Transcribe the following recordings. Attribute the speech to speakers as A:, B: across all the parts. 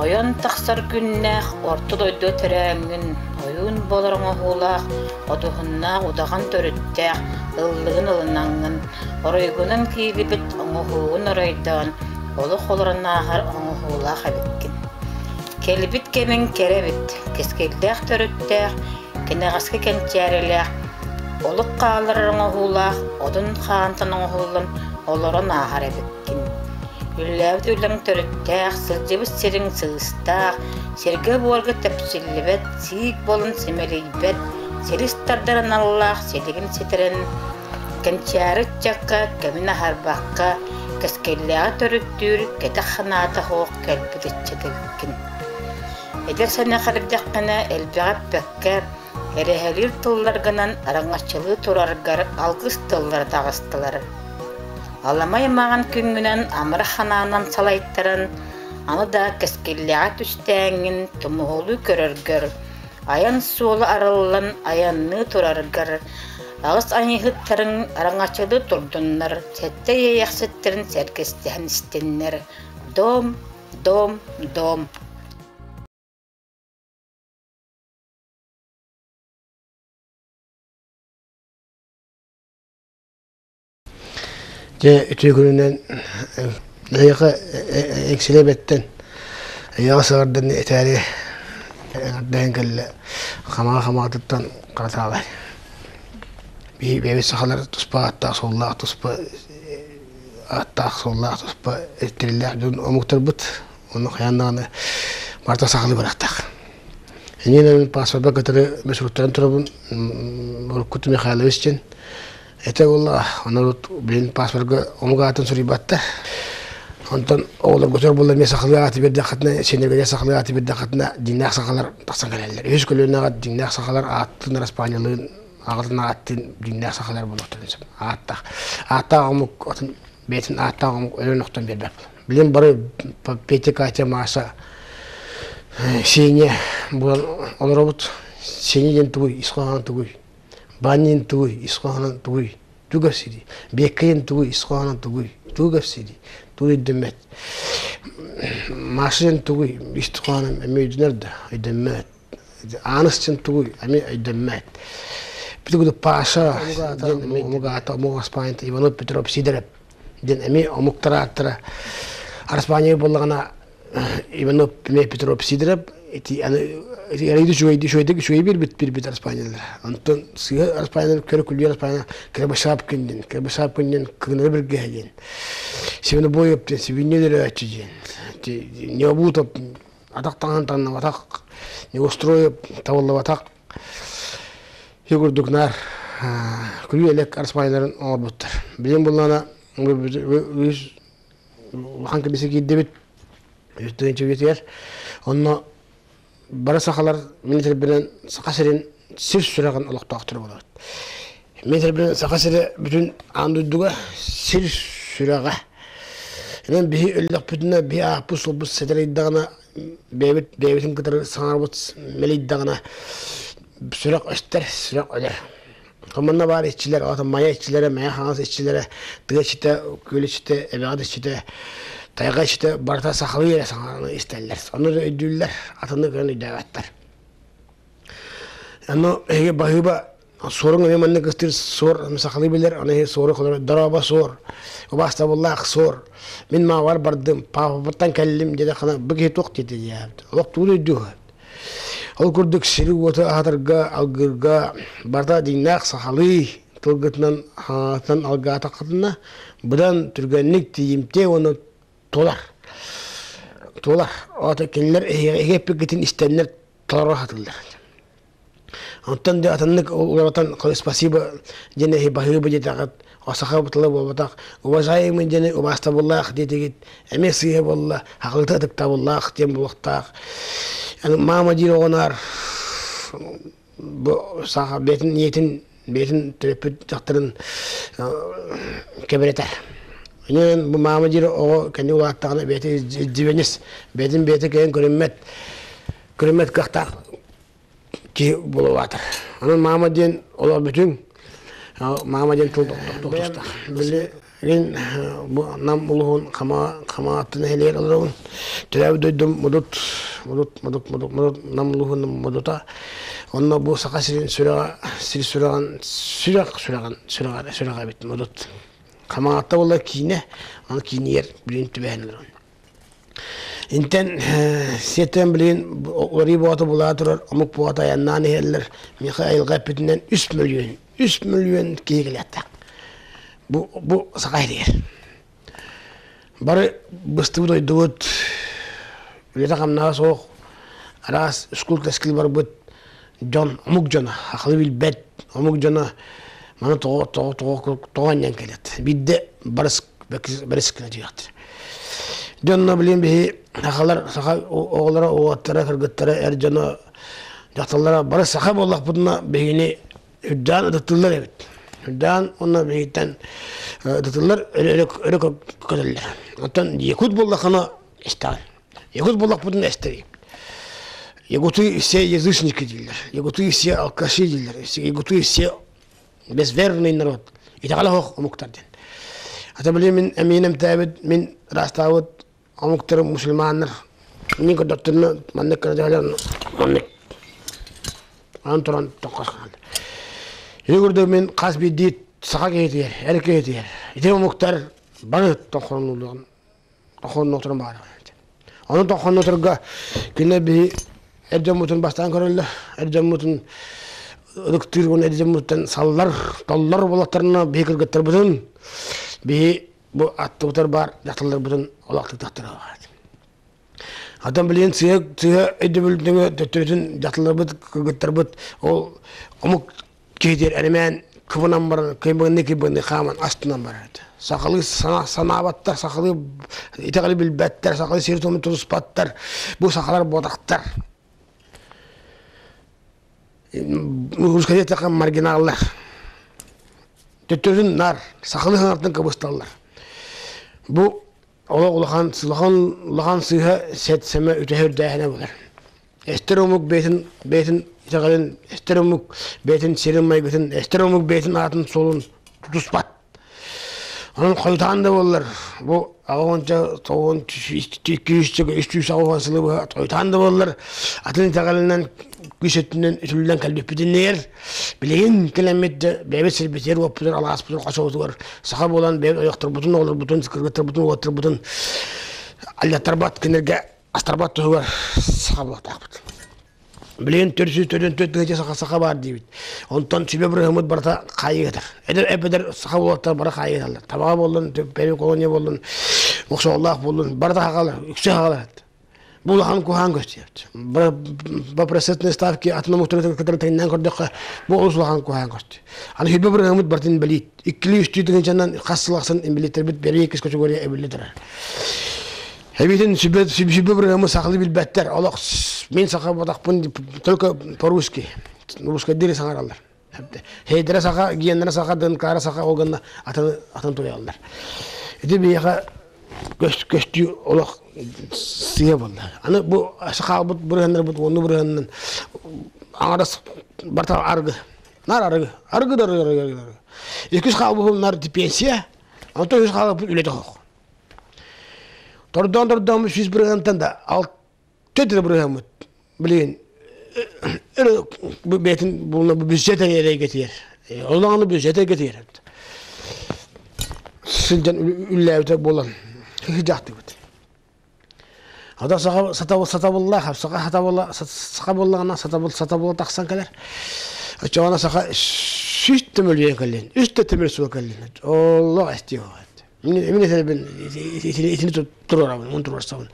A: Ойон тахсар күннээх орто дойду төрөөҥҥүн, ойуун буолар оҥоһуулаах, одуһуннаах удаҕан төрүттээх ыллыгын ылынаҥҥын, оройгунан киирбит оҥоһуугун оройдоон, олох олорон ааһар оҥоһуулаах эбиккин. Кэлбит кэмиҥ кэрэ эбит, кэскиллээх төрүттээх, кэнэҕэски кэнчээрилээх, олук хаалларар оҥоһуулаах, одун хаантан оҥоһуллан олорон ааһар эбиккин. Үллээбит үлэҥ төрүттээх, сылдьыбыт сириҥ сыыстаах, сиргэ-буорга тэпсиллибэт, сиик буолан симэлийбэт, силис тардар аналлаах силигин ситэрэн, кэнчээри ыччакка кэмин аһарбакка, кэскиллээҕи төрүттүүр кэтэх санаата суох кэлбит ыччат эбиккин. Эдэр сэнэх эрдэххинэ элбэҕи эппэккэ, эрэһэлиир тылларгынан араҥаччылыы тураргар алгыс тыллара таҕыстылар. Аламай маҕан күҥҥүнэн амарах санаанан салайтаран, аны да кэскиллээҕи түстээҥҥин тумуһулуу көрөргөр, айан суола арыллан айанныы тураргар, аҕыс айыыһыттарыҥ араҥаччылыы турдуннар, сэттэ иэйэхситтэрин сэргэстэһэн истиннэр. Дом, дом, дом.
B: Дьэ, үтүө күнүнэн эһиэхэ эҥсилэбэттэн эйэҕэ сыҕардан этээри эҥэрдэһэн кэллэ хамаҕа хамаҕатыттан хара таалай. Биһи бэйэбит сахалар туспа ааттаах суоллаах туспа ааттаах суоллаах туспа тэриллээх дьон омуктарбыт Онно хайаан даҕаны барыта сахалыы барыахтаах. Иннинэ мин паспорба кытары суруттаран турабын уруккут Михайлович диэн. Это буолла, онон билин паспорга омук аатын суруйбаттар. Онтон оҕолоргутугар буолла эмиэ сахалыы ааты биэрдэххитинэ, сиэннэргитигэр сахалыы ааты биэрдэххитинэ, дьиҥнээх сахалар тахсан кэлэллэр. Үһүс көлүөнэҕэ дьиҥнээх сахалар ааттыын араспаанньалыын, аҕатын ааттыын дьиҥнээх сахалар буолуохтарын сөп. Ааттаах. Ааттаах омук атын бэйэтин ааттаах омук өлөн охтон биэрбэт. Билин бары Петя, Катя, Маша, Сеня буолан олоробут. Сеня диэн тугуй, ис хоһооно тугуй? Баня диэн тугуй, ис хоһооно тугуй? Тугу кэпсиирий? Биэккэ диэн тугуй, ис хоһооно тугуй? Тугу кэпсиирий? Тугу өйдөммөт. Маша диэн тугуй, ис хоһооно эмиэ өйдөнөр да, өйдөммөт. Ааныс диэн тугуй, эмиэ өйдөммөт. Бүтүгү Паша диэн омук аата, омук аспаанньата Иванов Петров Сидоров диэн эмиэ омуктар ааттара Араспаанньа буоллаҕына Иванов эмиэ Петров Сидоров ити аны эрийди үчүгэйди үчүгэйдик үчүгэй биэрбит биэрбит араспаанньалар. Онтон сыыһа араспаанньалар көрө күлүү араспаанньа Кырбашапкин диэн Кырбашапкин диэн кыынары биргэһэ диэн Свинобоев диэн сибинньэ өлөрөөччү диэн Необутов атах таҥаһын таҥныбатах Неустроев табыллыбатах Ити курдук наар күлүү-элэк араспаанньаларын оҥорбуттар. Билигин буллаҕына үс улахан кэбиси киирдибит үс тыһыынча үйэтигэр. Онно бары сахалар мин этэрбинэн Саха сирин сир сүрэҕин олохтоохторо буолабыт. Мин этэрбинэн Саха сирэ бүтүн аан дойдуга сир сүрэҕэ. Инэн биһи өллөхпүтүнэ биһи ааппыт суолбут сэтэрийдэҕинэ бэйэбит бэйэбитин кытары саҥарбыт мэлийдэҕинэ сүрэх өстөр, сүрэх өлөр. Манна баар иччилэр, ото мае иччилэрэ, мэйэ хаҥас иччилэрэ, тыа иччитэ, күөл иччитэ, эбэҕит иччитэ, тайҕа иччитэ барыта сахалыы эрэ саҥараны истэллэр. Ону да өйдүүллэр, атыны көрөн өйдөөбөттөр. Ону эһиги баһыыба Суоруҥ эмиэ маннык ыстыыр суор сахалыы билэр, аны суору холоро дорообо суор, убаастабыллаах суор, мин маабар бардым, паапабыттан кэллим диэтэххинэ бу киһи туох диэтэ диэбит. Олох тугу өйдүө Ол курдук сири-уоту аһатарга, алгыырга барыта дьиҥнээх сахалыы тылгытынан хаҥатан алгаатаххытына быдан түргэнник тиийимтиэ уонна туолар. Туолар. Оото кинилэр эһиги эппиккитин истэннэр толоро сатыыллар. Онтон да атыннык уларытан спасибо диэн эһи баһыыба диэтэҕит, саха тыла буолбатах, уважаемый диэни убаастабыллаах диэтигит, эмиэ сыыһа буолла, хахылыта ытыктабыллаах диэн буолуохтаах. Мама диир оҕоноор бу саха бэйэтин ийэтин бэйэтин төрөппүт дьахтарын кэбирэтэр. Инэн бу мама диир оҕо кэнни улааттаҕына бэйэтин иждивенец, бэйэтин бэйэтэ кэйэн көрүммэт, көрүммэт кыахтаах киһи буолуохтаах. Онон маама диэн олох бүтүн. Маама диэн тыл тохтуохтаах. Билигин бу Нам улууһун Хамаҕатта нэһилиэгэр олоробун. Төрөөбүт дойдум Модут, Модут, Модут, Модут, Модут, Нам улууһун Модута. Онно бу Саха сирин сүрэҕэ, сир сүрэҕин, сүрэх сүрэҕин, сүрэҕэ, сүрэҕэ эбит Модут. Хамаҕатта буолла киинэ, аны киинигэр билигин түбэһэн олоробун. Интэн сиэттэн билигин уларыы бооту булаа турар омук боото айаннаан иһэллэр. Миэхэ айылҕа эппитинэн 3 мөлүйүөн, 3 мөлүйүөн киһи кэлиэхтээх. Бу, бу саха иһигэр. Бары быстыбыт ойдубут, үлэтэ-хамнаһа суох, араас ускул-тэскил барбыт дьон, омук дьоно, акылы билбэт омук дьоно маны тоҕо тоҕо тоҕо тоҕо анньан кэлэт. Биирдэ барыс барыс гына дьиэхтэр. Дьонно билин биһи сахалар саха оҕолоро, уолаттара, кыргыттара, эр дьоно, дьахталлара бары саха буоллахпытына биһигини үрдээн ытыттыллар эбит. Үрдээн уонна биһигиттэн ытытыллар өрө өрө көтөллөр. Оттон якут буоллаххына истэҕин. Якут буоллахпытына эстэбит. Якуты все язычники дииллэр. Якуты все алкаши дииллэр. Якуты все безверный народ. Итэҕэлэ суох омуктар диэн. Ата били мин эмиин эмтээбит, мин ыраастаабыт омуктары мусульманнар мин көрдөхтөрүнэ маннык кырадьалар маннык ан туран тоққос хаалды. Ити курдук мин хас биирдии саха киһитигэр, эр киһитигэр ити омуктар бары тоххоннуллуон тоххоннуохтарын баҕарабын. Ону тоххоннотурга кинилэр биһи эр дьоммутун бастаан көрөллөр, эр дьоммутун ытыктыыр уонна эр дьоммуттан саллар, толлор буоллахтарына биһи кыргыттарбытын биһи бу аттыбытар баар дьахталларбытын олохтуктахтара баар. Атын билигин сыһа сыһа өйдөбүлдүҥү төттөрүтүн дьахталларбыт кыргыттарбыт ол омук киһитигэр эримээн кыбынан баран кыйбыҥны кыйбыҥны хааман астынан барар этэ. Сахалыы санаабаттар, сахалыы итэҕэли билбэттэр, сахалыы сири-туому тутуспаттар, бу сахалар буотахтар. Русская эттэххэ маргиналлар. Төттөрүтүн наар сахалыы санааттан кыбысталлар. Бу олох улахан улахан улахан сыыһа сэт сэмэ үтэһэ үрдээһинэ буолар. Эстэр омук бэйэтин бэйэтин итэҕэлин, эстэр омук бэйэтин сирин майгытын, эстэр омук бэйэтин аатын суолун тутуспат. Онон хойутаан да буоллар, бу аҕа тоҕуон 200 үс сылы быһа хойутаан да буоллар, атын итэҕэлинэн күүс өттүнэн үтүллэн кэлбиппитиннээр, билигин кэлэммит да бэйэбит сирбитигэр уоппутугар, алааспытыгар, хочобутугар саха буолан бэйэбит ойохторбутун, оҕолорбутун, кыргыттарбытын, уолаттарбытын аллаттарбат кинилэргэ астарбат туһугар саха буолуохтаахпыт. Билигин 444 тыһыынча саха саха баар диибит. Онтон сүбэ бырыһыммыт барыта хаайыытар. Эдэр эбэтэр саха уолаттар бары хаайыыталлар. Табаҕа буоллун, первый колония буоллун, Мохсоҕоллоох буоллун, барыта хагалар, үксэ хагалар. Бу улахан куһаан көстүөбүт. По ставки атын омуктары кытары тэҥнээн көрдөххө, бу олус улахан куһаан көстүү. Аны сүбэ бырыһыммыт барытын инбэлиит. Иккилии үстүү тыһыынчанан хас сыл ахсын инбэлииттэрбит бэрии иккис категория эбиллэ турар. Эбитин сүбэ сүбэ бырыһымы сахалыы билбэттэр. Олох мин саха буолбатахпын только по-русски. Русскайдыы саҥараллар. Хейдэрэ саха, гиэннэрэ саха, ДНК-ра саха ол гынна атын атын туйаллар. Ити биһиэхэ көстүү олох сыыһа буолла. Аны бу сахаалбыт бырыһаннарбыт уонну бырыһаннан аҥарас барта аргы. Нар арыгы. Арыгы да арыгы арыгы арыгы. Иккис хаалбыппын нар пенсия. Онтон үс хаалбыт үлэтэ суох. Тордоон тордоон 100 бырыһыантан да 6 бырыһыаммыт билигин бэйэтин булна бюджет эйгэтигэр олоҕуну бюджет эйгэтигэр сылдьан үллээбитэ буолан кыһыдьаахтыбыт. Ада саха сатабыллаах саха сатабыла саха буоллаҕына сатабыл сатабыла тахсан кэлэр. Оччоҕуна саха 100 төмөлүйэн кэллин, үс да төмөл суо кэллин. Оллох эстиэ Мин этэрбин итини туруорабын, он туруорсабын.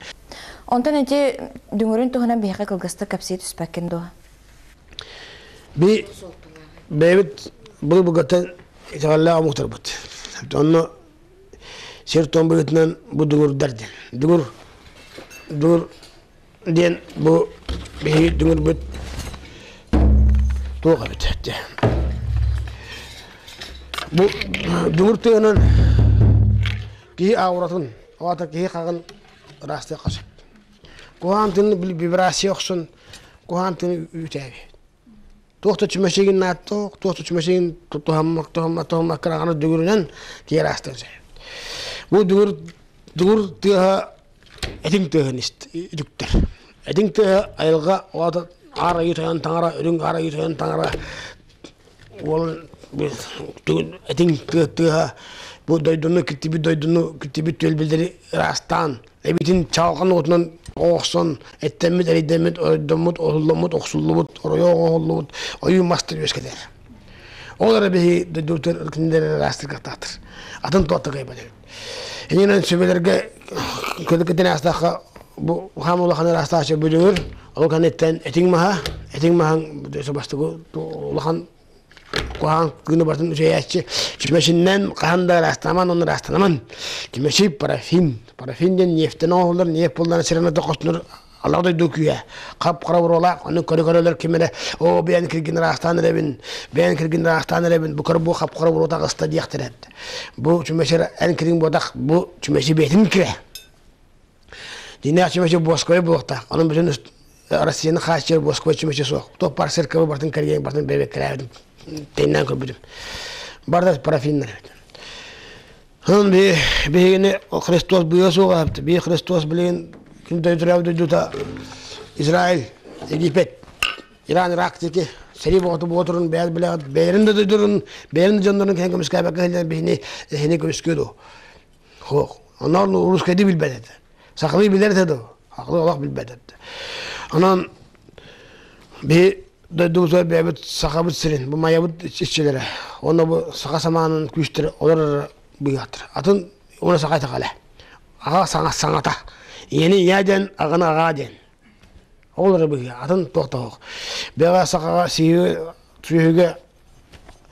C: Онтон ити дүҥүрүн туһунан биһиэхэ кылгастык кэпсии түспэккин дуо?
B: Би бэйэбит былы-былгаттан итэҕэллээх омуктарбыт. Онно сир-туом быһыытынан бу дүҥүрдэр диэн. Дүҥүр дүҥүр диэн бу биһиги дүҥүрбүт туох эбит Бу дүҥүр тыаһынан киһи ауратын, ол аата киһи хаҕын ыраастыахха сөп. Куһаҕан тыыны вибрация охсон куһаҕан тыыны үүтээбит. Туох да чүмэчигин нааттоох, туох да чүмэчигин туһаммак, туһаммак, туһаммакка аны дүгүрүнэн тиэр аастан сөп. Бу дүгүр, дүгүр тыаһа этиҥ тыаһын үтүктэр. Этиҥ тыаһа айылҕа оҕото аар айыы тойон таҥара, үрүҥ аар айыы тойон таҥара уол этиҥ тыаһа бу дойдуну киттибит дойдуну киттибит түөлбэлэри ыраастаан эбитин чаалҕан уотунан оҥохсон эттэммит эрэйдэммит оройдоммут оһулламмыт охсуллубут оройо оҥоһуллубут ойуу мастар үөскэтэр ол эрэ биһи дойдубутугар кинилэр ыраастыргахтаахтар атын туохта кыайбат эбит иннинэн сүбэлэргэ көлүкэтин аастаахха бу хаам улахан ыраастааччы бүдүгүр ол кэнниттэн этиҥ маһа этиҥ маһаҥ бастакы улахан куһаҕан кыыны барытын үчэйээччи чүмэчиннэн хаһан да ыраастааман уонна ыраастанаман чүмэчи парафин парафин диэн нефтэн оҥоһуллар нефть буоллаҕына сирэн хостонор аллах дойду күүһэ хап-хара буруолаах ону көрө-көрөлөр ким эрэ оо бэйэн киргин ыраастаан эрэбин бэйэн киргин ыраастаан эрэбин бу көр бу хап-хара буруо таҕыста диэхтэрэ бу чүмэчи эн кириҥ буотах бу чүмэчи бэйэтин кирэ Дьиҥнээх чүмэчи буоскуйа буолуохтаах. Онон бүтүн Россияны хааччыйар буоскуйа чүмэчи суох. Туох баар церковы барытын кэрийэн барытын бэйэбэккэлээбитим. Тэҥнээн көрбүтүм. Барыта парафиннар эбит. Онон биһигини Христос быыһа суоҕа эбит. Биһи Христос билигин ким дойдулаабыт дойдута Израиль, Египет, Иран, Ирак диэки сэрии боҕоту буотурун бэйэр билэҕит бэйэрин да дойдуларын, бэйэрин да дьоннорун кэһэн көмүскээбэккэ сылдьан биһини эһини көмүскүө дуо? Суох. Онон русскайдыы билбэт этэ. Сахалыы билэр этэ дуо? Сахалыы олох билбэт этэ. Онон биһи дойдубутугар бэйэбит сахабыт сирин, бу майабыт иччилэрэ, уонна бу саха самаанын күүстэрэ олор эрэ быыһааттар. Атын уонна саха итэҕэлэ. Аҕа саҥа саҥата. Ийэни ийээ диэн, аҕаны аҕаа диэн. Ол эрэ быыһа. Атын туох да суох. Бэҕэ сахаҕа сиһи сүөһүгэ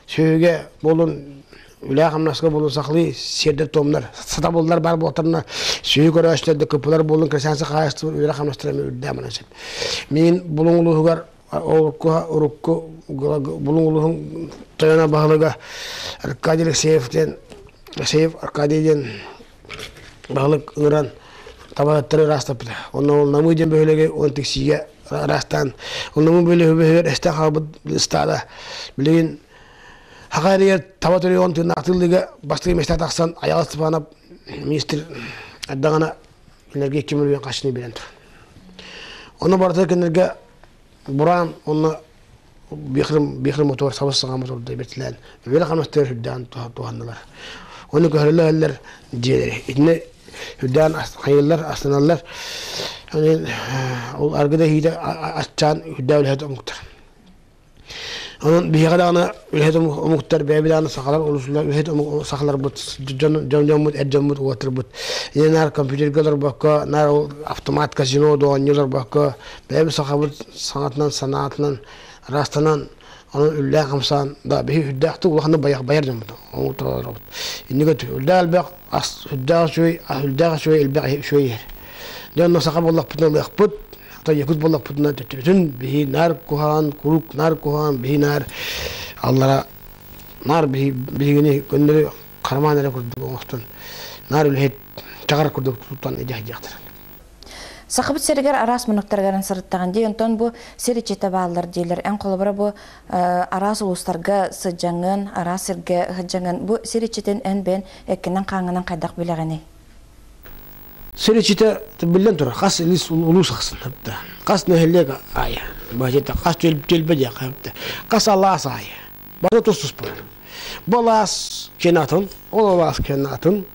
B: Сүөһүгэ буолун, үлэ-хамнаска буолун сахалыы сиэрдэр-туомнар, сатабыллар баар буолтарына сүөһү көрөөччүлэр да кыппылар буолун кырсаансы хаһаайыстыба үлэ-хамнастара эмиэ үрдээн баран сөп. Мин Булуҥ улууһугар урукку урукку Булуҥ улууһун тойоно баһылыга Аркадий Алексеев диэн Алексеев Аркадий диэн баһылык ыҥыран табаһыттары ыраастаппыта. Онно ол Намыы диэн бөһүөлэги уон тиксиигэ ыраастаан ол Намыы бөһүөлэгэр эстэн хаалбыт ыстаада билигин Хаха эригэр таба төрүөҕүн тыыннаахтыыллыга бастакы миэстэ тахсан Айаал Степанов министр эрдэҕинэ кинилэргэ 2 мөлүйүөн харчыны биэрэн турар. Ону барыта кинилэргэ бураан уонна бихрим бихрим мотор сабыс саҥа моторда бэртилээн үөрэ хамнастыгар үрдээн туһаннылар. Ону көһөрөллөр дьиэлэри. Итини үрдээн хайыллар, астаналлар. Ол аргыда иһиитэ аччаан үрдээн үлэһит омуктар. Онон биһиэхэ даҕаны үлэһит омуктар бэйэбит даҕаны сахалар олусулар үлэһит омук сахаларбыт дьон дьоммут эр дьоммут уотурбут. Ийэ наар компьютерга олорбокко, наар ол автомат казино оонньуу олорбокко бэйэбит сахабыт саҥатынан санаатынан ыраастанан онон үллээх хамсаан да биһи үрдээхтик улаханнык байар байар дьоммут оҥорторобут. Инники үрдээх элбэх ас үрдээх үчүгэй үрдээх үчүгэй элбэх үчүгэй иһэр. Дьэ онно саха буоллахпытына ылыахпыт якут буоллахпытына төттөрүтүн биһи наар куһаҕан куруук наар куһаҕан биһи наар аллара наар биһи биһигини көннөрү карман эрэ курдук оҥостон наар үлэһит чаҕар курдук туттан идьэһдьиэхтэр.
C: Сахабыт сиригэр араас муннуктарыгар сырыттаҕын дии, онтон бу сир иччитэ бааллар дииллэр. Эн холобура бу араас улуустарга сыдьаҥын, араас сиргэ сыдьаҥын, бу сир иччитин эн бэйэн эккинэн-хааҥҥынан хайдах билэҕиний?
B: Сир иччитэ биллэн турар, хас улуус ахсын хас нэһилиэк аайы, хас түөлбэ диэххэ хас алаас аайы бары тус-туспалар. Бу алаас киэнэ атын, ол алаас киэнэ атын,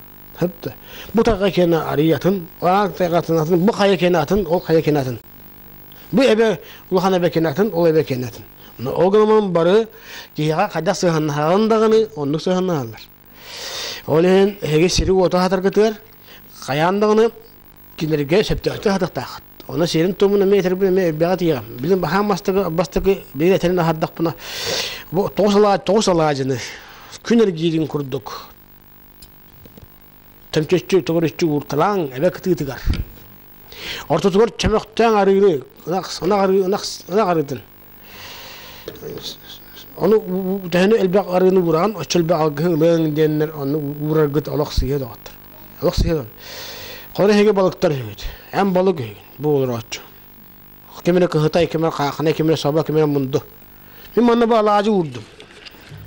B: бу тайҕа киэнэ арый атын, аан тайҕатын атын, бу хайа киэнэ атын, ол хайа киэнэ атын. Бу эбэ улахан эбэ киэнэ атын, ол эбэ киэнэ атын. Ол гынан бары киһиэхэ хайдах сыһыаннаһаҕын даҕаны оннук сыһыаннаһаллар. Ол иһин эһиги сири-уоту аһатаргытыгар хайаан даҕаны кинилэргэ сөптөөхтүк аһатыахтааххыт. Ону сиэрин-туомун эмиэ этэрбин эмиэ элбэҕи этиэҕим. Билин баһаам бастакы бастакы биир этэрин аһардахпына бу тоҕус алаадьыны күн эргиирин курдук төмчөччү төгүрүччү уурталааҥ эбэ кытыытыгар. Ортотугар чөмөхтөөн арыыны ынах ынах арыы ынах ынах арыытын Ону төһөнү элбэх арыыны уураҕын, оччо элбэх алгыһы ылыаҥ диэннэр онну уураргыт олох сыыһа доҕоттор. Олох сыыһа. Холор эһиги балыктар үһүгүт. Эн балык үһүгүн. Бу олорооччу. Ким эрэ кыһытай, ким эрэ хаахынай, ким эрэ собо, ким эрэ мунду. Мин манна бу алаадьы уурдум.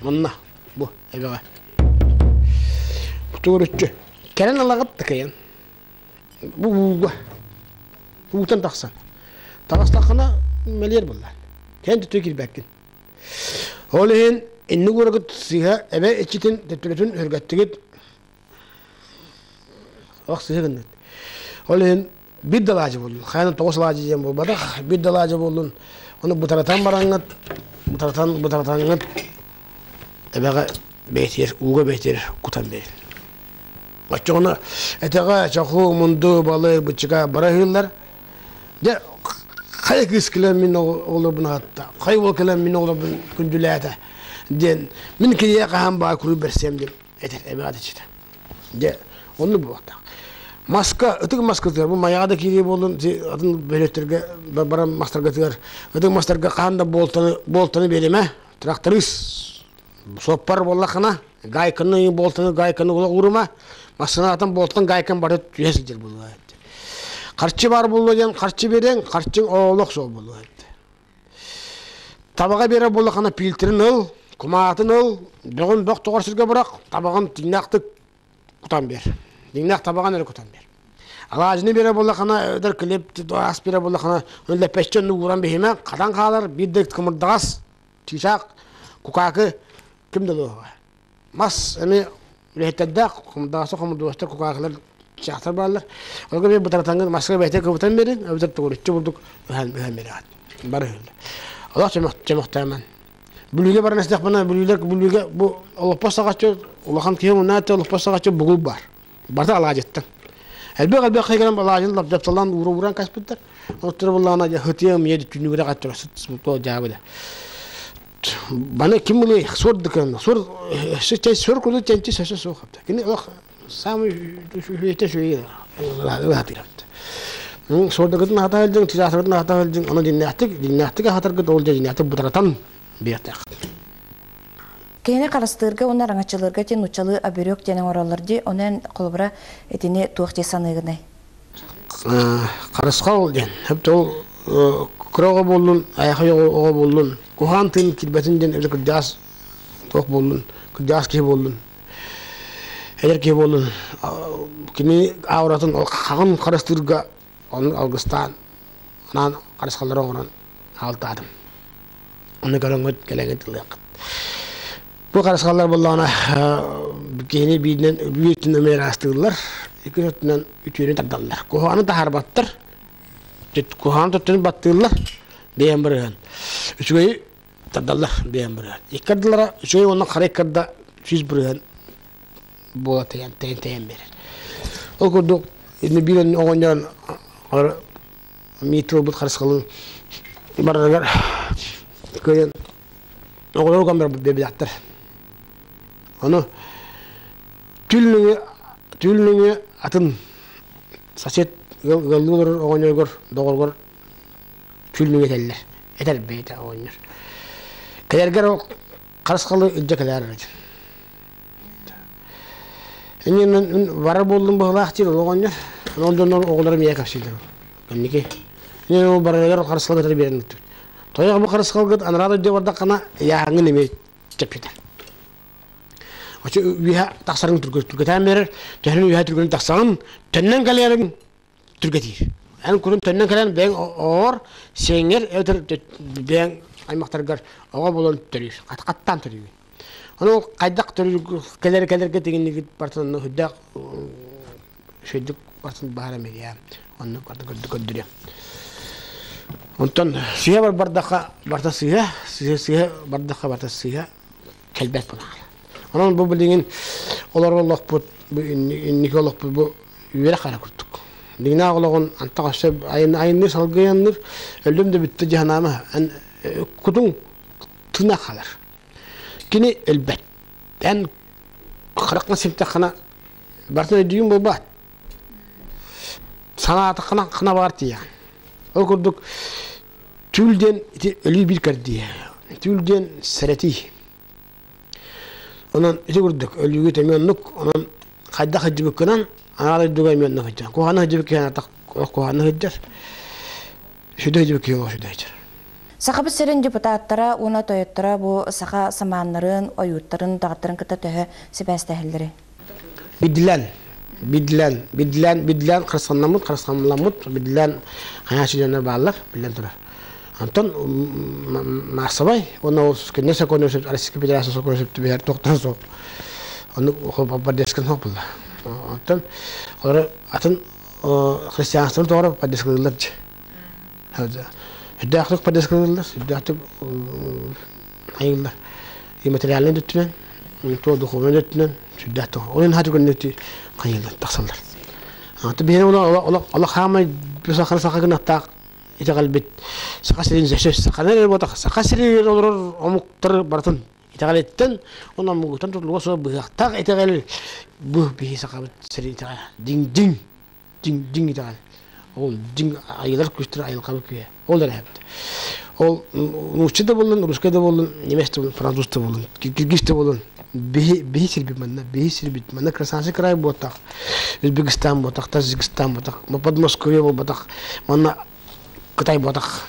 B: Манна бу эбэҕэ. Туоруччу. Кэлэн алаҕыт такайан. Бу ууга. Уутан тахсан. Таҕыстаххына мэлиэр буолла. Кэн түтү кирбэккин. Ол иһин инник уурагыт сыыһа эбэ иччитин төттөрүтүн өргөттүгүт. Ох сыыһа гынныт. Ол иһин биир да алаадьы буоллун, хайан 9 алаадьы диэн буолбатах, биир да алаадьы буоллун, ону бытаратан бараҥҥыт, бытаратан бытаратаҥҥыт эбэҕэ бэйэтигэр, ууга бэйэтигэр кутан биэрин. Оччоҕуна этэҕэ чоху, мунду, балык, быччыка бара ыһыыллар. Дьэ, хайа кыыс кэлэн мин оҕолорбун аһатта, хайа уол кэлэн мин оҕолорбун күндүлээтэ диэн мин кинигэ хаһан баар куруук бэрсиэм диэн этэр эбэҕэ иччитэ. Дьэ, оннук буолуохтаах. Маска, ытык маскытыгар, бу майаҕа да киирии буоллун, атын бөһүөлэктэргэ баран мастаргытыгар, ытык мастарга хаһан да буолтаны, буолтаны биэримэ, тракторист суоппар буоллаххына, гайканы буолтаны гайканы уурума, массыынатын буолтан гайкан бары түһэ сылдьар буолуо. Харчы бар буолуо диэн харчы биэриэҥ, харчыҥ олох суох буолуо. Табаҕа биэрэр буоллаххына пиилтэрин ыл, кумаатын ыл, бөҕүн бөх тоҕор сиргэ бырах, табаҕын тиҥнээхтик кутан биэр. Дьиҥнээх табаҕын эрэ кутан биэр. Алаадьыны биэрэр буоллаххына, өтөр килиэп ас биэрэр буоллаххына, лэппэччи оннук ууран биһимэ, хатан хаалар, биир да кымырдаҕас, чыычаах, кукаакы ким да луоһуга. Мас эмиэ үлэһиттэрдээх, хомурдаҕаста хомурдугастар, кукаакылар чаахтар бааллар. Олорго биир бытаратаҥҥын маска бэйэтэ кыбытан биэрин, эбэтэр тугуруччу бурдук ыһан ыһан биэрэҕит. Бары ыһыллар. Олох чөмөхтөөмөн. Бүлүүгэ баран истэхпинэ, бүлүүлэр бүлүүгэ бу олоппос саҕаччы улахан киһи мунаат олоппос саҕаччы бугул баар. Барыта алаадьыттан. Элбэх элбэх киһи алаадьын лапдьапталаан уура ууран каспыттар. Оттор буллаҕына хытыам ийэ түннүгүрэ хаттара сыт дьаабыда. Баны ким булуй суор дыкын суор чэй суор курдук чэнчи сөсө суох кини олох самый үһүөтэ үчүгэй ыһатыырабыт. Суордагытын аһата сылдьыҥ, тыраахтаргытын аһата сылдьыҥ, ону дьиҥнээхтик, дьиҥнээхтик аһатаргыт ол дьэ дьиҥнээхтик бутаратан биэртээх.
C: Киһини харыстыырга уонна араҥаччылыырга диэн нууччалыы оберёг диэн оҥороллор дии, онон холобура итини туох дии саныыгыный?
B: Харысхал диэн, хөп ол кыра оҕо буоллун, айахай оҕо буоллун, куһаҕан тыын киирбэтин диэн эбэтэр кырдьаҕас туох буоллун, кырдьаҕас киһи буоллун, эдэр киһи буоллун кини ауратын хаҕын харыстыырга ону алгыстаан анаан харысхаллары оҥорон аалтаатым. Ону көрөҥҥүт кэлэҥҥит ылыаххыт. Бу харысхаллар буоллаҕына киһини бииринэн биир өттүнэн эмиэ ыраастыыллар, иккис өттүнэн үтүөнү тардаллар. Куһаҕаны таһаарбаттар, куһаҕан төттөрү баттыыллар, бэйэм бырыһан. Үчүгэйи тардаллар бэйэм бырыһан. Икки ардылара үчүгэй уонна хара икки арда 100% буола тэйэн тэйэн тэйэн биэрэр. Ол курдук инни биир оҕонньорон миит ылбыт харысхалын барарыгар кыайан оҕолору гамбар бэбилэхтэр. Ону түүл түүл нөҥүө атын сосед ыаллыы олорор оҕонньоругар доҕоругар түүл нөҥүө этэллэр. Этэр бэйэтэ оҕонньор. Кэлэргэр ол харысхалы илдьэ кэлээр этин. Иннинэн барар буоллум быһылаах диир ол оҕонньор. Ол дьоннор оҕолорум ийэ кэпсииллэр. Кэнники. Иннинэн ол барарыгар харысхал кытары биэрэн ыыттыбыт. Тойох бу харысхалгыт анараа дойду бардаххына ыйааһыҥҥын эмиэ чэпчэтэр. Очо үөһэ тахсарыҥ түргэтээн биэрэр, төһөнү үөһэ түргэнин тахсаҕын, төннөн кэлэриҥ түргэтиир. Эн курун төннөн кэлэн бэйэҥ оҕор, сиэҥҥэр эбэтэр бэйэҥ аймахтаргар оҕо буолан төрүүр, хаттаан төрүүр. Ону хайдах төрүүр кэлэр кэлэргэ тигиннигит бартын үрдээх үчүгэйдик бартын баара эмиэ оннук барда көрдө көрдөрүө. Онтон сыыһа бар бардахха барта сыыһа, сыыһа сыыһа бардахха барта сыыһа кэлбэт буолар. Онон бу билигин олорор олохпут, бу инники олохпут бу үөрэх эрэ курдук. Дьиҥнээх олоҕун антах өссө айынныр салгыйанныр, өллүм да бүттэ дии санаама, эн кутуҥ тына хаалар. Кини өлбөт. Эн хараххын симтэххинэ барытын өйдүүгүн буолбаат. Санаатаххына хана баар тиийэҕин. Ол курдук түүл диэн ити өлүү биир кэрдииһэ. Түүл диэн сэрэтии. Онон ити курдук өлүүгүт эмиэ оннук, онон хайдах сылдьыбыккынан анал дойдуга эмиэ оннук сылдьар. Куһаҕаны сылдьыбыт киһи куһаҕаны сылдьар, сүдэ сылдьыбыт киһи олох сүдэ сылдьар.
C: Сахабыт сирин депутаттара уонна тойотторо бу саха самааннарын, ойууттарын, даҕаттарын кытта төһө сибээстэһэллэрий?
B: Бидлэн, бидлэн, бидлэн, бидлэн харысханнаммыт, харысханламмыт, бидлэн хайаачы дьоннор бааллар, биллэн турар. Онтон маассабай уонна ол кэннэ сокуон Российская Федерация сокуон сөп түбэһэр туохтан суох. Оннук поддержканы суох булла. Онтон олору атын христианствоны тоҕо поддержкалыыллар дьэ. Үрдээхтик поддержкалыыллар, үрдээхтик айыллар. И материальнай өттүнэн, то духовнай өттүнэн сүрдээх туох. Ол иһин көрүнүтү хайыллар тахсаллар. Аты биһиги олох хаамай сахара саха гынаттаах итэҕэлбит Саха сирин саханы эрэ буотах Саха сиригэр олорор омуктар барытын итэҕэлиттэн уонна омугуттан тутулуга суох быһыахтаах итэҕэл бу биһи сахабыт сирин итэҕэлэ дьиҥ дьиҥ дьиҥ дьиҥ итэҕэл ол дьиҥ айылар күүстэр айылҕабыт күүһэ ол эрэ ол нуучча да буоллун русскай да буоллун немец да буоллун француз да буоллун киргиз да буоллун биһи биһи сирбит манна биһи сирбит манна Красноярский край буотах Өзбекистан буотах Таджикистан буотах Подмосковье буолбатах манна Кытай буотах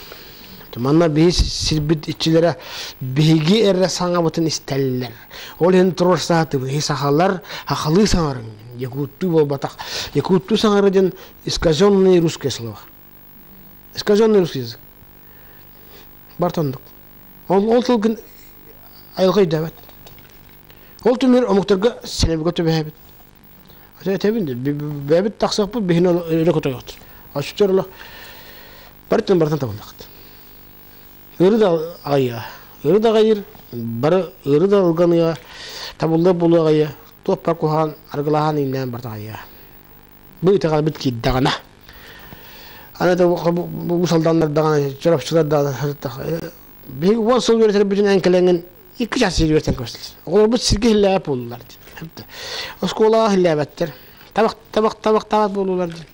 B: манна биһи сирбит иччилэрэ биһиги эрэ саҥабытын истэллэр ол иһин туруорсаатыбыт биһи сахалар сахалыы саҥарыҥ якуттуу буолбатах якуттуу саҥара диэн искаженные русские слова искаженный русский язык Бартоннук. Ол, ол тылгын айылҕа өйдөөбөт. Ол түмүгэр омуктарга сэнэбилгэ түбэһэбит. Этэбин бэйэбит тахсыахпыт биһини өрө көтөҕөт. Оччотугар олох барытын барытын табыллахт. Ыары да аҕайыа. Ыары да аҕайыр, бары ыары да ылганыа, табыллыа буолуо аҕайыа, туох бар куһаҕан аргылаһан иҥнээн барыта аҕайыа. Бу итэҕэлбит киирдэҕинэ. Аны да бу салданнар даҕаны, чорапчылар даҕаны биһиги уон сыл үөрэтэрбитин эн кэлэҥҥин икки чаас үөрэтэн көрсөлөр. Оҕолорбут сиргэ иһиллээбэт буоллулар диэн. Оскуолаҕа иһиллээбэттэр. Табах табах табах табах буоллулар диэн.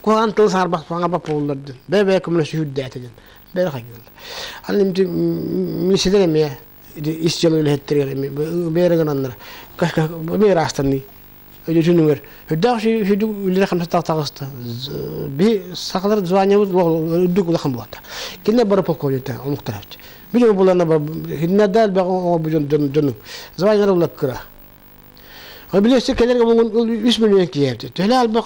B: Куһаҕан тыл саарбах саҥарбат буоллулар диэн. Бэйэ-бэйэ көмөлөсүһүрдээтэ диэн. Бэйэ хайгыыллар. Аны милициялар эмиэ ис дьыала үлэһиттэригэр эмиэ бэйэ гынаннар бэйэ ыраастаныы Өйдөтүнүгэр үрдээх сүдүк үлэлэр хамсатах таҕыста. Би сахалар званиябыт үрдүк улахан буолта. Кинилэр бары полковниктар омуктар эбит. Билим булана хиннерде элбэх оҥорбут дьон дьону. Званиялар улар кыра. Ол билиэссе кэлэр омугун үс миллион киһи эбит. Төһөлө элбэх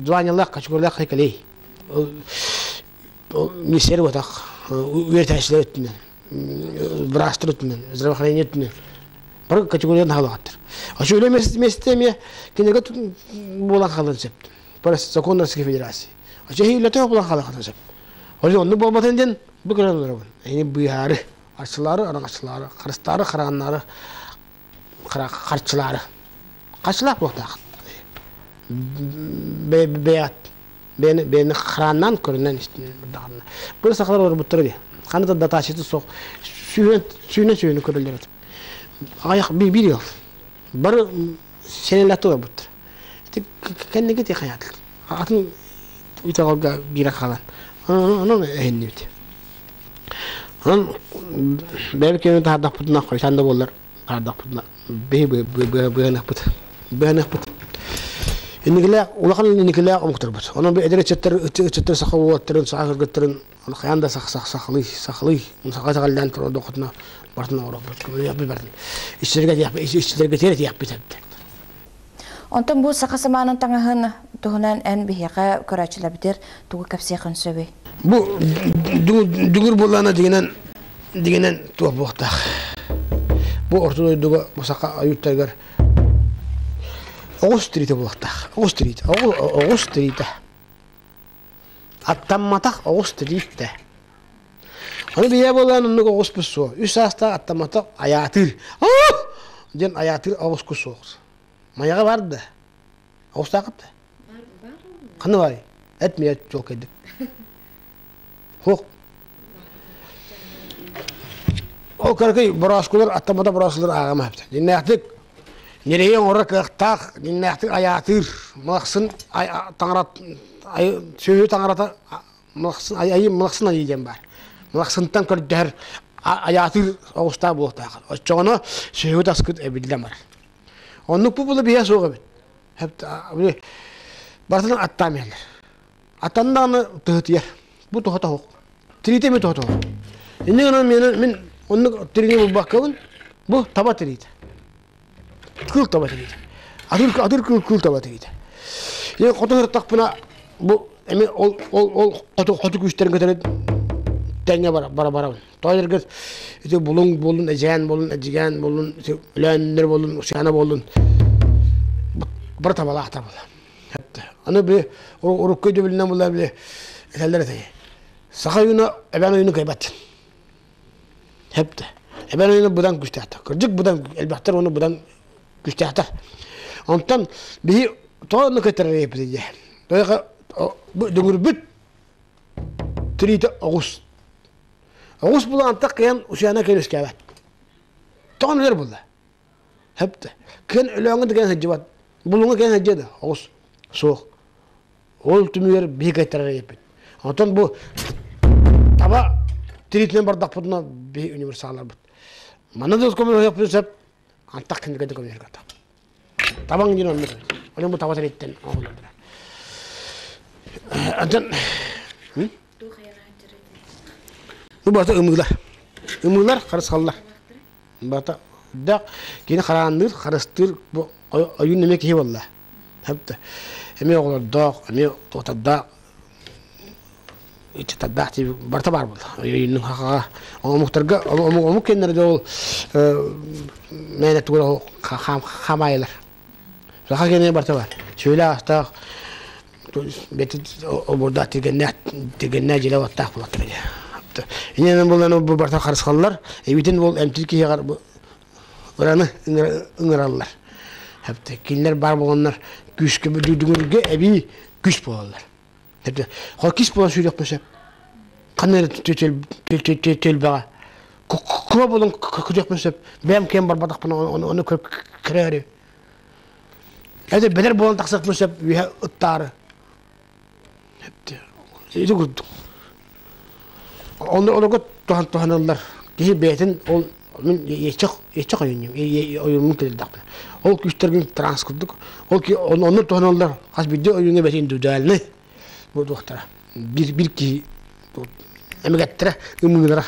B: званиялаах качугурлаах кэлей. Ол миссиэр ботах үөрэтээччилэр өттүнэн быраастар өттүнэн, здравоохранение өттүнэн бары категорияны хаалааттар. Ошо үлэ месте эмиэ кинигэ буолан хаалан сөп. Закон Российской Федерации. Ошо үлэтэ буолан хаалан сөп. Ол онну болбатын диэн бу көрөн олоробун. Эни быыһаары, арчылаары, араҥаччылаары, харыстаары, харааннаары, харчылаары. Харчылаах буолтаах. Бэйэт бэйэни бэйэни харааннаан көрүнэн истинэн бардаҕына. Бу сахалар олорбуттара дии. Ханна да дотацията суох сүүнэн сүүнэн сүүнэ көрөллөр этэ. Аҕыйах биир биир ыал. Бары сэнэлээхтик олорбуттар. Ити кэнники ти хайаатылар. Атын итэҕэлгэ биирэ хаалан. Онон эһиннибит. Онон бэйэбит кэмин таһаардахпытына хойутаан да буоллар таһаардахпытына биһи быһаныахпыт. Быһаныахпыт. Инникилээх, улахан инникилээх омуктарбыт. Онон бу эдэр ыччаттар, ыччаттар саха уолаттарын, саха кыргыттарын хайаан да сах сахалыы, сахалыы, саха итэҕэллээн турардаххытына барытын оҥоробут. Көмөлөһүөхпүт барытын. Иччилэргэ иччилэргэ тиэрэтиэхпит эбит.
C: Онтон бу саха самаанын таҥаһын туһунан эн биһиэхэ көрөөччүлэрбитигэр тугу кэпсиэххин сөбүй?
B: Бу дүҥүр буоллаҕына дигинэн дигинэн туох буохтаах. Бу орто дойдуга бу саха ойууттарыгар оҕус тириитэ буолуохтаах. Оҕус тириитэ. Оҕус тириитэ. Аттамматах оҕус тириитэ. Аны бийэ буолан оннук оҕуспут суох. Үс саастаах аттамматах айаатыыр. Диэн айаатыыр оҕуску суох. Майаҕа бар да. Оҕустаахыт да. Ханна барый? Эт миэ чуолкайдык. Хуох. Ол кыракый борооскулар аттаммата борооскулар ааҕама эбит. Дьиҥнээхтик ньирэйи оҥорор кыахтаах, дьиҥнээхтик айаатыыр, мылахсын таҥара сүөһү таҥарата мылахсын айыы мылахсын айыы диэн баар. Мылахсынтан көрдөһөр айаатыыр оҕустаах буолуохтаах. Оччоҕуна сүөһү таскыт эбиллэн барар. Оннук бу була биһиэ суох эбит. Барытын аттаан иһэллэр. Аттан даҕаны тыһытыйар. Бу туһа тоһук. Тириитэ эмиэ тоҕо. Инньэ гынан мин оннук тириини булбаккабын, бу таба тириитэ. Кыыл таба тириитэ. Атыр, атыр кыыл, кыыл таба тириитэ. Е хоту сырыттахпына бу эми ол ол ол хоту хоту күүстэрин көтөрө тэҥҥэ бара бара барабын. Тоойоргут ити булуҥ буоллун, эдьээн буоллун, эдьигээн буоллун, ити Өлөөннөр буоллун, Усяна буоллун бары табалаахтар буолла. Аны би урукку өйдөбүлүнэн була били этэллэр этэй. Саха ойууна эбээн ойууну кыайбат. Хепте. Эбээн ойууна быдан күүстээхтэр. Кырдьык быдан элбэхтэр уонна быдан күүстээхтэр. Онтон биһи тоҕо онно көтөрөр эппит дии. Тоҕо дүҥүрбүт тириитэ оҕус. Оҕус булаантах кыйан Усяна кыйан үскээбэт. Тоҕо өлөр булла. Хепте. Кыйан өлөөҥҥө да кыйан сылдьыбат. Булуҥа кыйан сылдьыа да оҕус суох. Ол түмүгэр биһи кыайтарар эппит. Онтон бу таба тириитинэн бардахпытына биһи универсалларбыт. Манна да көмөлөһүөхпүн сөп, антах кинигэ да көмөлөһөргө Табаҥ диэн оннук. Онон бу таба тирииттэн оҥоһуллар. Антон Бу бата ымыылар. Ымыылар харысхаллар. Бата да кини хараанныыр, харыстыыр бу ойуун эмиэ киһи буолла. Хапта. Эмиэ оҕолордоох, эмиэ туотардаах иччитардаах дии барыта баар буолла. Ойууннун хахаҕа омуктарга омук кэннэргэ ол мээнэ тугу хаамаайылар. Саха кэннэ барыта бар. Сүөлэ астаах бэти обурдаах тиргэннээх тиргэннээх дьилэ уоттаах буолаттар дии. Иннинэн булан бу барыта харысхаллар. Эбитин ол эмтиир киһиэхэр ыраны ыҥыраллар. Кинилэр баар буоланнар күүскэ дүҥүргэ эбии күүс буолаллар. Хоккис буолан сүүрүөхпүн сөп. Ханна эрэ түөлбэҕэ. Куба буолан күтүөхпүн сөп. Бэйэм киэн барбатахпына ону көрөөрү. Это бэлэр буолан тахсыахпын сөп үөһэ ыттаары. Ити курдук. Онно олорго туһан туһаныллар. Киһи бэйэтин ол мин еччэх еччэх ойуунньум ойууннум кэлэрдэхпинэ. Ол күүстэргин транс курдук. Ол онно туһаналлар хас биирдии ойууҥҥа бэйэтин индивидуальный буолуохтара. Биир биир киһи эмэгэттэрэ ымыылара.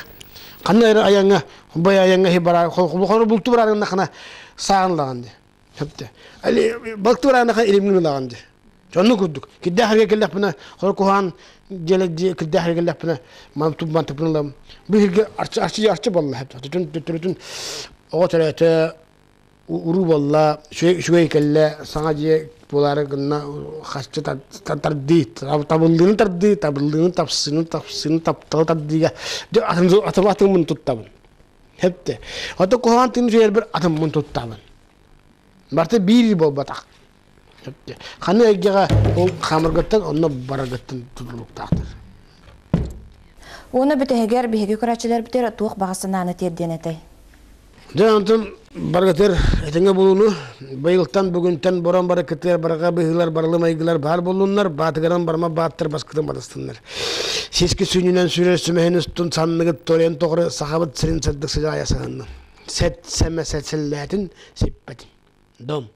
B: Ханна эрэ айаҥҥа бай айаҥҥа иһи бараа холбохоро булту бараарыннахына саан ылаҕын дии. Сөптө. Али балты бараанаха илимҥин ылаҕын дии. Оннук курдук. Кирдээх эргэ кэллэхпинэ, хор куһаан дьиэлэ дьиэ кирдээх эргэ кэллэхпинэ, мантып мантыппын ылам. Бу сиргэ арчы арчы арчы буолла. Төтүн төтүн оҕо төрөөтө уруу буолла, үчүгэй кэллэ, саҥа дьиэ буолаары гынна хаччы тардыы, табыллыыны тардыы, табыллыыны тапсыыны тапсыыны тапталы тардыыга дьэ атын атын атыммын туттабын. Хепте. Ото куһаҕан тыын үчүгэйбэр атыммын туттабын. Барыта биир буолбатах. Ханна эйгэҕэ ол хаамыргыттан онно бараргыттан тутулуктаахтар.
C: Уонна бүтэһигэр биһиги көрөөччүлэрбитигэр туох баҕа санааны тиэрдиэн этэй?
B: Дьэ, онтон баргытыр этэҥҥэ буолууну, быйылтан бүгүнтэн борон бары кытыар барҕа быһыылар барылы майгылар баар буоллуннар, баатыгынан барма бааттар баскытын батыстыннар. Сиски сүнньүнэн сүрэр сүмэһин устун санныгыт торен тоҕору сахабыт сирин сырдык сыдьаайа саһыннын. Сэт сэмэ сэллээтин сиппэтин. Дом.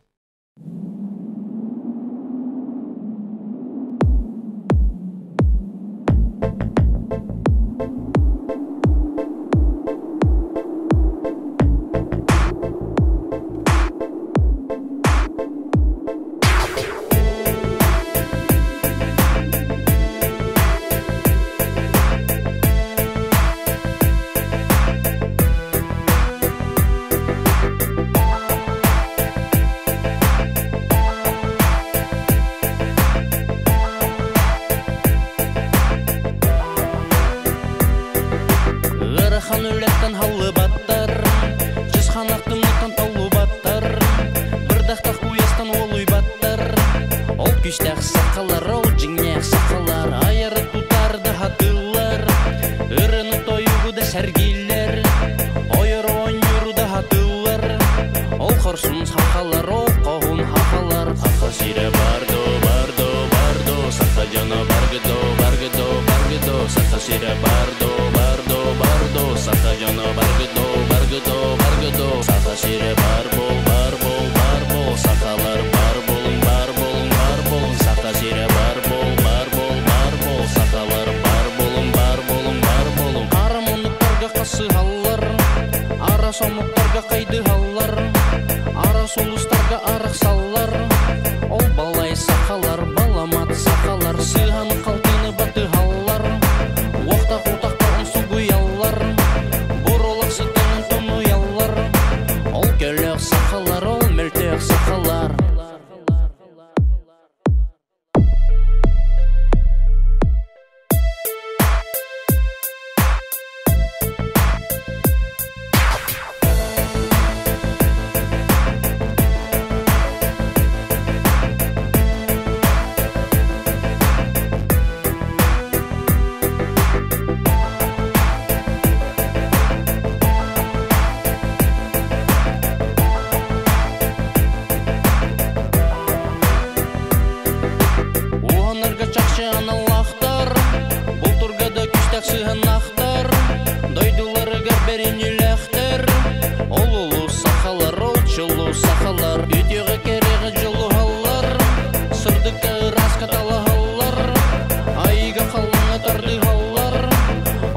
D: Омуктарга арахсаллар. Ол балай сахалар, баламат сахалар, сыыһаны халтыны батыһаллар, уохтах утахха умсугуйаллар, бурулах сытынан тунуйаллар. Ол көлөх сахалар, ол мөлтөх сахалар. Уһанарга чахчы аналлаахтар, бултурга да күүстээх сыһыаннаахтар, дойдуларыгар бэриниилээхтэр. Ол улуу сахалар, ол чулуу сахалар, үтүөҕэ кэрэҕэ дьулуһаллар, сырдыкка ырааска талаһаллар, айыга халлаҥҥа тардыһаллар.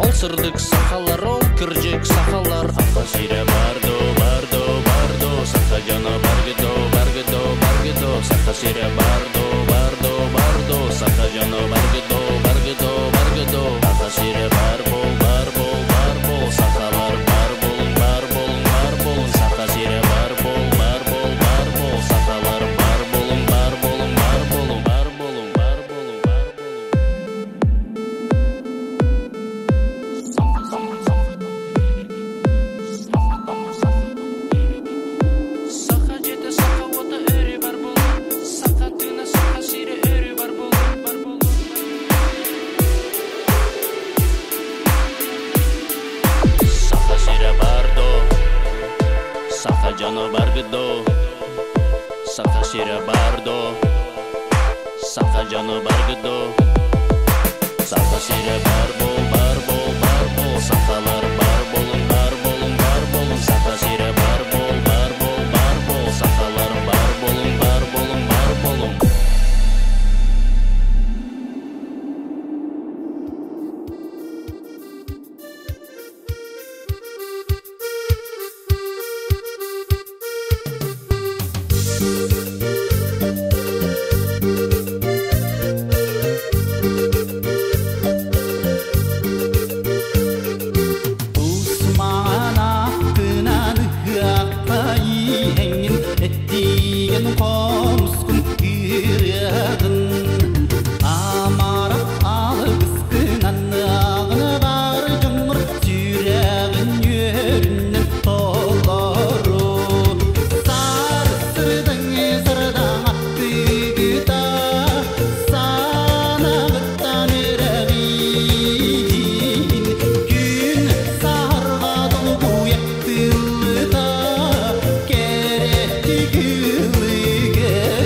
D: Ол сырдык сахалар, ол кырдьык сахалар. Саха сирэ бардо, бардо, бардо, саха дьоно баргыдо, баргыдо, баргыдо, саха сирэ бардо, бардо, бардо, саха дьоно баргыдо, баргыдо, баргыдо, саха сирэ бар бол, бар бол, бар бол, сахалар бар болуҥ, бар болуҥ, бар болуҥ, саха сирэ бар бол, бар бол, бар бол, сахалар бар болуҥ, бар болуҥ, бар болуҥ, бар болуҥ, бар болуҥ, бар болуҥ. Саха дьиэтэ, саха уота өрүү бар буолун, саха тыына, саха сирэ өрүү бар буолун, бар буолун. Саха сирэ бардо, саха дьоно баргыдо, саха сирэ бардо, саха дьоно баргыдо, саха сирэ бар бол, бар бол, бар бол, сахалар бар болуҥ, бар болуҥ, бар болуҥ, саха сирэ бар бол, бар бол, бар бол, сахалар бар болуҥ, бар болуҥ, бар болуҥ.
E: Тусмаан ыһыахха иһэҥҥин эттиген хомускун ырыаҕын амара алгыскын анныаҕын бар дьоҥҥор сүрэҕин үөрүнэн толору сарсырдаҥ сардаҥ аттыгыта санаҕыттан үрэҕин күн саһарга долгуйа тыллыта кэрэттик ылыгын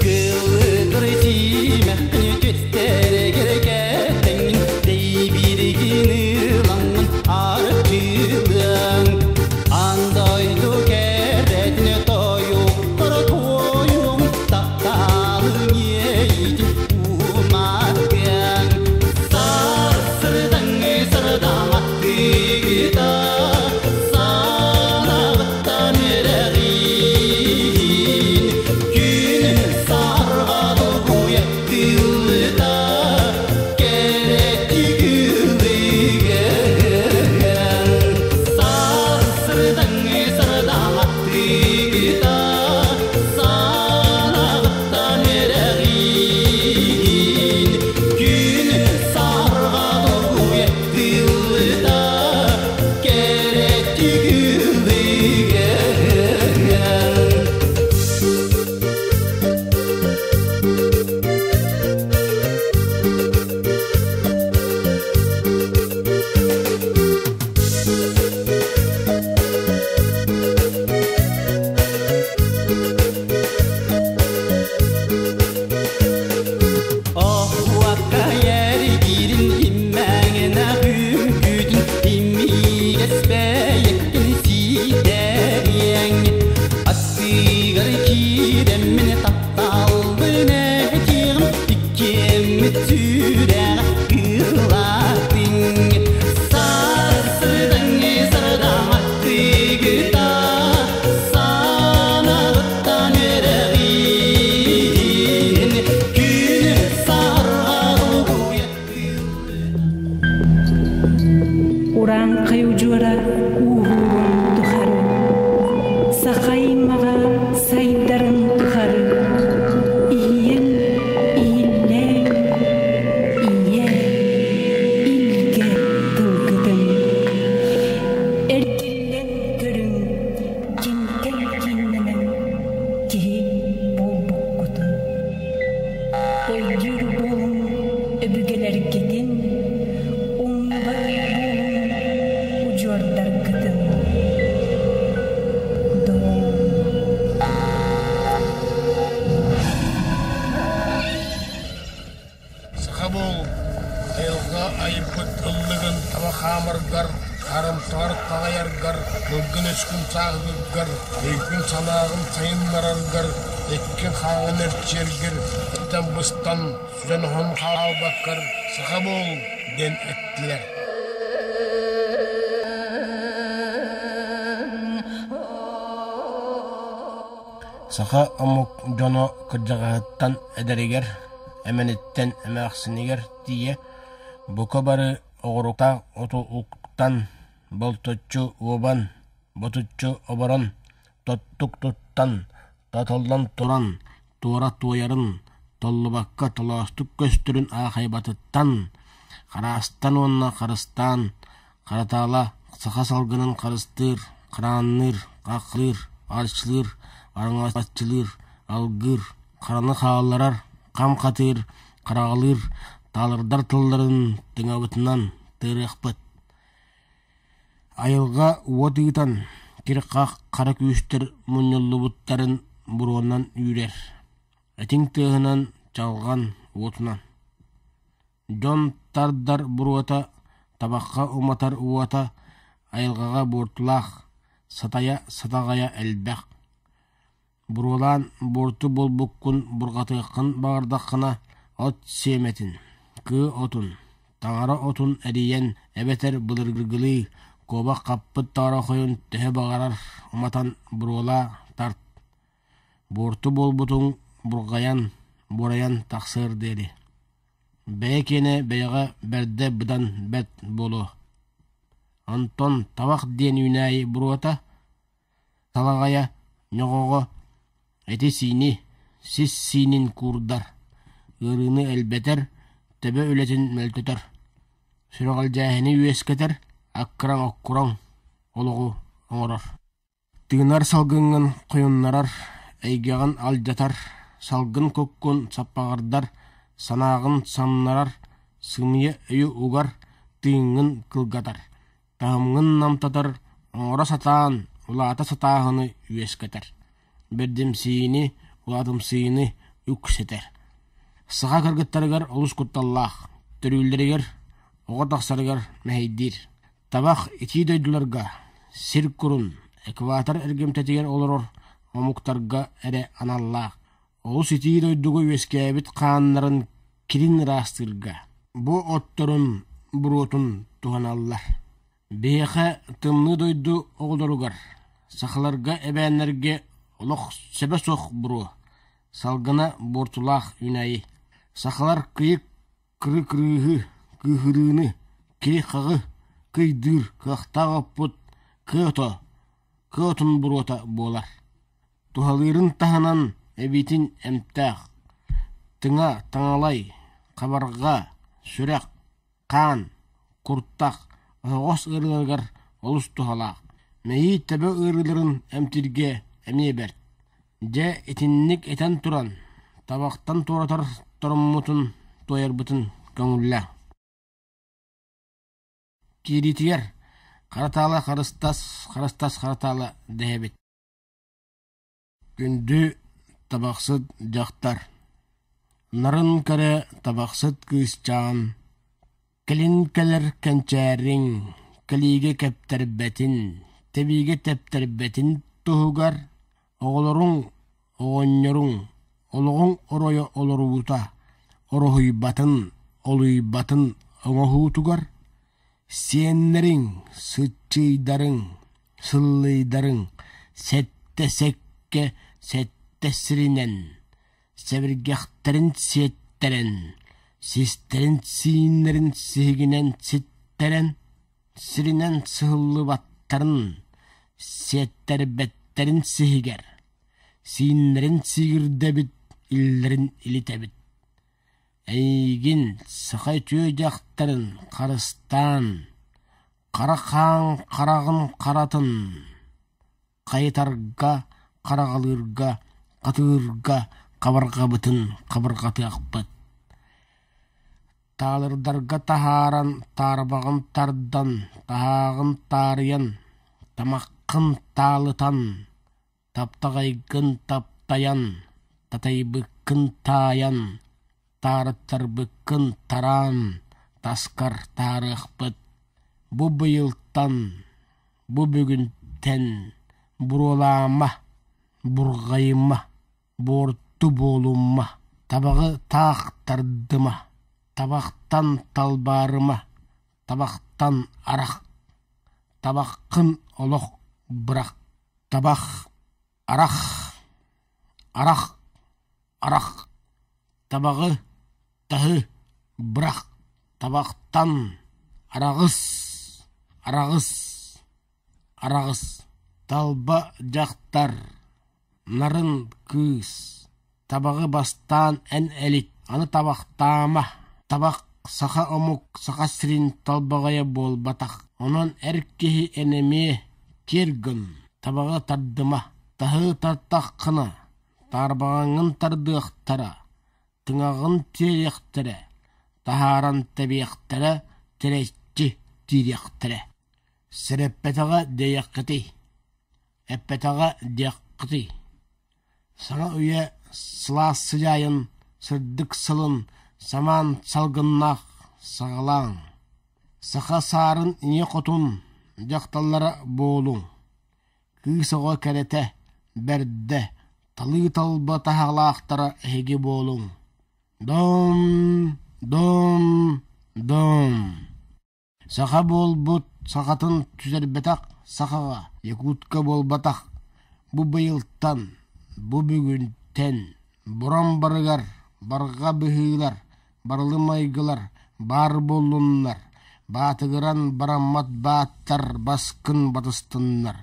E: кылытыр симэххин түстэригэр кэтэҥҥин дэйбиригин ылаҥҥын арчылыаҥ андойду кэрэтин тойуктар туойуҥ тапталыҥ иэйитин уматыаҥ сарсырдаҥ сардаҥ аттыгыта санаҕыттан үрэҕин күн сарга долгуйа тыллыта кэрэттик ылыгын сарсырдаҥ сардаҥ аттыгыта санаҕыттан үрэҕин күн сарга долгуйа тыллыта кэрэттик ылыгын. Оһуакка эргиирин иммэҥинэ үҥкүүтүн имигэс бэйэккин сиидэриэҥ аттыгар киирэммин тапталбын этиэҕим иккиэммит сүрэҕэ ыллаатыҥ сарсырдаҥ сардаҥ аттыгыта.
F: хаамаргар, харамсаҕар таҕайаргар, тылгын-өскүн сааһылыыргар, өйгүн-санааҕын сайыннараргар, эккин-хааҥҥын эрчийэргэр этэн-быстан, сүтэн-оһон хаалбаккар саха буол диэн эттилэр.
B: Саха омук дьоно кырдьаҕаһыттан эдэригэр, эмэниттэн эмээхсинигэр тиийэ бука бары оҕуруктаах оту уктан, болточчу уобан, ботуччу оборон, тоттук туттан, тотоллон туран, туора туойарын, толлубакка толоостук көстөрүн аахайбатыттан, хараастан уонна харыстаан, Харатаала саха салгынын харыстыыр, хараанныыр, хаххалыыр, арчылыыр, араҥаччылыыр, алгыыр, хараны хаалларар, хам хатыыр, хараҕалыыр, таалырдар тылларын тыҥабытынан тыырыахпыт. Айылҕа уот ыытан, кир-хах хара күүстэр мунньуллубуттарын буруонан үүрэр. Этиҥ тыаһынан, чалҕан уотунан. Дьон тардар буруота, табахха уматар уота айылҕаҕа буортулаах, сатайа сатаҕайа элбэх. Буруолаан буорту буолбуккун бурҕатыаххын баҕардаххына, от сиэмэтин, кыы отун, таҥара отун эрийэн эбэтэр былыргылыы куобах хаппыт тоорохойун төһө баҕарар уматан буруолаа тарт. Буорту буолбутуҥ бурҕайан, буорайан тахсыар диэри. Бэйэ киэнэ бэйэҕэ бэрдэ быдан бэрт буолуо. Онтон табах диэн үүнээйи буруота, талаҕайа, ньоҕоҕо эти-сиини, сис сиинин куурдар, ыарыыны элбэтэр, төбө үлэтин мөлтөтөр, сүрэҕэлдьээһини үөскэтэр, аккыраҥ-оккураҥ олоҕу оҥорор. Тыынар салгыҥҥын хойуннарар, эйгэҕин алдьатар, салгын куккун саппаҕырдар, санааҕын самнарар, сымыйа өйү угар, тыыҥҥын кылгатар, таһымҥын намтатар, оҥоро сатаан, улаата сатааһыны үөскэтэр, бэрдимсийиини, улаатымсыйыыны үксэтэр. Саха кыргыттарыгар олус кутталлаах, төрүүллэригэр, оҕо тахсарыгар мэһэйдиир. Табах итии дойдуларга, сир курун, экватор эргимтэтигэр олорор омуктарга эрэ аналлаах. Олус итии дойдуга үөскээбит хааннарын кирин ыраастыырга бу отторун буруотун туһаналлар. Биһиэхэ тымныы дойду оҕолоругар, сахаларга эбээннэргэ олох сөбө суох буруо, салгына буортулаах үүнээйи. Сахалар кыйык Кыры-кырыыһы, кыыһырыыны, кири-хаҕы кыйдыыр кыахтаах оппут кыа ото, кыа отун буруота буолар. Туһалыырын таһынан эбиитин эмтээх, тыҥа, таҥалай, хабарҕа, сүрэх, хаан, куртах, оһоҕос ыарыыларыгар олус туһалаах. Мэйии төбө ыарыыларын эмтииргэ эмиэ бэрт. Дьэ итинник этэн туран, табахтан туоратар тороммутун туойарбытын көҥүллээ. Киириитигэр Харатаала харыстас, харыстас Харатаала дэһэбит. Күндү табахсыт дьахтар, нарын кэрэ табахсыт кыысчаан, кэлин кэлэр кэнчээриҥ, кэлиигэ кэптэрбэтин, тэбиигэ тэптэрбэтин туһугар Оҕолоруҥ, оҕонньоруҥ, олоҕуҥ оройо олоруута, ороһуйбатын, олуйбатын оҥоһуутугар сиэннэриҥ, сыччыйдарыҥ, сыллыйдарыҥ сэттэ сэккэ сэттэ сиринэн, сэбиргэхтэрин сиэттэрэн, систэрин сииннэрин сиһигинэн ситтэрэн, сиринэн сыһыллыбаттарын, сиэттэрбэттэрин сиһигэр, сииннэрин сиигирдэбит, иллэрин илитэбит. Эйигин, саха үтүө дьахтарын, харыстаан, хара хаан хараҕын харатын, хайытарга, хараҕалыырга, хатыырга хабарҕабытын хабырҕатыахпыт. Таалырдарга таһааран, таарбаҕын тардан, таһааҕын таарыйан, тамаххын таалытан, таптаҕайгын таптайан, татайбыккын таайан, таарыттарбыккын тараан, таскар таарыахпыт. Бу быйылтан, бу бүгүнтэн буруолаама, бурҕайыма, буорту буолумма, табаҕы таах тардыма, табахтан талбаарыма, табахтан арах, табаххын олох бырах, табах арах, арах, арах, табаҕы таһы бырах, табахтан араҕыс, араҕыс, араҕыс, талба дьахтар, нарын кыыс, табаҕы бастаан эн элит, аны табахтаама, табах саха омук Саха сирин талбаҕайа буолбатах, онон эр киһи эн эмиэ киэр гын, табаҕы тардыма, таһы тартаххына, таарбаҕаҥҥын тардыахтара, тыҥаҕын тиэриэхтэрэ, таһааран тэбиэхтэрэ, тирэччи тиириэхтэрэ. Сэрэппэтэҕэ диэйэххитий, эппэтэҕэ диэххитий. Саҥа үйэ сылаас сыдьаайын, сырдык сылын самаан салгыннаах саҕалааҥ. Саха саарын ийэ хотун дьахталлара буолуҥ. Кыыс оҕо кэрэтэ, бэрдэ, талыы талба таһаалаахтара эһиги буолуҥ. Дом, дом, дом. Саха буолбут сахатын сүтэрбэтэх сахаҕа якутка буолбатах. Бу быйылтан, бу бүгүнтэн буран барыгар барҕа быһыылар, барылы майгылар баар буоллуннар, баатыгыран бараммат бааттар баскын батыстыннар.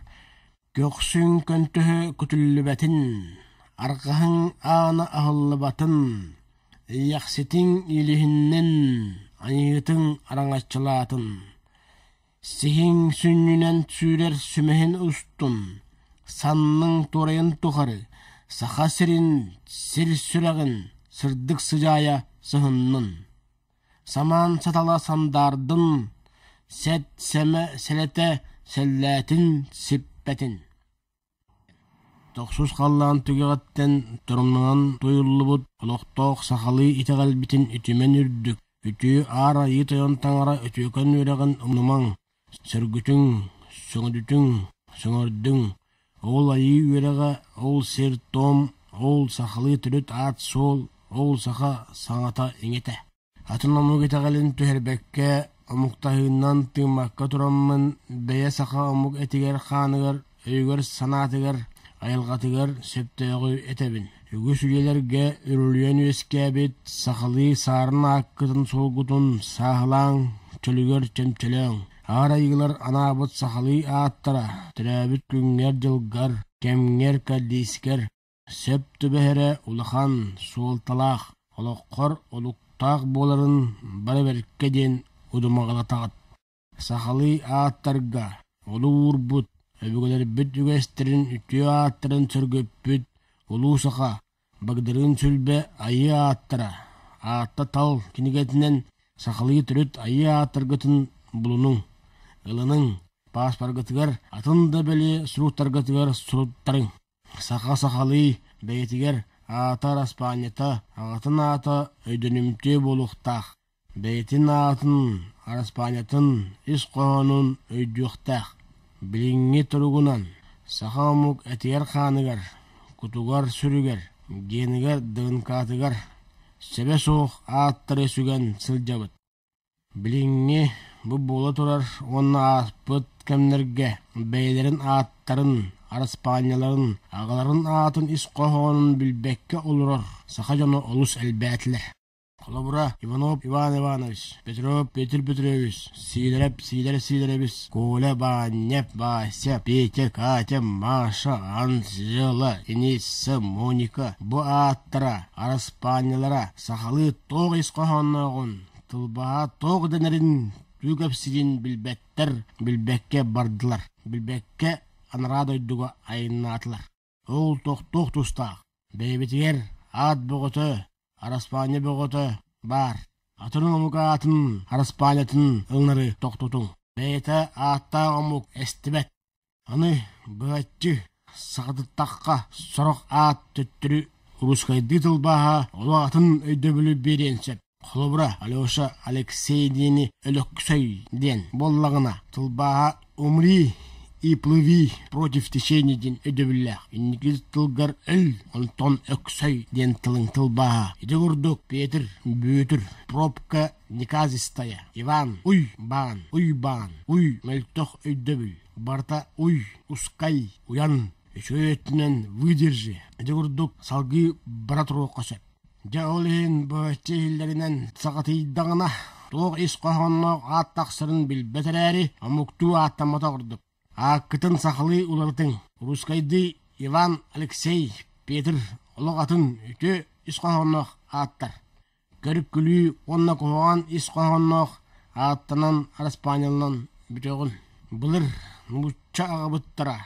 B: Көхсүҥ көнтөһө күтүллүбэтин, арҕаһыҥ аана аһыллыбатын, Ийэхситиҥ илиһиннин, айыытыҥ араҥаччылаатын, сиһиҥ сүнньүнэн сүүрэр сүмэһин устун, санныҥ туорайын тухары Саха сирин сир сүрэҕин сырдык сыдьаайа сыһыннын. Самаан сатала сандаардын, сэт сэмэ сэлэтэ сэллээтин сиппэтин. Тохсус халлаан түгэҕиттэн торумнанан туйуллубут олохтоох сахалыы итэҕэлбитин үтүмэн үрдүк, үтүө Аар Айыы Тойон Таҥара үтүөкэн үөрэҕин умнумаҥ, сөргүтүҥ, сөҥөдүтүҥ, сөҥөрдүҥ, ол айыы үөрэҕэ, ол сир-туом, ол сахалыы төрүт аат-суол, ол саха саҥата-иҥэтэ. Атын омук итэҕэлин түһэрбэккэ, омуктаһыынан тыыммакка тураммын, бэйэ саха омук этигэр-хааныгар, өйүгэр-санаатыгар, айылҕатыгар сөптөөҕү этэбин. Үгүс үйэлэргэ үрүлүйэн үөскээбит сахалыы саарын ааккытын-суолгутун сааһылааҥ, чөлүгэр чөмчөлөөҥ. Аар айыылар анаабыт сахалыы ааттара төрөөбүт күҥҥэр-дьылгар, кэмҥэр-кэрдиискэр Сөп түбэһэрэ улахан суолталаах, олоххор олуктаах буоларын бары бэркэ диэн удумаҕалатаҕыт. Сахалыы ааттарга олук уурбут, өбүгэлэрбит үгэстэрин үтүө ааттарын сөргүппүт Улуу Саха, Багдарыын Сүлбэ айыы ааттара, Аатта тал кинигэтинэн сахалыы төрүт айыы ааттаргытын булунуҥ, ылыныҥ, пааспаргытыгар атын да бэлиэ суруктаргытыгар суруттарыҥ. Саха сахалыы бэйэтигэр аата араспаанньата, аҕатын аата өйдөнүмтүө буолуохтаах, бэйэтин аатын, араспаанньатын ис хоһоонун өйдүөхтээх. Билиҥҥи туругунан саха омук этигэр-хааныгар, кутугар-сүрүгэр, генигэр, ДНК-тыгар сөбө суох ааттары сүгэн сылдьабыт. Билиҥҥи бу буола турар уонна ааспыт кэмнэргэ бэйэлэрин ааттарын, араспаанньаларын, аҕаларын аатын ис хоһоонун билбэккэ олорор саха дьоно олус элбээтилэр. Холобура, Иванов Иван Иванович, Петров Петр Петрович, Сидоров Сидор Сидорович, Коля Баанньап Вася, Петя, Катя, Маша, Анжела, Инесса, Моника бу ааттара, араспаанньалара сахалыы туох ис хоһооннооҕун Тылбааһа туох дэнэрин түүкэпсигин билбэттэр, билбэккэ бардылар, билбэккэ анараа дойдуга айаннаатылар. Ол тохтуох тустаах. Бэйэбитигэр аат бөҕөтө, араспаанньа бөҕөтө баар. Атын омук аатын, араспаанньатын ылынары тохтотуҥ. Бэйэтэ ааттаах омук эстибэт. Аны быһаччы сахатыттахха сорох аат төттөрү русскайдыы тылбааһа олох атын өйдөбүлү биэриэн сөп. Холобура, Алеша Алексей диэни Өлөксөй диэн буоллаҕына, тылбааһа «Умри и плыви против течения» диэн өйдөбүллээх. Инники тылгар «өл», онтон «өксөй» диэн тылыҥ тылбааһа. Ити курдук Петр, Бүөтүр, пробка неказистая, Иван, Уй-баан, Уйбаан, Уй мөлтөх өйдөбүл, барыта Уй, Ускай, Уйан, үчүгэй өттүнэн выдержи. Ити курдук салгыы бара туруохха сөп. Дьэ ол иһин быһаччы иһиллэринэн саҕатыйдаҕына, туох ис хоһоонноох аат тахсарын билбэт эрээри, омуктуу ааттаммата ордук. Ааккытын сахалыы уларытыҥ. Русскайдыы Иван, Алексей, Петр олох атын үтүө ис хоһоонноох ааттар. Көрүк-күлүү уонна куһаҕан ис хоһоонноох ааттанан араспаанньаланан бүтүөҕүн. Былыр нуучча аҕабыттара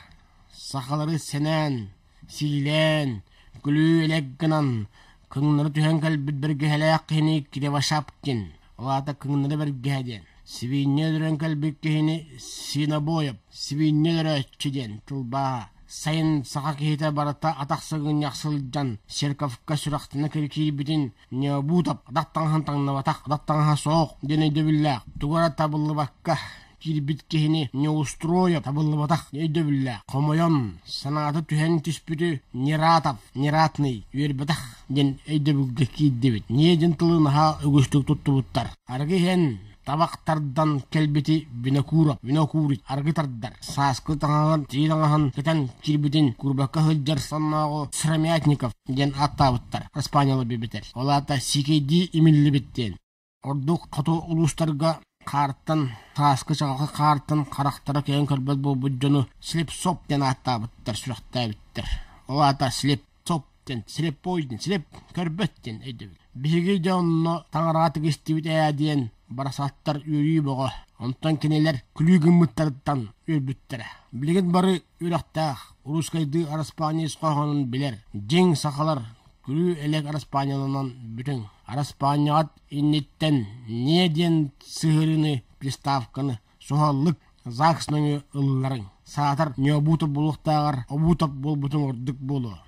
B: сахалары сэнээн, сиилээн, күлүү-элэк гынан кыҥнары түһэн кэлбит бэргэһэлээх киһини Кривошапкин, ол аата кыҥнары бэргэһэ диэн, сибиинньэ өлөрөн кэлбит киһини Свинобоев, сибиинньэ өлөрөөччү диэн тылбааһа. Сайын саха киһитэ барыта атах сыгынньах сылдьан церковка сүрэхтэнэ киирбитин Необутов атах таҥаһын таҥныбатах, атах таҥаһа суох диэн өйдөбүллээх, тугу эрэ табыллыбакка киирбит киһини Неустроев табыллыбатах өйдөбүллээх, хомойон, санаата түһэн түспүтү Нератов, Нератный үөрбэтэх диэн өйдөбүлгэ киирдибит. Ньиэ диэн тылы наһаа үгүстүк туттубуттар. Арыгы иһэн табах тардан кэлбити Винокуров, Винокурит аргы тардар, сааскы таҥаһын, тии таҥаһын кэтэн киирбитин курбакка сылдьар соннооҕу Сыромятников диэн ааттаабыттар, Испаниялар билбитэр. Ол аата сиикэйдии имиллибит диэн. Ордук хоту улуустарга хаартан, сааскы чаҕылхай хаартан харахтара кэйэн көрбөт буолбут дьону слепсоп диэн ааттаабыттар, сүрэхтээбиттэр. Ол аата слепцоп диэн, слепой диэн, слеп көрбөт диэн өйдөбүл. Биһиги дьэ онно таҥараҕа тигистибит ээ диэн барасаттар үөрүү бөҕө. Онтон кинилэр күлүү гыммыттарыттан үөрбүттэрэ. Билигин бары үрэхтээх, русскайдыы араспаанньа ис хоһоонун билэр, дьиҥ сахалар күлүү-элэк араспаанньаланан бүтүҥ. Араспаанньаҕыт инниттэн «не» диэн сыһыарыыны приставканы суһаллык ЗАГС нөҥүө ылларыҥ. Саатар Необутов буолуохтааҕар Обутов буолбутуҥ ордук буолуо.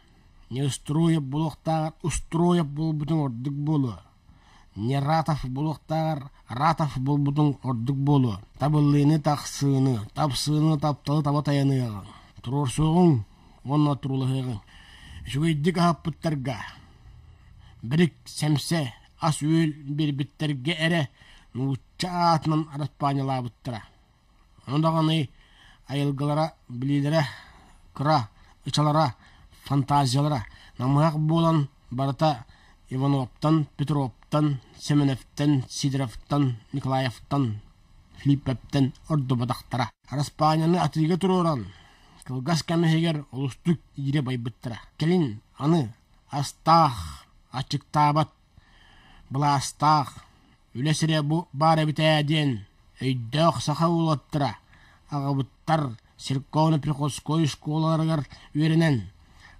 B: Неустроев буолуохтааҕар Устроев буолбутуҥ ордук буолуо. Нератов буолуохтааҕар Ратов буолбутуҥ ордук буолуо. Табыллыыны тахсыыны, тапсыыны тапталы таба тайаныаҕыҥ. Туруорсуоҕуҥ уонна туруулаһыаҕыҥ. Үчүгэйдик аһаппыттарга, бэрик сэмсэ ас-үөл биэрбиттэргэ эрэ нуучча аатынан араспаанньалаабыттара. Ону даҕаны айылгылара, билиилэрэ кыра, ычалара, фантазиялара намыһах буолан барыта Ивановтан, Петровтан, Семеновтан, Сидоровтан, Николаевтан, Филипповтан ордубатахтара. Араспаанньаны атыыга туруоран, кылгас кэм иһигэр олустук иирэ байбыттара. Кэлин аны астаах, аччыктаабат былаастаах, үлэ сирэ бу баар эбит ээ диэн өйдөөх саха уолаттара аҕабыттар церковно-приходской школаларыгар үөрэнэн,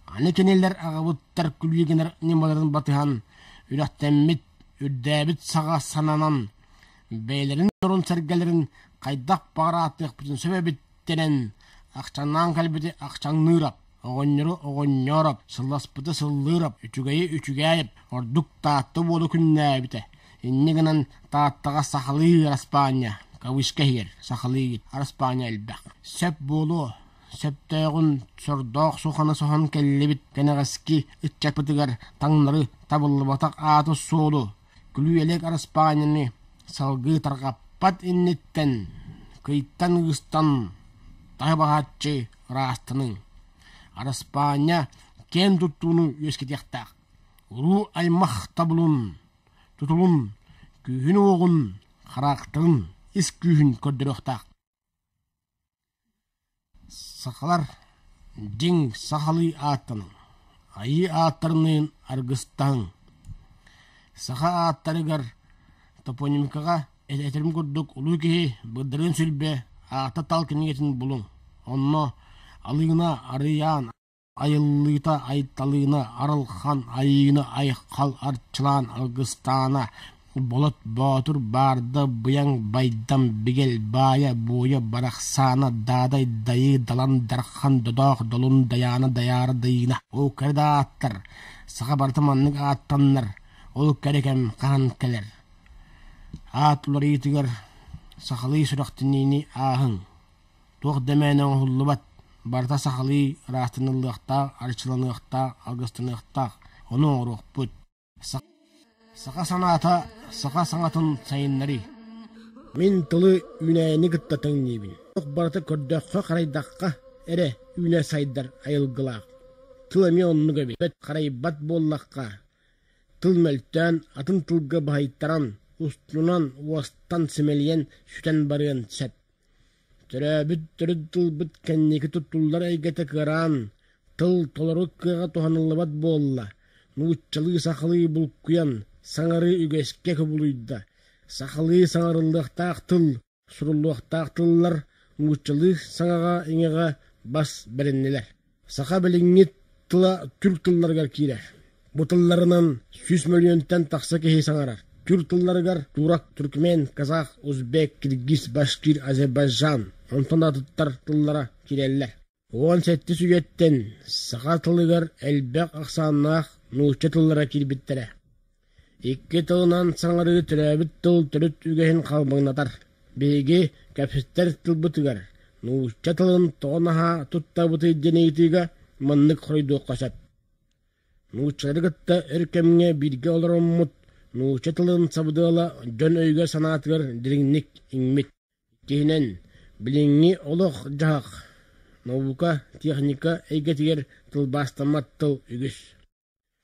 B: аны кинилэр аҕабыттар күлүү гынар ньымаларын батыһан, үрэхтэммит, үрдээбит саҕа сананан, бэйэлэрин дьонун-сэргэлэрин хайдах баҕар ааттыахпытын сөп эбит дэнэн, ахчаҥнаан кэлбити ахчаҥныырап, оҕонньору оҕонньоороп, сылласпыты сыллыырап, үчүгэйи үчүгээйэп, ордук Таатта уола күннээбитэ. Инньэ гынан Тааттаҕа сахалыы араспаанньа, кавычка иһигэр сахалыы араспаанньа элбэх. Сөп буолуо, сөптөөҕүн сордоох суханы соһон кэллибит кэнэҕэски ыччаппытыгар таҥнары табыллыбатах ааты-суолу, күлүү-элэк араспаанньаны салгыы тарҕаппат инниттэн кыйтан ыыстан таһы баһааччы ыраастаныҥ. Араспаанньа киэн туттууну үөскэтиэхтээх. Уруу аймах табылын, тутулун, күүһүн-уоҕун, хараактарын ис күүһүн көрдөрүөхтээх. Сахалар дьиҥ сахалыы ааттаныҥ, айыы ааттарыныын аргыстаһыҥ. Саха ааттарыгар топонимикаҕа этэрим курдук улуу киһи Бырдырыын Сүлбэ аата тал кинигэтин булуҥ. Онно Алыына Арыйаан Айыллыыта Айталыына Арылхан Айыына Айхал Арчылаан Алгыстаана Болот Боотур Баарда Быйаҥ Байдам Бигэл Баайа Буойа Барахсаана Даадай Дайыы Далан Дархан Додоох Долун Дайаана Дайаара Дайыына Ол кэрэ да ааттар, саха барыта маннык ааттаннар, ол кэрэ кэм хаһан кэлэр? Аат уларыйыытыгар сахалыы сүрэхтэниини ааһыҥ. Туох да мээнэ оҥоһуллубат, барыта сахалыы ыраастаныллыахтаах, арчыланыахтаах, алгыстаныахтаах, ону оҥоруохпут. Саха санаата саха саҥатын сайыннарыы. Мин тылы үүнээйини кытта тэҥниибин. Туох барыта көрдөххө-харайдахха эрэ үүнэр сайдар айылгылаах. Тыл эмиэ оннук эбит. Харайбат буоллахха, тыл мөлтөөн, атын тылга баһыйтаран, устунан уостан симэлийэн сүтэн барыан сөп. Төрөөбүт төрүт тылбыт кэнники туттуллар эйгэтэ кыараан, тыл толору кыаҕа туһаныллыбат буолла, нууччалыы-сахалыы булкуйан, саҥарыы үгэскэ кубулуйда. Сахалыы саҥарыллыахтаах тыл, суруллуохтаах тыллар нууччалыы саҥаҕа-иҥэҕэ бас бэриннилэр. Саха билиҥҥи тыла түрк тылларыгар киирэр. Бу тылларынан 100 мөлүйүөнтэн тахса киһи саҥарар. Түүр тылларыгар турок, туркмен, казах, узбек, киргиз, башкир, азербайджан, онтон атыттар тыллара киирэллэр. 17-ис үйэттэн саха тылыгар элбэх ахсааннаах нуучча тыллара киирбиттэрэ. Икки тылынан саҥарыы төрөөбүт тыл төрүт үгэһин халбаҥнатар. Биһиги кэпсэтэр тылбытыгар нуучча тылын тоҕо наһаа туттабытый диэн ыйытыыга маннык хоруйдуохха сөп. Нууччалары кытта өр кэмҥэ бииргэ олороммут нуучча тылын сабыдыала дьон өйүгэр-санаатыгар дириҥник иҥмит. Иккиһинэн, билиҥҥи олох-дьаһах, наука, техника эйгэтигэр тылбаастаммат тыл үгүс.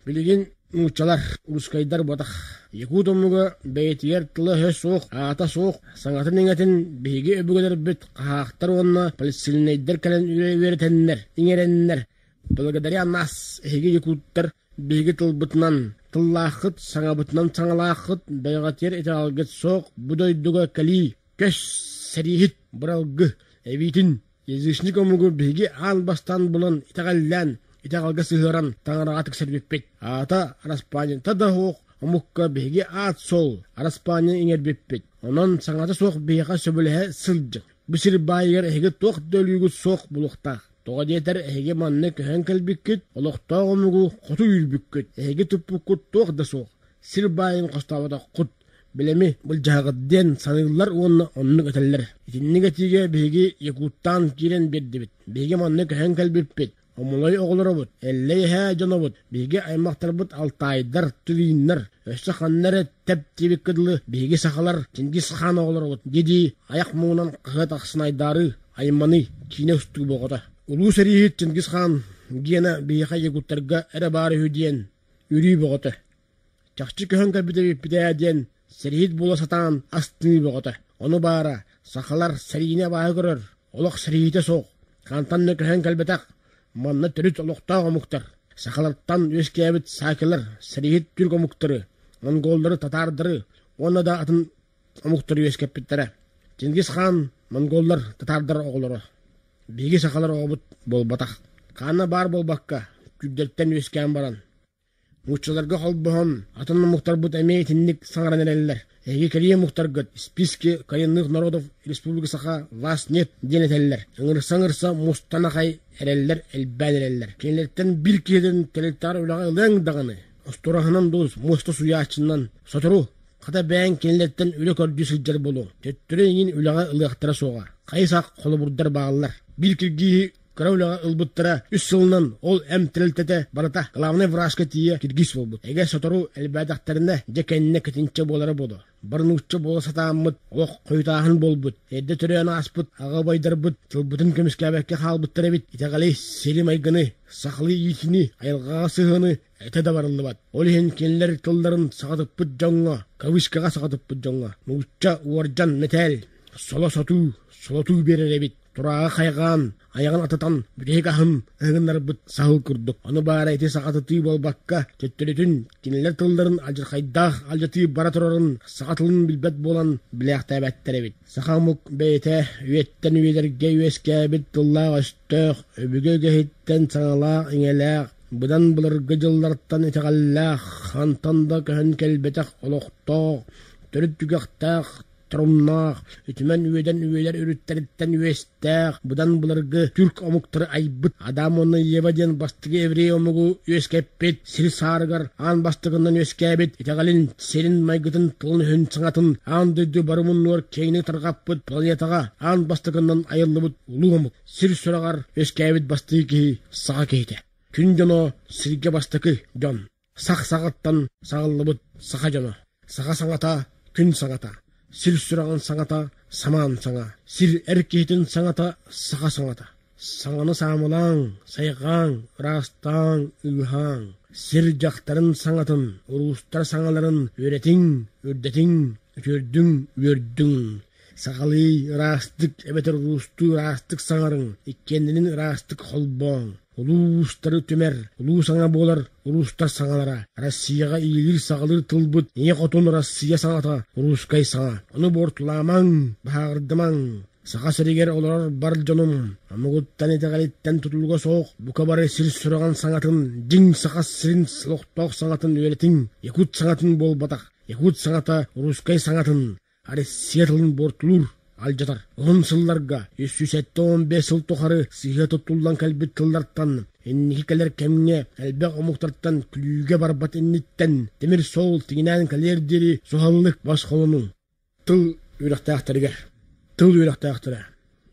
B: Билигин нууччалар, русскайдар буотах. Якут омуга бэйэтигэр тыла-өһө суох, аата суох, саҥатын-иҥэтин биһиги өбүгэлэрбит хаһаахтар уонна политсильнайдар кэлэн үөрэтэннэр, иҥэрэннэр, благодаря нас эһиги якуттар биһиги тылбытынан тыллааххыт, саҥабытынан саҥалааххыт, бэйэҕитигэр итэҕэлгит суох, бу дойдуга кэлии, көс, сэрииһит, быралгы, эбиитин Язычник омугу биһиги аан бастаан булан итэҕэллээн, итэҕэлгэ сыһыаран таҥараҕа тиксэрбиппит. Аата араспаанньата да суох омукка биһиги аат-суол араспаанньа иҥэрбиппит. Онон саҥата суох биһиэхэ сөбүлэһэ сылдьыҥ. Бу сир баайыгар эһиги туох да өлүүгүт суох булуохтаах. Тоҕо диэтэр эһиги манна көһөн кэлбиккит, олохтоох омугу хоту үүрбүккүт, эһиги туппуккут туох да суох. Сир баайын хостооботоххут. Билэми былдьаһаҕыт диэн саныыллар уонна оннук этэллэр. Итинник этиигэ биһиги Якуттаан киирэн биэрдибит. Биһиги манна көһөн кэлбиппит. Омолой оҕолоробут, Эллэй эһээ дьонобут, биһиги аймахтарбыт алтаайдар, тувиннар, өссө ханна эрэ тэп диэбиккэ дылы биһиги сахалар Чингис хаан оҕолоробут дии-дии айах муҥунан хаһыат ахсын айдаарыы, айманыы, киинэ устуу боҕото. Улуу сэрииһит Чингис хаан гиэнэ биһиэхэ якуттарга эрэ баар үһү диэн үрүү бөҕөтө. Чахчы көһөн кэлбит эбиппит ээ диэн сэрииһит буола сатаан астыныы бөҕөтө. Ону баара, сахалар сэриини абааһы көрөр, олох сэриитэ суох, хантан да көһөн кэлбэтэх, манна төрүт олохтоох омуктар. Сахалартан үөскээбит саакилар сэрииһит түрк омуктары, монголлары, татаардары уонна да атын омуктары үөскэппиттэрэ. Чингис хаан монголлар, татаардар оҕолоро. Биһиги сахалар оҕобут буолбатах. Хаана баар буолбакка, күрдэлтэн үөскээн баран, Нууччаларга холбоһон, атын омуктарбыт эмиэ итинник саҥаран эрэллэр. Эһиги кэлии омуктаргыт списке коренных народов Республики Саха вас нет диэн этэллэр. Ыҥырса-ыҥырса мустан ахай эрэллэр элбээн эрэллэр. Кинилэртэн биир киһитин тэрилтэҕэр үлэҕэ ылыаҥ даҕаны, остуораһынан дуу, муоста сууйааччынан сотору хата бэйэҥ кинилэртэн үлэ көрдүү сылдьар буолуоҥ. Төттөрү эйигин үлэҕэ ылыахтара суоҕа. Хайы-сах холобурдар бааллар. Биир киргииһи Кыра үлэҕэ ылбыттара үс сылынан ол эм тэрилтэтэ барыта главнай врачка тиийэ киргиз буолбут. Эгэ сотору элбээтэхтэринэ дьэ кэннэ кэтинчэ буолара буолуо. Бары нуучча буола сатааммыт олох хойутааһын буолбут. Эрдэ төрөөн ааспыт аҕа убайдарбыт тылбытын көмүскээбэккэ хаалбыттар эбит. Итэҕэли, сири-майгыны, сахалыы иитини, айылҕаҕа сыһыаны этэ да барыллыбат. Ол иһин кинилэр тылларын саҕатыппыт дьоҥҥо, кавычкаҕа саҕатыппыт дьоҥҥо, нуучча уордьан мэтээл, соло сотуу, солотуу биэрэр эбит. Турааҕы хайҕаан, айаҕын атытан, бүтэһик аһын ыһыгыннарбыт саһыл курдук. Ону баара ити сахатытыы буолбакка, төттөрүтүн кинилэр тылларын алдьархайдаах алдьатыы бара турарын саха тылын билбэт буолан билээхтээбэттэр эбит. Саха омук бэйэтэ үйэттэн үйэлэргэ үөскээбит тыллаах-өстөөх, өбүгэ үгэһиттэн саҥалаах-иҥэлээх, быдан былыргы дьыллартан итэҕэллээх, хантан да көһөн кэлбэтэх олохтоох, төрүт түгэхтээх. торумнаах, үтүмэн үөдэн үйэлэр үрүттэриттэн үөстээх, быдан былыргы түрк омуктары айбыт Адам уонна Ева диэн бастакы еврей омугу үөскэппит, сир саарыгар аан бастакынан үөскээбит, итэҕэлин, сирин майгытын, тылын-өһүн саҥатын аан дойду бары муннугар киэҥник тарҕаппыт планетаҕа аан бастакынан айыллыбыт улуу омук, сир сүрэҕэр үөскээбит бастакы киһи саха киһитэ. Күн дьоно сиргэ бастакы дьон. Сах саҕаттан саҕыллыбыт саха дьоно. Саха саҥата күн саҥата, сир сүрэҕин саҥата самаан саҥа, сир эр киһитин саҥата саха саҥата. Саҥаны саамылааҥ, сайҕааҥ, ыраастааҥ, ыыһааҥ. Сир дьахтарын саҥатын, уруустар саҥаларын үөрэтиҥ, үрдэтиҥ, үтүөрдүҥ, үөрдүҥ. Сахалыы ыраастык эбэтэр уруустуу ыраастык саҥарыҥ, иккиэннэрин ыраастык холбооҥ. Улуустары түмэр, улуу саҥа буолар уруустар саҥалара. Россияҕа иилиир-саҕалыыр тылбыт Ийэ Хотун Россия саҥата, русскай саҥа. Ону буортулаамаҥ, баһааҕырдымаҥ. Саха сиригэр олорор бар дьонум, омугуттан итэҕэлиттэн тутулуга суох бука бары сир сүрэҕин саҥатын, дьиҥ саха сирин олохтоох саҥатын үөрэтиҥ. Якут саҥатын буолбатах, якут саҥата русскай саҥатын, Россия тылын буортулуур, алдьатар. Уһун сылларга, 375 сыл тухары сыыһа туттуллан кэлбит тыллартан, инники кэлэр кэмҥэ элбэх омуктартан күлүүгэ барбат инниттэн тимир суол тигинээн кэлиэр диэри суһаллык босхолонуҥ. Тыл үөрэхтээхтэригэр. Тыл үөрэхтээхтэрэ.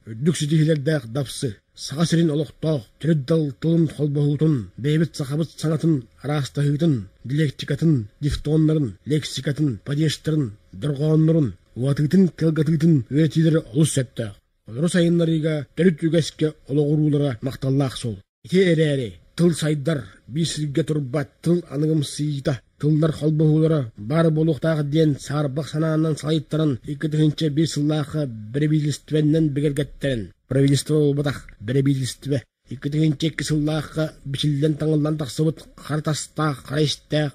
B: Үрдүк ситиһиилэрдээх Дапсы, Саха сирин олохтоох төрүт дал тылын холбоһуутун, бэйэбит сахабыт саҥатын араастаһыытын, диалектикатын, дифтоннарын, лексикатын, падежтарын, дорҕооннорун, уатыытын-кылгатыытын үөрэтиилэрэ олус сөптөөх. Олору сайыннарыыга төрүт үгэскэ олоҕуруулара махталлаах суол. Ити эрээри тыл сайдар, биир сиргэ турбат тыл аныгымсыйыыта, тыллар холбоһуулара баар буолуохтаах диэн саарбах санаанан салайтаран 2001 сыллаахха бэрэбиилистибэннэн бигэргэттэрэн, правительство буолбатах, бэрэбиилистибэ 2002 сыллаахха бичиллэн таҥыллан тахсыбыт хара тастаах, хара истээх,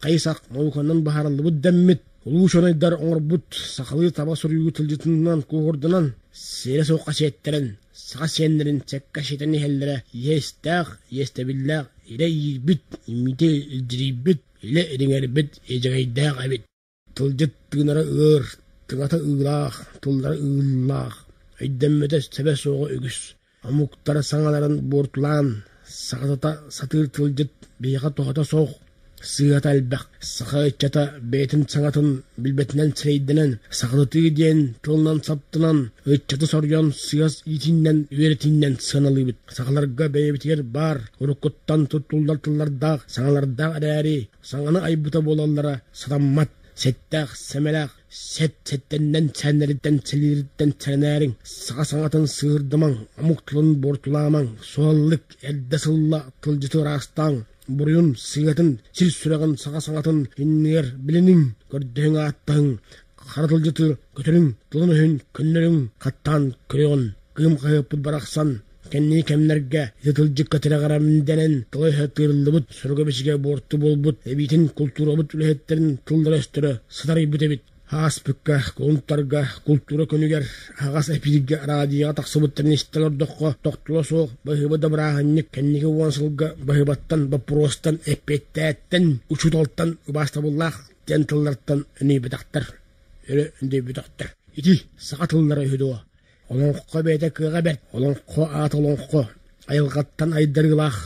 B: хайысах науканан быһаарыллыбыт дэммит улуу учуонайдар оҥорбут сахалыы таба суруйуу тылдьытынан куоһурданан, сиэрэ суохха сиэттэрэн, саха сиэннэрин сэккэ ситэн иһэллэрэ иэстээх, иэстэбиллээх, илэ иирбит, имитэ илдьирийбит, илэ ириҥэрбит иэдьэгэйдээх эбит. Тылдьыт тыынара ыар, тыҥата ыылаах, тыллара ыыллаах, өйдөммөтө сэбэ суоҕа үгүс. Омуктар саҥаларын буортулаан, сахатыта сатыыр тылдьыт биһиэхэ туһата суох, сыыһата элбэх. Саха ыччата бэйэтин саҥатын билбэтинэн сирэйдэнэн, сахатытыы диэн тылынан саптынан, ыччаты соруйан сыас иитиннэн үөрэтиинэн сыаналыыбыт. Сахаларга бэйэбитигэр баар уруккуттан туттуллар тыллардаах, саҥалардаах эрээри, саҥаны айбыта буолаллара сатаммат. Сэттээх, сэмэлээх, Сэт сэттэннэн сээннэриттэн сэлиириттэн сэрэнээриҥ, саха саҥатын сыырдымаҥ, омук тылын буортулаамаҥ, суһаллык эрдэ сылла тылдьыты ыраастааҥ, буруйун, сыыһатын, сир сүрэҕин саха саҥатын иннигэр билиниҥ, көрдөһүҥ ааттаһыҥ, хара тылдьыты көтөрүҥ, тылын-өһүн көннөрүҥ, хаттаан көрүөҕүн, кыым хаһыаппыт барахсан Кэнники кэмнэргэ ити тылдьыкка тирэҕирэмдэнэн тыла-өһө тыырыллыбыт, суруга-бичигэ буорту буолбут, эбиитин култуурабыт үлэһиттэрин тыллара-өстөрө сатарыйбыт эбит. Ааспыкка, кулунтарга, култуура күнүгэр аһаҕас эпииргэ араадьыйаҕа тахсыбыттарын истэн олордоххо, тохтоло суох баһыыба да бырааһынньык кэнники уон сылга баһыыбаттан, боппуруостан, эппиэттээттэн, учууталтан убаастабыллаах диэн тыллартан өнүйбэтэхтэр, өрө өндөйбөтөхтөр. Ити саха тыллара үһү дуо? Олоҥхо бэйэтэ кыаҕа бэрт, олоҥхо аата олоҥхо, айылҕаттан айдарыылаах,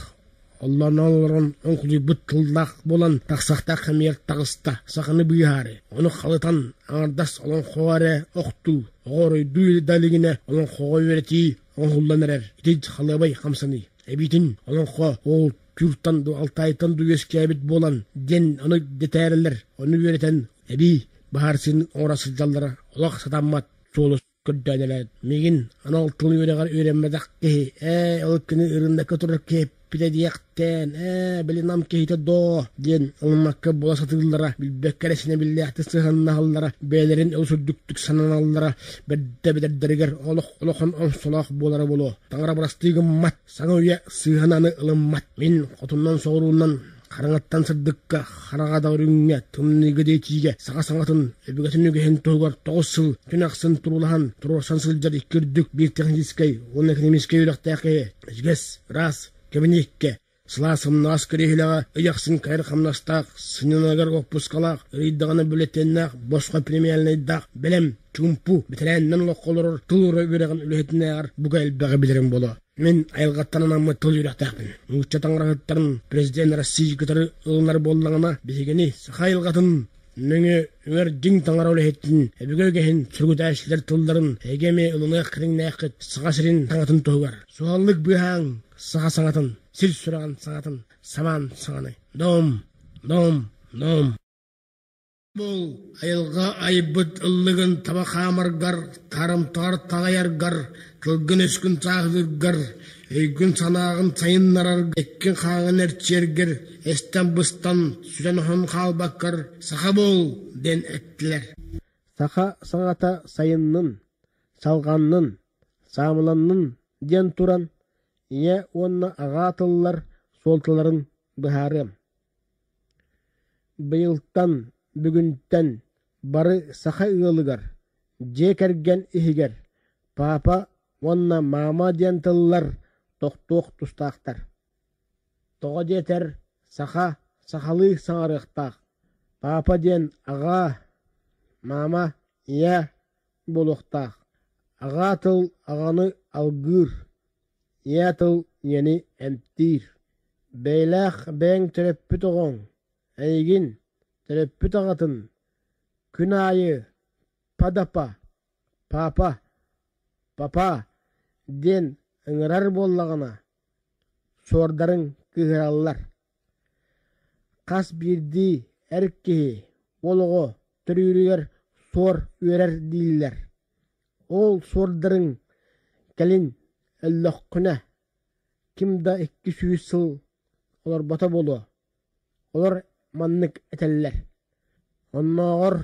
B: оллонон олорон оҥкулуйбут тыллаах буолан тахсахтаах кэмигэр таҕыста, саханы быыһаары, ону халытан аҥардас олоҥхоҕо эрэ охтуу, оҕо оройдуу да илигинэ олоҥхоҕо үөрэтии оҥоһуллан эрэр, ити халыабай хамсаныы. Эбиитин олоҥхо ол Тюртан ду Алтайтан ду үөскээбит буолан диэн ону дэтээрэллэр, ону үөрэтэн эбии быһаарсыыны оҥоро сылдьаллара олох сатаммат суолу көрдөөнөлөөт миигин анал тыл үөрэҕэр үөрэммэтэх киһи ээ ол кини ырыынакка турар киһиппитэ диэхтээн ээ били нам киһитэ доо диэн ылыммакка буола сатыыллара билбэккэ эрэ синэбиллээхтик сыһыаннаһаллара бэйэлэрин олус үрдүктүк сананаллара бэрдэ бэдэрдэригэр олох улахан омсолоох буолара буолуо таҥара бырастыы гыммат Саҥа үйэ сыыһананы ылыммат. Мин хотуннан соҕуруунан хараҥаттан сырдыкка, хараҕа да үрүҥҥэ, тымныыга диэтиигэ саха саҥатын, өбүгэтин үгэһин туһугар 9 сыл күн ахсын туруулаһан, туруорсан сылдьар икки үрдүк биир техническэй уонна экономическай үөрэхтээх киһи, ичигэс, ыраас кэбиниэккэ.
F: Сылаас сымнаҕас кириэһилэҕэ ый ахсын кайр хамнастаах, сынньанарыгар уоппускалаах, ыйдаҕына бюллетеннээх, босхо премиальнайдаах, бэлэм, чуумпу, бэтэрээнинэн олоххо олорор тыл үөрэҕин үлэһитинээҕэр бука элбэҕи билэрим буолуо. Мин айылҕаттан анаммыт тыл үөрэхтээхпин. Нуучча таҥараһыттарын президент России кытары ылынар буоллаҕына, биһигини саха айылҕатын нөҥүө үҥэр дьиҥ таҥара үлэһиттин өбүгэ үгэһин сүргүтээччилэр тылларын эһиги эмиэ ылыныах кэриҥнээххит Саха сирин таҥатын туһугар. Суһаллык быыһааҥ саха саҥатын, сир сүрэҕин саҥатын, самаан саҥаны. Дом, дом, дом. Бул айылҕа айбыт ыллыгын таба хаамаргар, тарымтаҕар таҕайаргар, тылгын-өскүн сааһылыыргар, өйгүн-санааҕын сайыннарарга, эккин-хааҥҥын эрчийэргэр, эстэн-быстан, сүтэн-оһон хаалбаккар саха буол диэн эттилэр.
G: Саха саҥата сайыннын, салҕаннын, саамыланнын диэн туран, ийэ уонна аҕа тыллар суолталарын быһаарыам. Быйылтан, бүгүнтэн бары саха ыалыгар, дьиэ кэргэн иһигэр папа уонна мама диэн тыллар тохтуох тустаахтар. Тоҕо диэтэр, саха сахалыы саҥарыахтаах. Папа диэн аҕаа, мама ийээ буолуохтаах. Аҕаа тыл аҕаны алгыыр, ийээ тыл ийэни эмтиир. Бэйэлээх бэйэҥ төрөппүт оҕоҥ, эйигин, төрөппүт аҕатын, күн аайы «па-да-па, папа, папа» диэн ыҥырар буоллаҕына, суордарыҥ кыыһыраллар. Хас биирдии эр киһи уол оҕо төрүүрүгэр суор үөрэр дииллэр. Ол суордарыҥ кэлин өллөххүнэ, ким да 200 сыл олорбото буолуо. Олор маннык этэллэр: Оннооҕор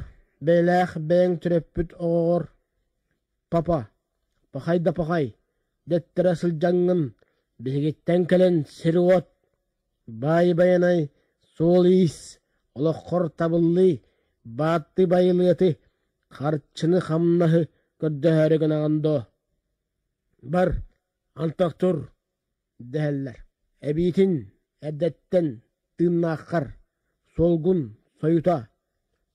G: бэйэлээх бэйэҥ төрөппүт оҕоҕор «Папа, пахай да пахай, дэттэрэ сылдьаҥҥын, биһигиттэн кэлэн сир-уот, баай байанай, суол-иис, олоххор табыллыы, баатты байылыаты, харчыны-хамнаһы көрдөһөөрү гынаҕын дуо? Бар, антах тур, дэһэллэр. Эбиитин эрдэттэн тыыннааххар суолгун сойута,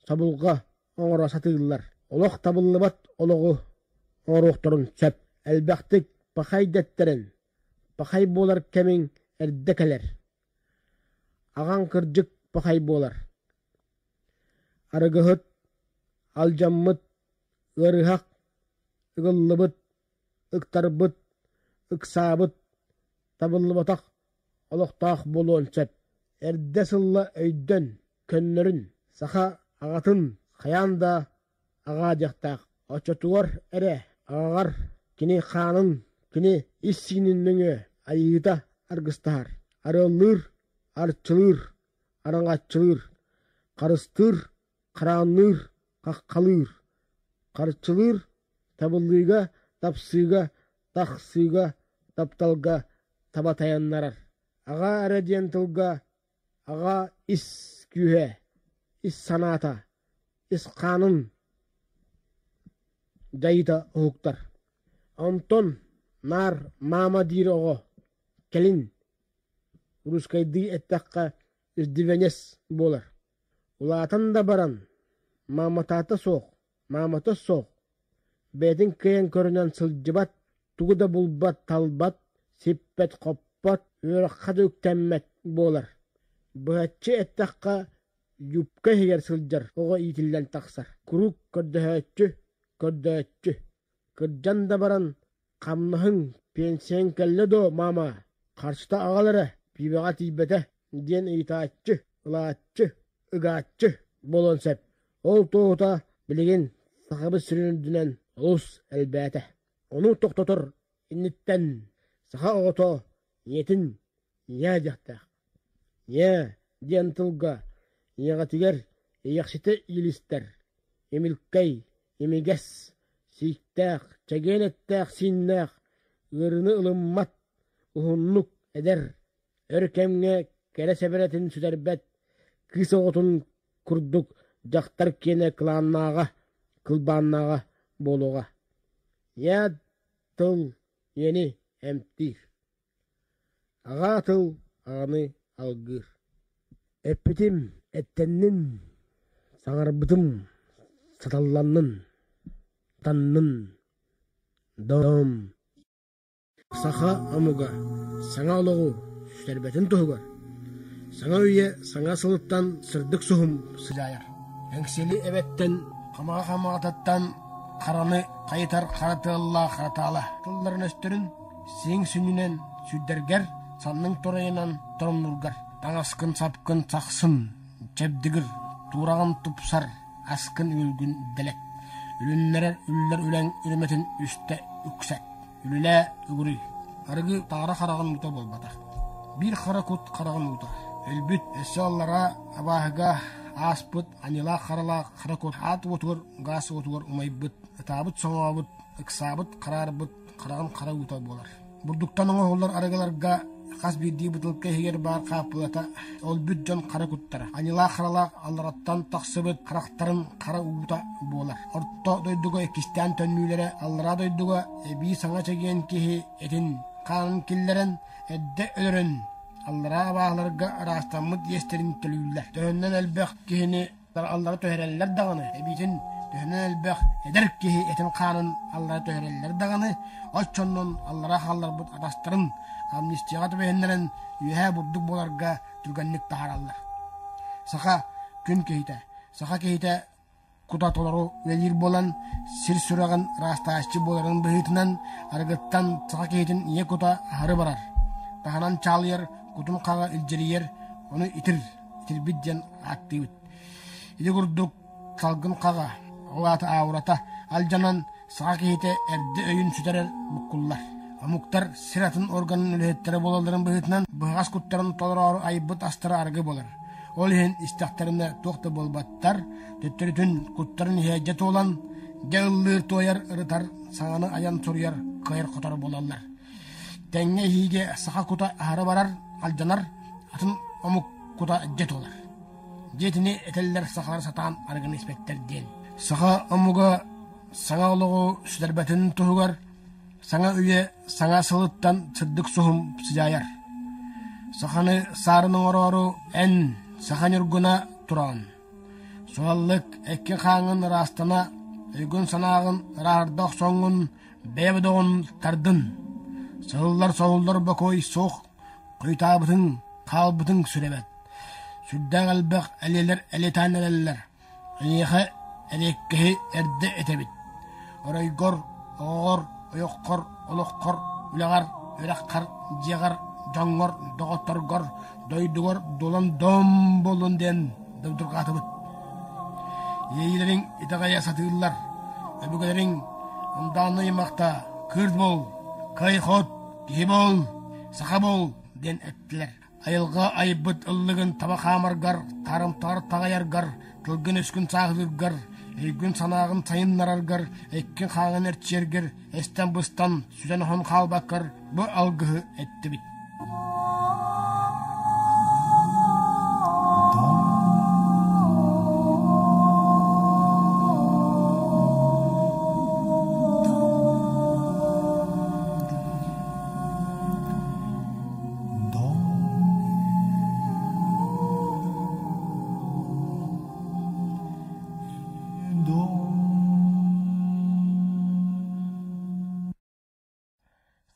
G: собулҕа оҥоро сатыыллар. Олох табыллыбат олоҕу оҥоруохтарын сөп. Элбэхтик пахай дэттэрэн, пахай буолар кэмиҥ эрдэ кэлэр. Аҕаҥ кырдьык пахай буолар. Арыгыһыт, алдьаммыт, ыарыһах, ыгыллыбыт, ыктарбыт, ыксаабыт, табыллыбатах олохтоох буолуон сөп. Эрдэ сылла өйдөн, көннөрүн, саха аҕатын хайаан да аҕаа диэхтээх. Оччотугар эрэ аҕаҕар кини хаанын, кини ис сиинин нөҥүө айыыта аргыстаһар, арыаллыыр, арчылыыр, араҥаччылыыр, харыстыыр, хараанныыр, хаххалыыр, харчылыыр, табыллыыга, тапсыыга, тахсыыга, тапталга таба тайаннарар. Аҕа эрэ диэн тылга аҕа ис күүһэ, ис санаата, ис хаанын дьайыыта уһуктар. Онтон наар маама диир оҕо кэлин русскайдыы эттэххэ иждивенец буолар. Улаатан да баран мааматаата суох, маамата суох, бэйэтин кыайан көрүнэн сылдьыбат, тугу да булбат-талбат, сиппэт-хоппот, үөрэххэ да үктэммэт буолар. Быһаччы эттэххэ, юбка иһигэр сылдьар оҕо иитиллэн тахсар. Куруук көрдөһөөччү, көрдөөччү. Кырдьан да баран «Хамнаһыҥ, пенсияҥ кэллэ дуо, маама? Харчыта аҕал эрэ, пиибэҕэ тиийбэтэ» диэн ыйытааччы, ылааччы, ыгааччы буолуон сөп. Ол туоһута билигин Сахабыт сирин үрдүнэн олус элбээтэ. Ону тохтотор инниттэн саха оҕото ийэтин ийээ диэхтээх. Ийээ диэн тылга ийэҕитигэр ийэхситэ иилистэр, имилкэй, имигэс, сииктээх, чэгиэн эттээх-сииннээх, ыарыыны ылыммат, уһуннук эдэр, өр кэмҥэ кэрэ сэбэрэтин сүтэрбэт кыыс оҕотун курдук дьахтар киэнэ кылааннааҕа, кылбааннааҕа буолуоҕа. Ийээ тыл ийэни эмтиир. Аҕаа тыл
F: аҕаны алгыыр. Эппитим эттэннин, саҥарбытым саталланнын, таннын, дом. Саха омуга саҥа олоҕу сүтэрбэтин туһугар саҥа үйэ саҥа сылыттан сырдык суһум сыдьаайар. Эҥсиэли эбэттэн хамаҕа хамаҕатыттан хараны хайытар хара тыаллаах харатаала тылларын-өстөрүн сиҥ сүнньүнэн сүрдэргэр, санныҥ турайынан торумнуургар, таҥаскын-сапкын сахсын, чэбдигир, туураҕын тупсар, аскын үөлгүн дэлэт, үлүннэрэр үллэр үлэҥ үрүмэтин үстэ үксэт. Үлэлээ үгүрүй. Арыгы таара хараҕын уута буолбатах. Биир хара кут хараҕын уута. Өлбүт, өссө аллараа абааһыга ааспыт аньылаах харалаах хара кут аат уотугар, гаас уотугар умайбыт, ытаабыт-соҥообут, ыксаабыт, хараарбыт хараҕын хара уута буолар. Бурдуктан оҥоһуллар арыгыларга хас биирдии бытылка иһигэр баар хааппылата өлбүт дьон хара куттара, аньылаах-харалаах аллараттан тахсыбыт харахтарын хара уута буолар. Орто дойдуга иккистээн төннүүлэрэ аллараа дойдуга эбии саҥа чэгиэн киһи этин хаанын киллэрэн, эрдэ өлөрөн, аллараа абааһыларга ыраастаммыт иэстэрин төлүүллэр. Төһөннөн элбэх киһини аллара түһэрэллэр даҕаны, эбиитин төһөнөн элбэх эдэр киһи этин-хаанын аллара түһэрэллэр даҕаны, оччоннон аллара хаалларбыт атастарын амнистияҕа түбэһиннэрэн үөһээ бурдук буоларга түргэнник таһаараллар. Саха күн киһитэ, саха киһитэ кута толору үлэлиир буолан, сир сүрэҕин ыраастааччы буоларын быһыытынан, арыгыттан саха киһитин ийэ кута аһары барар, таһынан чаалыйар, кутун хаҕа илдьирийэр, ону итир, итирбит диэн ааттыыбыт. Ити курдук салгын хаҕа, ол аата аурата алдьанан, саха киһитэ эрдэ өйүн сүтэрэр буккуллар. Омуктар сир атын органын үлэһиттэрэ буолалларын быһыытынан быһаҕас куттарын толороору айбыт астара арыгы буолар. Ол иһин истэхтэринэ туох да буолбаттар, төттөрүтүн куттарын иһэ дьэ туолан, дьэ ыллыыр-туойар, ырытар, саҥаны айан суруйар, кыайар-хотор буолаллар. Тэҥҥэ иһиигэ саха кута аһары барар, алдьанар, атын омук кута дьэ туолар. Дьиэтини этэллэр сахалар сатаан арыгыны испэттэр диэн. Саха омуга саҥа олоҕу сүтэрбэтин туһугар саҥа үйэ саҥа сылыттан сырдык суһум сыдьаайар. Саханы саарын оҥороору эн саха ньургуна тураҕын. Суһаллык экки хааҥҥын ыраастана, өйгүн-санааҕын ырааһырда охсоҥҥун бэйэ бодоҕун тардын. Сыллар-соһуллар бокуой суох Хойутаабытыҥ, хаалбытыҥ сүрэбэт. Сүрдээх элбэх элиэлэр элиэтээн эрэллэр. Эйиэхэ эриэккэһи эрдэ этэбит. Оройгор, оҕоҕор, ойоххор, олоххор, үлэҕэр, үөрэххэр, дьиэҕэр, дьоҥҥор, доҕотторгор, дойдугар дуолан дом буоллун диэн дойдурҕаатыбыт. Иэйиилэриҥ итэҕэйэ сатыыллар. Өбүгэлэриҥ ымдаанна ыймахта кыырт буол, кыай-хот, Киһи буол, саха буол диэн эттилэр. Айылҕа айбыт ыллыгын таба хаамаргар, таарымтаҕар таҕайаргар, тылгын-өскүн сааһылыыргар, өйгүн-санааҕын сайыннараргар, эккин-хааҥҥын эрчийэргэр, эстэн-быстан, сүтэн-оһон хаалбаккар бу алгыһы эттибит.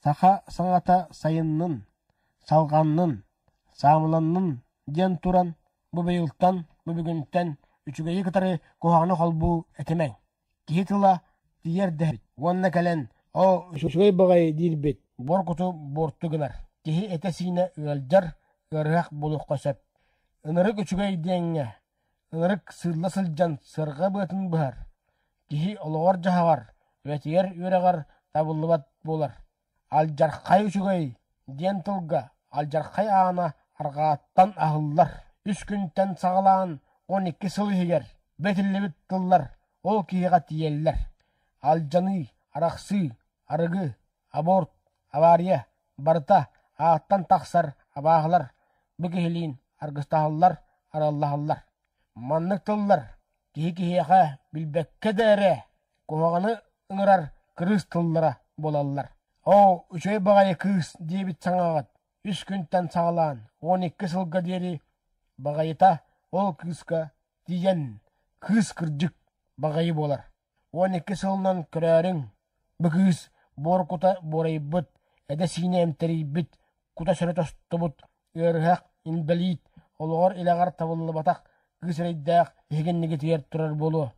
F: Саха саҥата сайыннын, салҕаннын, саамыланнын диэн туран бу быйылтан, бу бүгүнтэн үчүгэйи кытары куһаҕаны холбуу этимэҥ. Киһи тыла тиийэр дэһэбит уонна кэлэн «Оо, үчүгэй баҕайы» диирбит буор куту буорту гынар. Киһи этэ-сиинэ ыалдьар, ыарыһах буолуохха сөп. Ынырык үчүгэй диэҥҥэ ынырык сыылла сылдьан сыарҕа быатын быһар, киһи олоҕор-дьаһаҕар, үлэтигэр-үөрэҕэр табыллыбат буолар. Алдьархай үчүгэй диэн тылга алдьархай аана арҕааттан аһыллар. Үс күнтэн саҕалаан 12 сыл иһигэр бэтиллибит тыллар ол киһиэхэ тиийэллэр. Алдьаныы, арахсыы, арыгы, аборт, авария барыта ааттан тахсар абааһылар бу киһилиин аргыстаһаллар, араллаһаллар. Маннык тыллар киһи киһиэхэ билбэккэ да эрэ куһаҕаны ыҥырар кырыыс тыллара буолаллар. Оо, үчүгэй баҕайы кыыс диэбит саҥаҕыт. Үс күнтэн саҕалаан 12 сылга диэри баҕайыта ол кыыска тиийэн кыыс кырдьык баҕайы буолар. 12 сылынан көрөөрүҥ, бу кыыс буор кута буорайбыт, этэ-сиинэ эмтэрийбит, кута-сүрэ тостубут, ыарыһах, инбэлиит, олоҕор илэҕэр табыллыбатах кыыс эрэйдээх эһигиннигитигэр турар буолуо.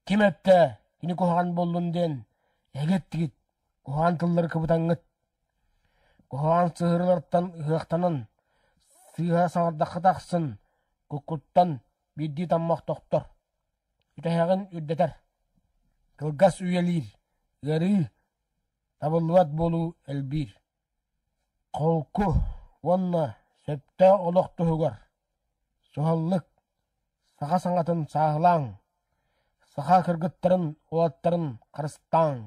F: Ким эттэ, кини куһаҕан буоллун диэн, эһиги эттигит, куһаҕан тыллары кыбытаҥҥыт. Куһаҕан сыһыарылартан ыһыахтанан, сыыһа саҥардаххыт ахсын, куккуттан биирдии таммах тохтор. Үтэһэҕин үрдэтэр, кылгас үйэлиир, ыарыы, табыллыбат буолуу элбиир. Холку уонна сөптөөх олох туһугар суһаллык саха саҥатын сааһылааҥ, саха кыргыттарын, уолаттарын харыстааҥ.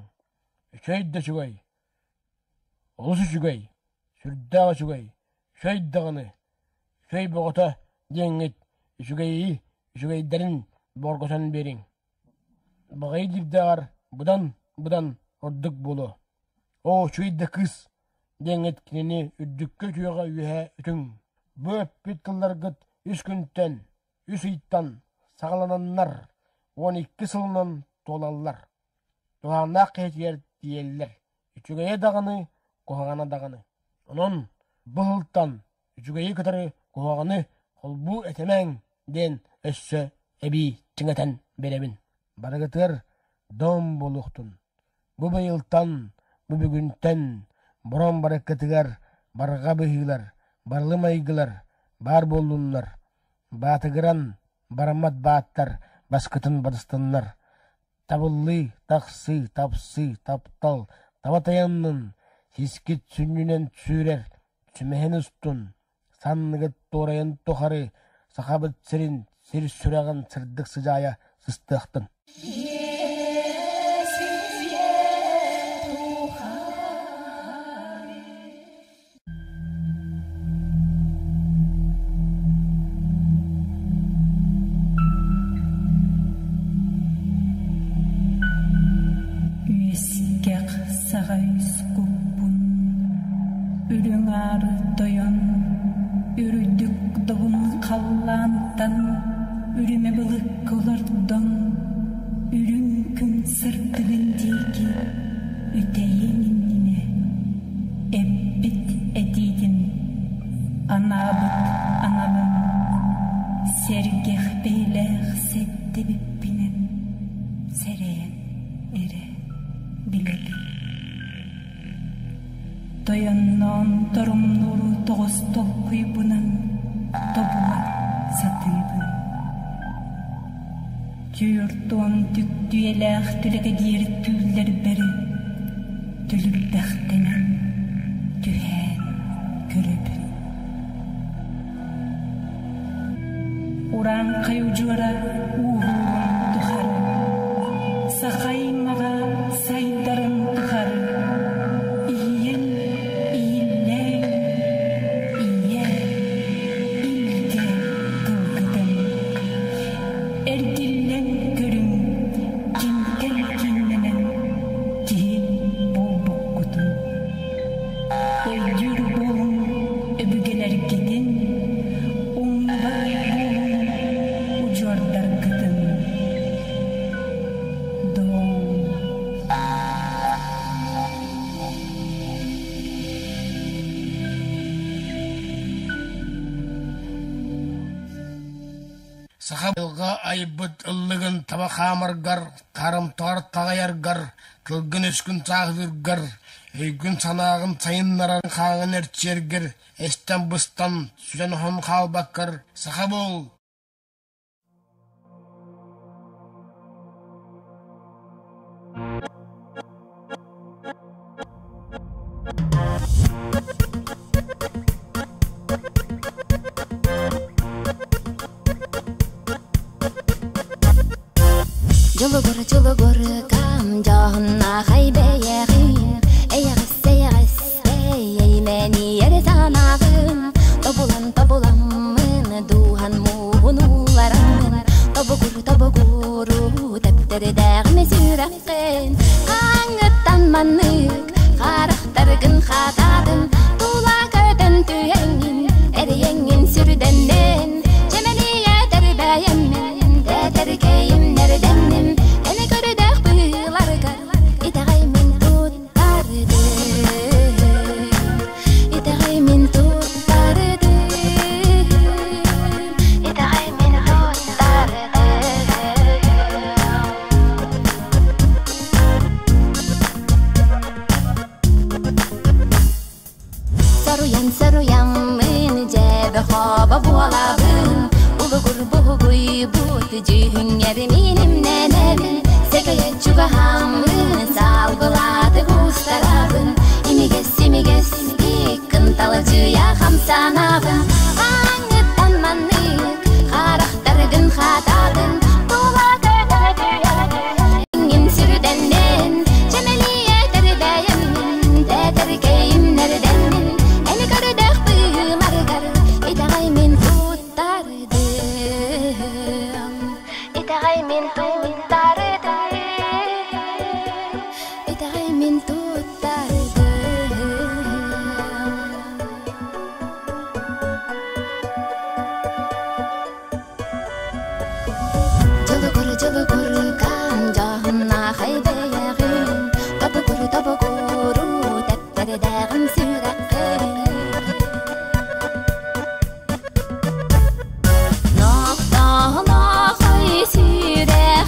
F: Үчүгэй да үчүгэй, олус үчүгэй, сүрдээх үчүгэй, үчүгэй даҕаны, үчүгэй бөҕөтө диэҥҥит үчүгэйи үчүгэйдэрин бөҕөргөтөн биэриҥ. Баҕайы диирдээҕэр быдан быдан ордук буолуо. Оо, үчүгэй да кыыс диэҥҥит кинини үрдүккэ үтүөҕэ үөһэ үтүҥ. Бу эппит тылларгыт үс күнтэн, үс ыйтан саҕалананнар 12 сылынан туолаллар. Туһааннаах киһитигэр тиийэллэр. Үчүгэйэ даҕаны, куһаҕана даҕаны. Онон бу сылтан үчүгэйи кытары куһаҕаны холбуу этимэҥ диэн өссө эбии чиҥэтэн биэрэбин. Барыгытыгар дом буолуохтун. Бу быйылтан, бу бүгүнтэн бороҥ барыккытыгар барҕа быһыылар, барылы майгылар баар буоллуннар. Баатыгыран бараммат бааттар баскытын батыстыннар. Табыллыы, тахсыы, тапсыы, таптал, таба тайаннын, сискит сүнньүнэн сүүрэр, сүмэһин устун, санныгыт туорайын тухары Сахабыт сирин сир сүрэҕин сырдык сыдьаайа сыстыахтын.
H: Үөскэх саҕа үс куппун Үрүҥ аары тойон Үрдүк добун халлаантан Үрүмэ былыкка олордон Үрүҥ күн сырдыгын диэки Үтэйиэн иннинэ Эппит этиитин Анаабыт аналын Сэргэх бэйэлээх сэттэбиппинэн Сэрэйэн эрэ билэбин. Тойонноон торумнууру тоҕус толкуйбунан тобула сатыыбын. Түөрт түктүйэлээх түлэкэдиэр түүллэрбэр түлүрбэхтэнэн түһээн көрөбүн. Урааҥхай удьуора ууһуурун тухары, саха аймаҕа сайдарын тухары иһийэн иһиллээн ийэ илгэ тылгытын Эргиллэн көрүҥ, кимтэн кииннэнэн киһи буолбуккутун. Өйдүүр буолуҥ өбүгэлэргитин, умнубат буолуҥ удьуордаргытын. Доо.
F: Саха тылга айбыт ыллыгын таба хаамаргар, харымтаҕар таҕайаргар, тылгын-өскүн сааһылыыргар, өйгүн-санааҕын сайыннаран хааҥын эрчийэргэр, эстэн-быстан, сүтэн-оһон хаалбаккар саха буол!
I: Дьулугур, дьулугур, кам дьоһуннаахай бэйэҕин, эйэҕэс, эйэҕэс, эймэниэр санааҕын, тобулан, тобуламмын, дууһан мууһун уулараммын, тобугур, тобугуру, тэптэрдээҕим сүрэххин, хаҥыттан маннык, харахтаргын хатаатын, тула көтөн түһэ. Дьүһүҥҥэр мин имнэнэбин, Сэгэйэ чугаһааммын, Салгылааты куустарабын, Имигэс, имигэс Кынталачыйа хамсанабын. Аңыттан маннык Харахтаргын хататын, Тула көтө сүрдэннен, Чэмэлиэ тэрбэйэммин, Тэтэркэйимнэрдэннин, Эни көрдөх быыларгар, Итэҕэй мин туттардым, Итэҕэй мин туттардым, Итэҕэй мин туттардым. Дьылыгыр, дьылыгыр, каан дьоһуннаахай бэйэҕин, Тобугур, тобугуру, тэптэрдээҕин сүрэххин. Нохтоолоохой сүрэх.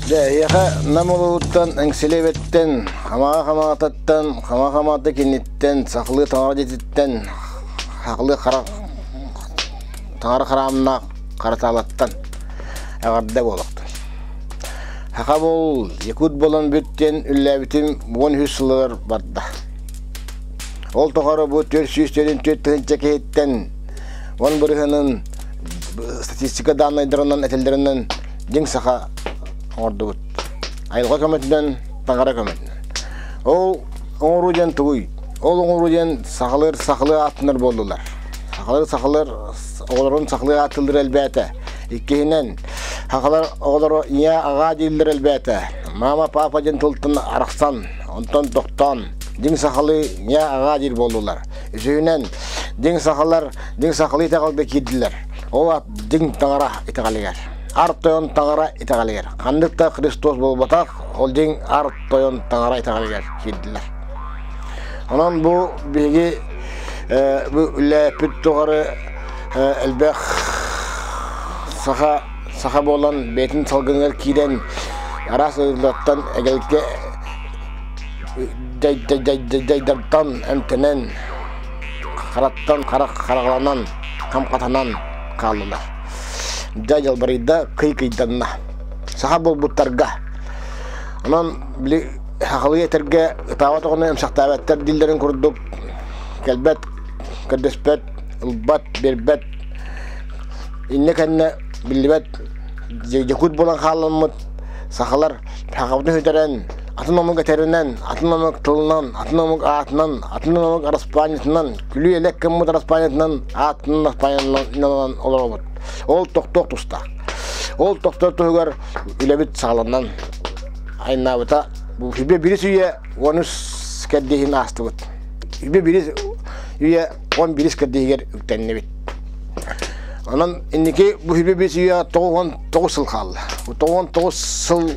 J: Дьэ, эһиэхэ Нам улууһуттан, Эҥсилиэбиттэн, Хамаҕа Хамаҕатыттан, Хаҥа Хамаҕата киниттэн, сахалыы таҥара дьиэтиттэн, сахалыы хара таҥара хараамнаах Харатаалаттан эҕэрдэ буолуохтун. Саха буол, якут буолан бүт диэн үллээбитим 13 сылыгар барда. Ол тухары бу 444 тыһыынча киһиттэн 10 бырыһыанын статистика дааннайдарынан этэллэринэн дьиҥ саха оҥордубут. Айылҕа көмөтүнэн, таҥара көмөтүнэн. Ол оҥоруу диэн тугуй? Ол оҥоруу диэн сахалар сахалыы ааттанар буоллулар. Сахалар сахалар оҕолорун сахалыы ааттыыллара элбээтэ. Иккиһинэн, сахалар оҕолоро ийэ аҕаа дииллэр элбээтэ. Мама, папа диэн тылтан арахсан, онтон тохтоон, дьиҥ сахалыы ийэ аҕаа диир буоллулар. Үсүһүнэн, дьиҥ сахалар дьиҥ сахалыы итэҕэлгэ киирдилэр. Ол аат дьиҥ таҥара итэҕэлигэр. Ар тойон таҥара итэҕэлигэр. Ханнык да Христос буолбатах, ол дьиҥ ар тойон таҥара итэҕэлигэр киирдилэр. Онон бу биһиги бу үлэлээппит тухары элбэх саха саха буолан бэйэтин салгыныгар киирэн араас ыарыылартан эгэлгэ дьайдартан эмтэнэн хараттан харах хараҕаланан хам-хатанан хааллылар. Дьай дьалбарыйда, кый-кыйданна. Саха буолбуттарга. Онон били сахалыы этэргэ ытаабат оҕону эмсэхтээбэттэр дииллэрин курдук кэлбэт, көрдөспөт, ылбат, биэрбэт, иннэ-кэннэ биллибэт дьокуут буолан хааламмыт сахалар сахабытын сүтэрэн, атын омук этэринэн, атын омук тылынан, атын омук аатынан, атын омук араспаанньатынан, күлүү-элэк гыммыт араспаанньатынан, аатынан араспаанньанан олоробут. Ол тохтуох тустаах. Ол тохтор туһугар үлэбит саҕаланан айаннаабыта. Бу сүбэ бирис үйэ онус кэрдииһин аастыбыт. Сүбэ бирис үйэ он бирис кэрдииһигэр үктэннибит. Онон инники бу сүбэ бирис үйэ 99 сыл хаалла. Бу 99 сыл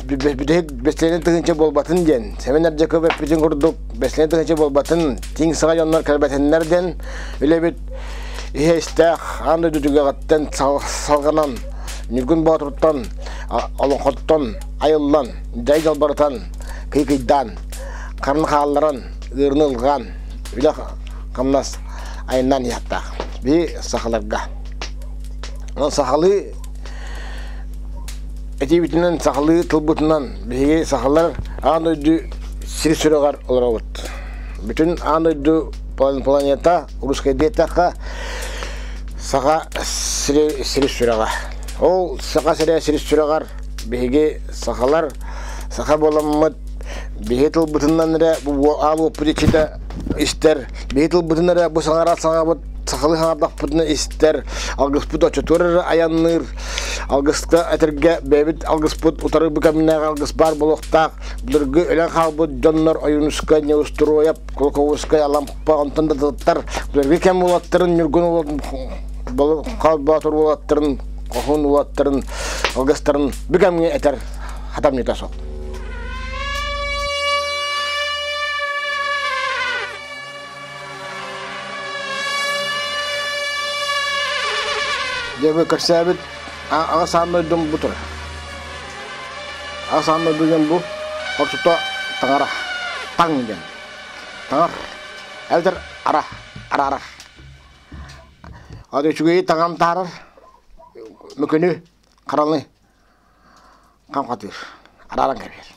J: бүтэһик бэстилиэнэ тыһыынча буолбатын диэн, Сэмэн Эрдьэков эппитин курдук бэстилиэнэ тыһыынча буолбатын, тиҥ саҕа дьоннор кэлбэтиннэр диэн үлэбит иһэ истээх аан дойду түгэҕиттэн салҕанан Ньургун Боотуртан, олоҥхоттон айыллан, дьай далбарытан, кыйкыйдаан, харын хаалларан, ыырын ылҕаан, үлэ-хамнас айаннаан иһиэхтээх. Биһи сахаларга. Онон сахалыы этиибитинэн, сахалыы тылбытынан биһиги сахалар аан дойду сир сүрэҕэр олоробут. Бүтүн аан дойду планета, русскай диэтэххэ, Саха сири сири сүрэҕэ. Ол саха сирэ сири сүрэҕэр биһиги сахалар саха буоламмыт биһи тылбытынан эрэ бу аал уоппут иччитэ истэр, биһи тылбытын эрэ бу саҥарар саҥабыт сахалыы саҥардахпытына истэр, алгыспыт оччотугар эрэ айанныыр, алгыска этэргэ бэйэбит алгыспыт утары бу кэмнээҕи алгыс баар буолуохтаах, былыргы өлөн хаалбыт дьоннор Ойуунускай, Неустроев, Кулаковскай, Алампа, онтон да тыттар былыргы кэм уолаттарын Ньургун Боотур уолаттарын, Хоһуун уолаттарын алгыстарын бу кэмҥэ этэр хатамньыта суох. Дьэ бу көрсөөбүт аҕа саан дойдум бу турар. Аҕа саан дойду диэн бу ортото таҥара таҥ диэн. Таҥар эбэтэр ара араарар. Аты үчүгэйи таҥан таарар мөкүнү харалы хам хатыыр, арааран кэбиһэр,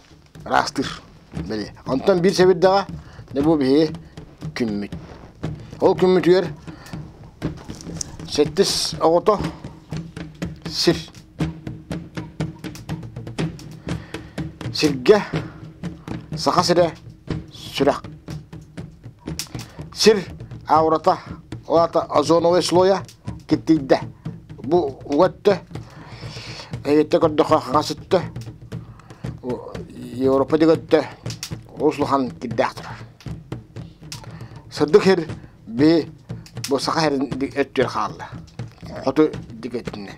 J: ыраастыыр били. Онтон биир сэбирдэҕэ дьэ бу биһиги күммүт. Ол күммүтүгэр сэттис оҕото сир. Сиргэ Саха сирэ сүрэх. Сир аурата, ол аата озоновай слоя киттийдэ. Бу уга өттө, эһиттэ көрдөххө хаҥас өттө, Европа диэки өттө олус улахан кирдээх турар. Сырдык сир би бу саха сирин өттүгэр хаалла. Хоту диэки өттүнэн.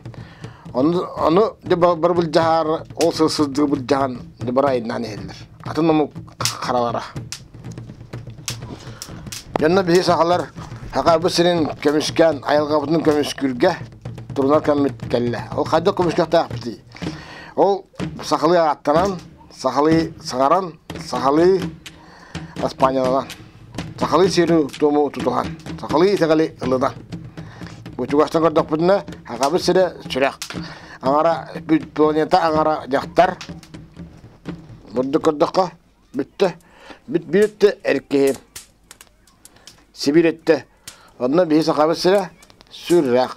J: Ону, ону дьэ бары былдьаһар, ол сыл сылдьыы былдьаһан дьэ бары айаннаан иһэллэр. Атын омук харалара. Дьонно биһи сахалар Сахабыт сирин көмүскээн, айылҕабытын көмүскүүргэ турунар кэммит кэллэ. Ол хайдах көмүскүөхтээхпитий? Ол сахалыы ааттанан, сахалыы саҥаран, сахалыы аспаанньаланан, сахалыы сиэри-туому тутуһан, сахалыы итэҕэли ылынан. Бу чугастан көрдөхпүтүнэ, Сахабыт сирэ сүрэх. Аҥара планета аҥара дьахтар. Бурдук көрдөххө, бүттэ. Бүт биир өттө эр киһи. Сибиир өттө. Онно биһи Сахабыт сирэ сүрэх.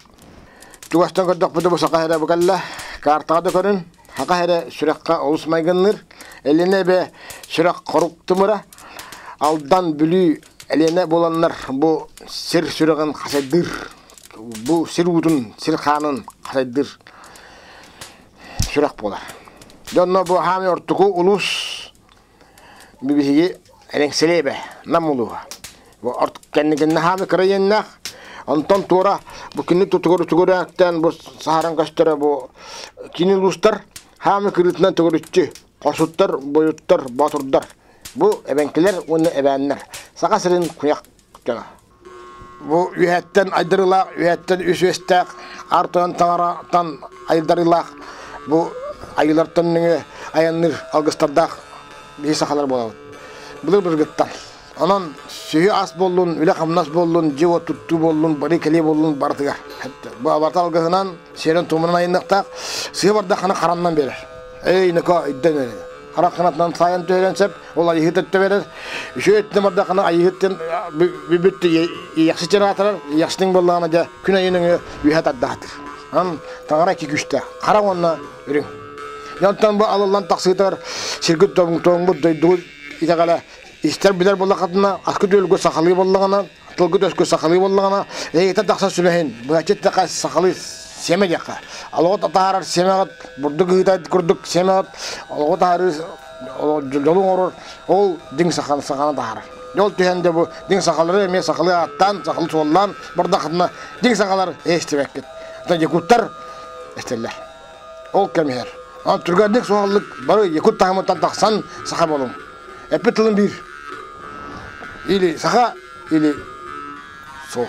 J: Чугастан көрдөхпүтүнэ бу саха сирэ бу кэллэ. Картаҕа да көрүн, саха сирэ сүрэххэ олус майгынныыр. Элиэнэ эбэ сүрэх хорук тымыра. Алдан, Бүлүү, Элиэнэ буоланнар бу сир сүрэҕин хасайдыыр. Бу сир уутун, сир хаанын хасайдыыр сүрэх буолар. Дьонно бу хаамый ортоку улуус биһиги Эрэҥсэлиэбэ Нам улууһа. Бу кэнникиннэ хаамый кыра иэннээх, онтон туора бу кини тутугар утугураактан бу саһаран көстөрө бу кини улуустар хаамый кырыытынан төгүрүччү хорсуттар, бойуттар, боотурдар. Бу эбэҥкилэр уонна эбээннэр. Саха сирин куйах дьоно. Бу үөһэттэн айдарыылаах, үөһэттэн үс үөстээх, аар тойон таҥараттан айдарыылаах бу айыылартан нөҥүө айанныыр алгыстардаах биһи сахалар буолабыт. Былыр-былыргыттан. Онон сүһү ас буоллун, үлэ-хамнас буоллун, дьиэ-уот туттуу буоллун, бары-кэлии буоллун барытыгар. Бу абарта алгыһынан, сиэрин-туомунан айынныахтаах, сыа бардаххына хараннан биэрэр. Эй, Ныко, өйдөн эрэ. Харах кынатынан саайан түһэрэн сөп, ол айыһыт өттө берер. Үчүгэй өттүнэн бардаххына айыһыттан бүбүт иэхситин аатырар, иэхситиҥ буоллаҕына дьэ күн айын өҥө үөһэ тардаатыр. Ан таҥара икки күүстээх, хара уонна үрүҥ. Онтон бу алыллан тахсыытыгар сиргит тоҥмут дойдугут итэҕэлэ истэр билэр буоллаххытына, аскыт-үөлгүт сахалыы буоллаҕына, тылгыт-өскүт сахалыы буоллаҕына, эйигиттэн тахсар сүбэһин, быһаччы эттэххэ сахалыы сиэмэ диэххэ. Олоҕу таһаарар сиэмэҕит, бурдук ыһыыта курдук сиэмэҕит, олоҕу таһаарыы дьолу оҥорор, ол дьиҥ саханы саханы таһаарар. Дьол түһэн дьэ бу дьиҥ сахалары эмиэ сахалыы ааттаан, сахалыы суоллаан бардаххытына дьиҥ сахалар эстибэккит. Якуттар эстэллэр. Ол кэм иһэр. Онон түргэнник суһаллык бары якут таһымыттан тахсан саха буолуҥ. Эппит тылым биир. Или саха, или суох.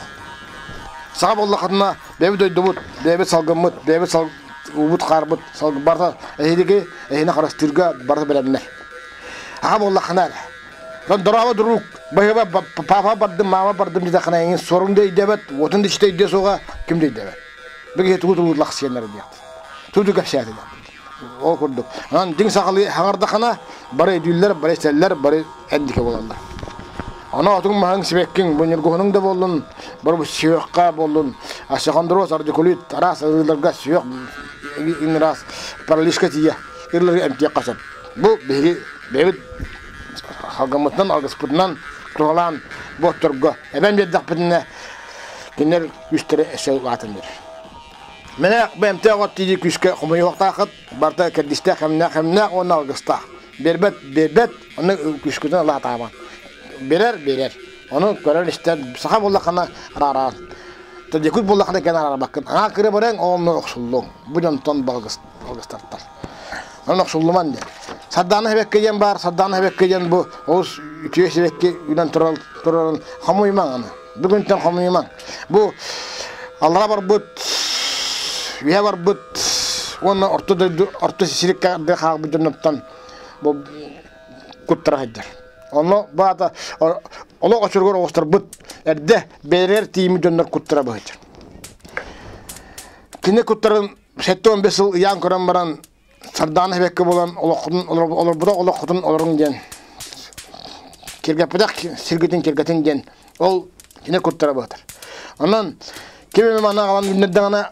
J: Саха буоллаххытына бэйэбит дойдубут, бэйэбит салгыммыт, бэйэбит сал уубут хаарбыт, барыта эһиги эһини харыстыырга барыта бэлэмнэр. Аха буоллаххына эрэ. Дорообо друг, баһыба папа бардым, мама бардым диэтэххинэ эйигин суоруҥ да өйдөөбөт, уотун да иччитэ өйдүө суоҕа, ким да өйдөөбөт. Бу киһи тугу тугу лахсыйаннар диэхтэр. Тугу кэпсээтилэр. Ол курдук. Онон дьиҥ сахалыы хаҥардаххына, бары өйдүүллэр, бары истэллэр, бары эндике буолаллар. Ону отуҥ маһыҥ сибэккиҥ, бу ньургуһунуҥ да буоллун, бары бу сүөххэ буоллун, остеохондроз, радикулит, араас ыарыыларга сүөх араас параличка тиийэ ыарыыларга эмтиэххэ сөп. Бу биһиги бэйэбит халгаммытынан, алгыспытынан туһалаан бу отторго эбэн биэрдэхпитинэ, кинилэр үстэрэ өссө улаатан биэрэр. Мэнэ бэмтээх от тиийии күүскэ хомуйуохтааххыт, барыта кэрдиистээх эмнээх эмнээх уонна алгыстаах. Биэрбэт биэрбэт, ону күүскүтүн алаатаабат. Берер берер. Ону көрөр истэр саха буоллаххына араараан. Якут буоллаххына кэн араарбаккын. Аҥаа кыра бараҥ онно охсуллуҥ. Бу дьонтон балгыстартар. Онон охсуллуман диэн. Сардаана хэбэккэ диэн баар, Сардаана хэбэккэ диэн бу олус үтүө сибэкки үнэн турарын хомуйумаҥ аны. Бүгүнтэн хомуйумаҥ. Бу аллара барбыт, үһэ барбыт уонна орто дойду орто сириккэ хаалбыт дьоннортон бу куттара сылдьар. Онно баата олох очургар оҕустарбыт эрдэ бэрэр тиийиммит дьоннор куттара быһыйдьар. Кини куттарын 75 сыл ыйаан көрөн баран Сардаана эбэккэ буолан олоххутун олорбутах олоххутун олоруҥ диэн киргэппэтэх сиргитин киргэтин диэн ол кини куттара быһатар. Онон ким эмэ манна аҕалан үүннэрдэҕинэ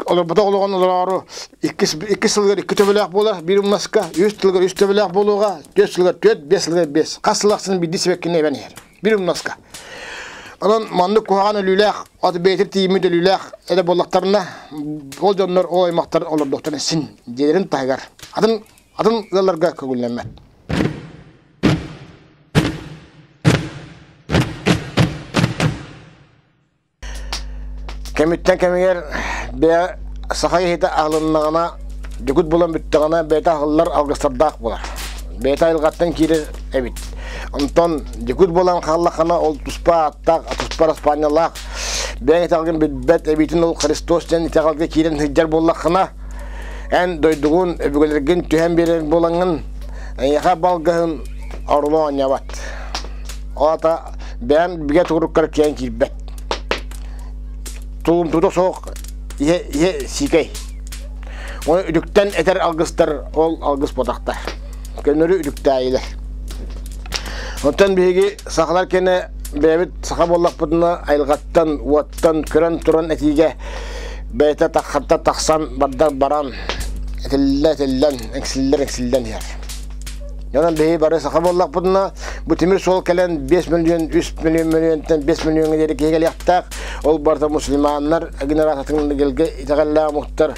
J: олорботох олоҕун олороору икки сылыгар икки төбөлөөх буолар биир умнаска, үс тылыгар үс төбөлөөх буолуоҕа, түөрт сылыгар түөрт, биэс сылыгар биэс. Хас сыл ахсын биирдии сибэккини эбэн иһэр. Биир умнаска. Онон маннык куһаҕан өлүүлээх, от бэйэтин тиийиммит өлүүлээх эрэ буоллахтарына, ол дьоннор, ол аймахтар олордохторун син дьиэлэрин таһыгар атын атын ыалларга көҥүллэммэт. Кэмиттэн кэмигэр бэйэ саха киһитэ аһылыннаҕына, дьукут булан бүттэҕинэ бэйэтэ аһыллар алгыстардаах буолар. Бэйэтэ айылҕаттан киирэр эбит. Онтон дьукут буолан хааллаххына ол туспа ааттаах, туспа араспаанньалаах, бэйэҥ итэҕэлгин билбэт эбиитин ол Христос диэн итэҕэлгэ киирэн сылдьар буоллаххына, Эн дойдугун, өбүгэлэргин түһэн биэрэр буолаҥҥын, эйиэхэ балгаһын оруолу оонньообот. Ол аата бэйэҥ бигэ тугуруккар киэн киирбэт. Тулумтута суох иһэ, иһэ сиикэй. Оны үтүктэн этэр алгыстар ол алгыс буотахтар. Көннөрү үтүктээйилэр. Оттон биһиги сахалар кэнэ бэйэбит саха буоллахпытына айылҕаттан, уоттан көрөн туран этиигэ бэйэтэ таххарта тахсан бардар баран этиллэ этиллэн, эҥсиллэр эҥсиллэн иһэр. Онон биһиги бары саха буоллахпытына, бу тимир суол кэлэн 5 миллион, 3 миллион миллионтан 5 миллионга диэри киһи кэлиэхтээх. Ол барыта мусульманнар генераторын гэлгэ итэҕэллээх омуктар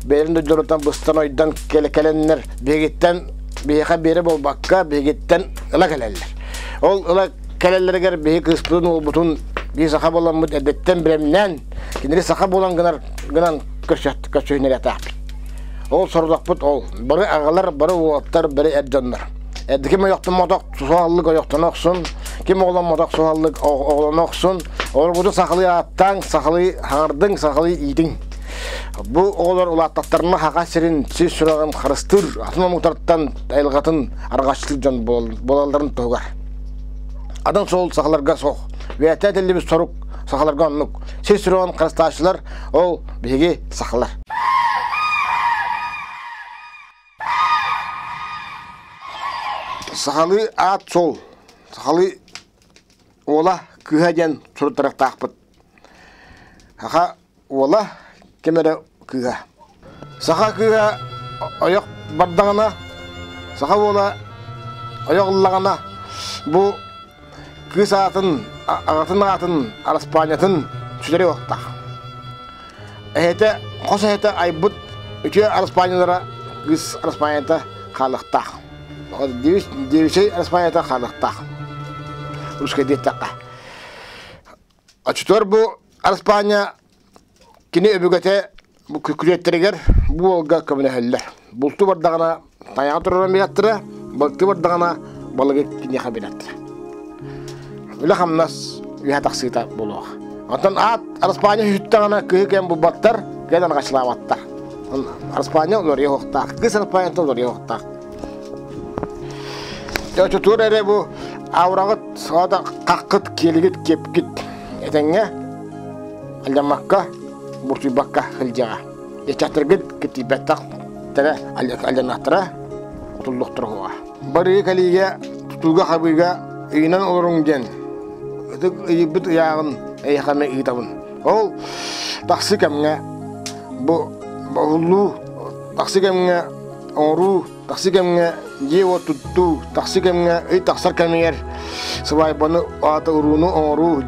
J: бэйэлэрин дойдуларыттан быстан ойдон кэлэннэр биһигиттэн биһиэхэ биэрэ буолбакка биһигиттэн ыла кэлэллэр. Ол ыла кэлэллэригэр биһи кыыспытын уолбутун биһи саха буоламмыт эрдэттэн бэлэмнээн кинилэри саха буолан гынар гынан көрсүһүннэриэхтээхпит. Ол сорудахпыт ол. Бары аҕалар, бары уолаттар, бары эр дьоннор. Эрдэ ким ойохтоммотох суһаллык ойохтоно охсун, ким оҕоломмотох суһаллык оҕолоно охсун, олорбуту сахалыы ааттааҥ, сахалыы хаҥардыҥ, сахалыы иитиҥ. Бу оҕолор улааттахтарына хаха сирин, сир сүрэҕин харыстыыр, атын омуктартан айылҕатын арҕаччылыыр дьон буолалларын туһугар. Атын суол сахаларга суох. Үөһэттэн этиллибит сорук сахаларга оннук. Сир сүрэҕин харыстааччылар ол биһиги сахалар. Сахалыы аат суол, сахалыы уола кыыһа диэн суруттарыахтаахпыт. Саха уола ким эрэ кыыһа. Саха кыыһа ойох бардаҕына, саха уола ойох ыллаҕына бу кыыс аатын, аҕатын аатын, араспаанньатын сүтэриэ уохтаах. Эһэтэ, хос эһэтэ айбыт үтүө араспаанньалара кыыс араспаанньата хаалыахтаах. Девичий араспаанньата хаалыахтаах. Русскай диэтэххэ. Оччотугар бу араспаанньа кини өбүгэтэ бу күрүөттэригэр бу уолга көмөлөһөллөр. Бултуу бардаҕына тайаҕа турарын билэттэрэ, балыктыы бардаҕына балыгы киниэхэ билэттэрэ. Үлэ-хамнас үөһэ тахсыыта буолуох. Онтон аат Араспаанньа сүттэҕинэ кыһы кэм булбаттар, кэлэн арҕачылаабаттар. Араспаанньа уларыйа уохтаах, кыыс араспаанньата уларыйа уохтаах. Оччотугар эрэ бу аураҕыт, саҕата хаххыт, киэлигит, киэпкит этэҥҥэ алдьаммакка, буртуйбакка сылдьаҕа. Ыччаттаргыт киртийбэттэх тэрэ алдьаныахтара, утуллуохтара уһуоҕа. Барыы кэлиигэ, тутууга-хабыыга ыйынан олоруҥ диэн ытык ыйбыт ыйааҕын эйиэхэ эмэ ыытабын. Ол тахсы кэмҥэ бу баһыллуу тахсы кэмҥэ оҥоруу тахсы кэмҥэ дьиэ-уот туттуу тахсы кэмҥэ ый тахсар кэмигэр сыбаайбаны аата урууну оҥоруу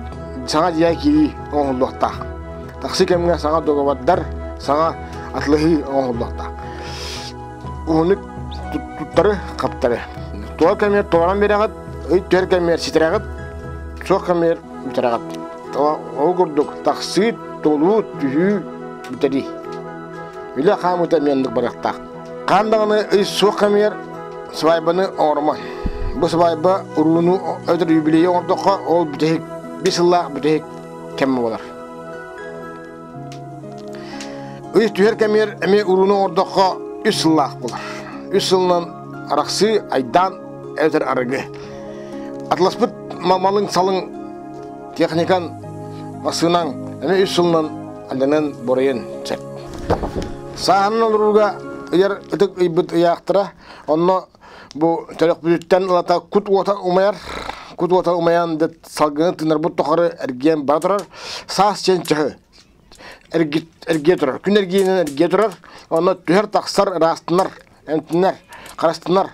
J: саҥа дьиэ киирии оҥоһуллуохтаах. Тахсы кэмҥэ саҥа договардар, саҥа атылаһыы оҥоһуллуохтаах. Уһуннук туттары хаптары. Туох кэмигэр туоран биэрэҕит, ый түһэр кэмигэр ситэрэҕит, суох кэмигэр бүтэрэҕит. Ол курдук тахсыы, толуу, түһүү, бүтэрии. Үлэ хаамыыта эмиэ оннук барыахтаах. Хаан даҕаны ый суох кэмигэр свайбаны оҥорума. Бу свайба урууну өтөр юбилейи оҥордоххо, ол бүтэһик, биир сыллаах бүтэһик кэм буолар. Ый түһэр кэмигэр эмиэ урууну оҥордоххо үс сыллаах буолар. Үс сылынан арахсыы, айдаан эбэтэр арыгы. Атласпыт малыҥ-салыҥ техникан, массыынаҥ эмиэ үс сылынан алданан боройон сөп. Сааһынан олорууга ыйар ытык ыйбыт ыйаахтара, онно бу төрөхпүтүттэн ылата кут уота умайар, кут уота умайан салгыны тыынарбыт тухары эргийэн бара турар, саас диэн чаһы эргийэ турар, күн эргийинэн эргийэ турар, онно түһэр-тахсар, ыраастанар, эмтэнэр, харыстанар,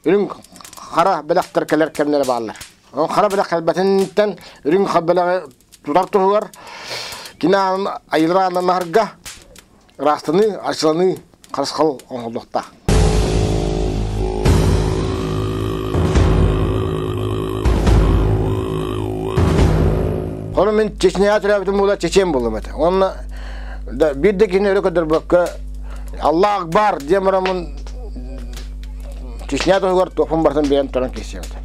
J: үрүҥ хара бэлэхтэр кэлэр кэмнэрэ бааллар. Ол хара бэлэх кэлбэтинтэн үрүҥ бэлэҕи тутар туһугар кини аанын айылар ааннанаһарга ыраастаныы, арчыланыы харысхал оҥоһуллуохтаах. Ону мин Чечняҕа төрөөбүтүм буолар чечен буоллум этэ. Уонна да биир да киһини өрө көрдөрбөккө Аллах Акбар диэн бараммын Чечня туһугар туохпун барытын биэрэн туран киирсиэм этэ.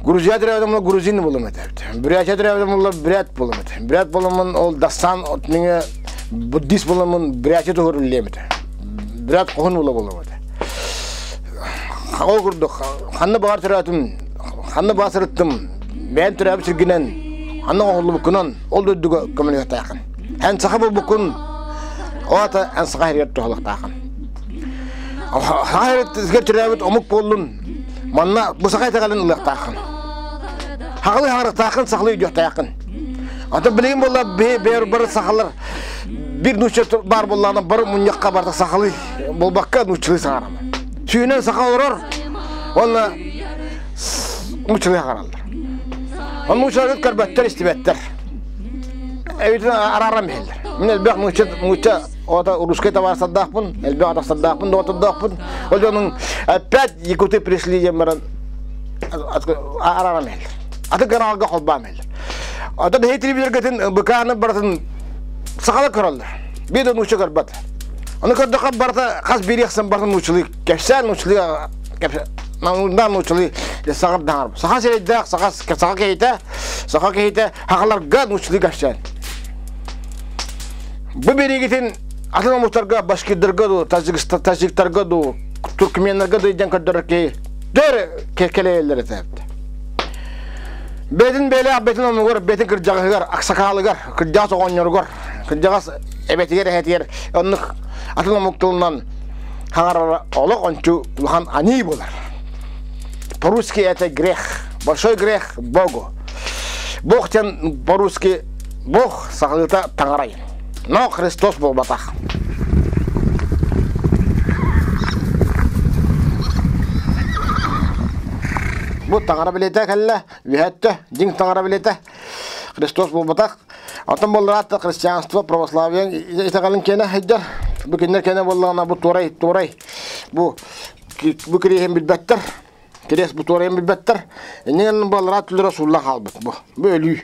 J: Грузия төрөөбүтүм буоллар грузин буолуом этэ. Бурятия төрөөбүтүм буоллар бурят буолуом этэ. Бурят буоламмын ол Дастан отниҥа буддист буоламмын Бурятия туһугар үлэлиэм этэ. Бүрээт хоһун уола буоллум этэ. Ол курдук ханна баҕар төрөөтүм, ханна баҕар сырыттым, бэйэм төрөөбүт сиргинэн, ханна оҥоһуллубуккунан ол дойдуга көмөлөһүөхтээххин. Эн саха буолбуккун, ол аата эн саха сиригэр туһалыахтааххын. Саха сиригэр төрөөбүт омук буоллун, манна бу саха итэҕэлин ылыахтааххын. Сахалыы хаҥарыахтааххын, сахалыы өйдүөхтээххин. Ата билигин буолла бэйэр бары сахалар бир нуучча баар буоллаҕына бары мунньахха барыта сахалыы буолбакка нууччалыы саҥараллар. Сүүнэн саха олорор уонна нууччалыы саҥараллар. Онно нууччалары көрбөттөр, истибэттэр. Эбитин арааран биһэллэр. Мин элбэх нуучча нуучча ота русский табаарыстардаахпын, элбэх атахтардаахпын, доҕоттордоохпун. Ол дьонуҥ опять якуты пришли диэн баран арааран биһэллэр. Аты каналга холбоон биһэллэр. Ата биһи телевизоргытын быкааны барытын сахала көрөллөр. Биир да нуучча көрбөт. Ону көрдөххө барыта хас биириэхсэн барыта нууччалыы кэпсээн нууччалыы кэпсээн нууччалыы саҕар даҕар. Саха сирэйдээх, саха саха киһитэ, саха киһитэ хахаларга нууччалыы кэпсээн. Бу бириигитин атын омуктарга, башкирдарга дуу, таджиктарга дуу, туркменнарга дуу диэн көрдөрөр киһи дөр кэлэйэллэр этэ. Бэтин бэлээх бэтин оннугар, бэтин кырдьаҕаһыгар, аксакаалыгар, кырдьаҕас оҕонньоругар, кырдьаҕас эбэтигэр, эһэтигэр оннук атын омук тылынан хаҥарара олох ончу улахан аньыы буолар. По-русски это грех. Большой грех Богу. Бог диэн по-русски Бог сахалыыта таҥарайын. Но Христос буолбатах. Бу таҥара билиэтэ кэллэ, үһэттэ, дьиҥ таҥара билиэтэ. Христос буолбатах. Оттон буоллараатта христианство, православие итэҕэлин киэнэ сылдьар. Бу кинилэр киэнэ буоллаҕына бу туорай, туорай. Бу бу кириэһин билбэттэр. Кириэс бу туорайын билбэттэр. Иннинэн буоллараат түллэрэ сууллан хаалбыт бу. Бу өлүү.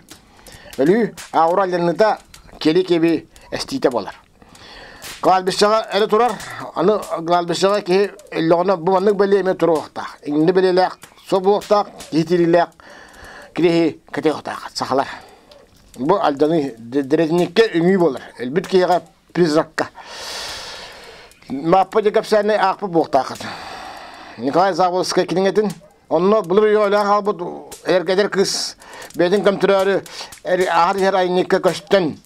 J: Өлүү аура алланыыта киэли-киэби эстиитэ буолар. Кладбищеҕа эрэ турар, аны кладбищеҕа киһи өллөҕүнэ бу маннык бэлиэ эмиэ туруохтаах. Иҥни бэлиэлээх, суо буолуохтаах, киһи тириилээх, кириэһи кэтиэхтээх сахалар. Бу алдьаныы дэриэтинньиккэ үҥүү буолар. Өлбүт киһиэхэ призракка. Мааппа дьэ кэпсээннэй аахпыт буолуохтааххыт. Николай Заболоцкай кинигэтин Онно былыр үйэ өлөн хаалбыт эргэдэр кыыс бэйэтин көмтөрөөрү ааһар иһэр айанньыкка көстөн,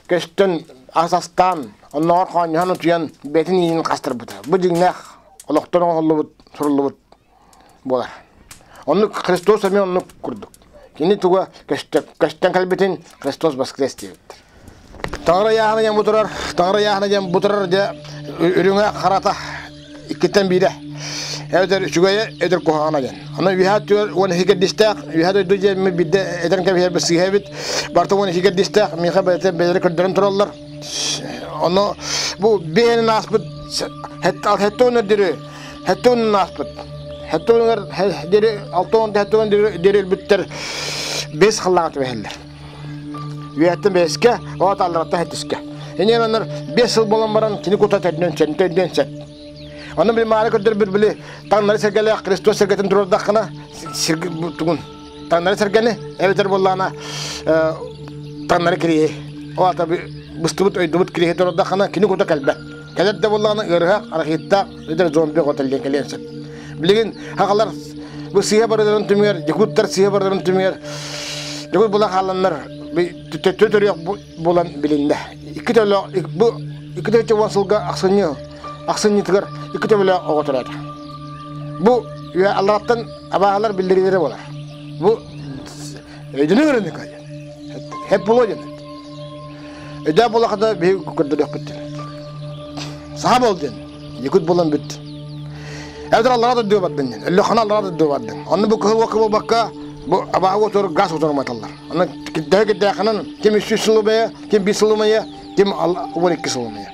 J: көстөн ас астаан, оннооҕор хоонньоһон утуйан бэйэтин иинин хастарбыта. Бу дьиҥнээх олохтон оҥоһуллубут, суруллубут буолар. Оннук Христос эмиэ оннук курдук. Кини туга көстөн кэлбитин Христос воскрес диэбиттэр. Таҥара ыйааһына диэн бу турар, таҥара ыйааһына диэн бу турар дьэ үрүҥэ харата иккиттэн биирэ. Эбэтэр үчүгэйэ, эбэтэр куһаҕана диэн. Аны үөһээ өттүгэр 12 кэрдиистээх, үөһээ дойду диэммин биирдэ этэн кэбиһэрбит сыыһа эбит. Барыта 12 кэрдиистээх, миэхэ бэйэтэ бэйэлэрэ көрдөрөн тураллар. Ону бу биэһинэн ааспыт сэттэ уон диэри сэттэ уонун ааспыт. Сэттэ уонугар диэри 60 70 диэри өлбүттэр бэс халлааҕа түбэһэллэр. Үөһэттэн бэскэ, оот аллараттан сэттискэ. Инньэ гынан 5 сыл буолан баран кини кута төрдүөн сөп, төрдүөн сөп. Онно били маары көрдөрбүт били таҥнары сэргэлээх Христос сэргэтин туруордаххына тугун таҥнары сэргэни эбэтэр буоллаҕына таҥнары кириэһи ол аата быстыбыт өйдубут кириэһи туруордаххына кини кута кэлбэт. Кэлэр да буоллаҕына ыарыһах, арахиттаах, эдэр зомби оҕо тэллиэн кэлиэн сөп. Билигин хахалар бу сыыһа барыларын түмүгэр, якуттар сыыһа барыларын түмүгэр якут була хааланнар төттө төрүөх буолан билиннэ. Икки төлөөх бу 2010 сылга ахсынньы ахсынньытыгар икки төбөлөөх оҕо төрөөтө. Бу аллараттан абааһылар биллэриилэрэ буолар. Бу өйдөнү көрөнү кайы. Хеп боло диэн. Өйдөөх буоллахына биһиги көрдөрүөхпүт диэн. Саха бол диэн. Якут буолан бүт. Эбэтэр аллара дойдуга бардын диэн. Өллөххүнэ аллара дойдуга бардын. Онно бу кыһыл уокка буолбакка, бу абааһы уотугар газ утарыматаллар. Онно төһө кирдээхинэн ким 300 сыл умайа, ким 1 сыл умайа, ким 12 сыл умайа.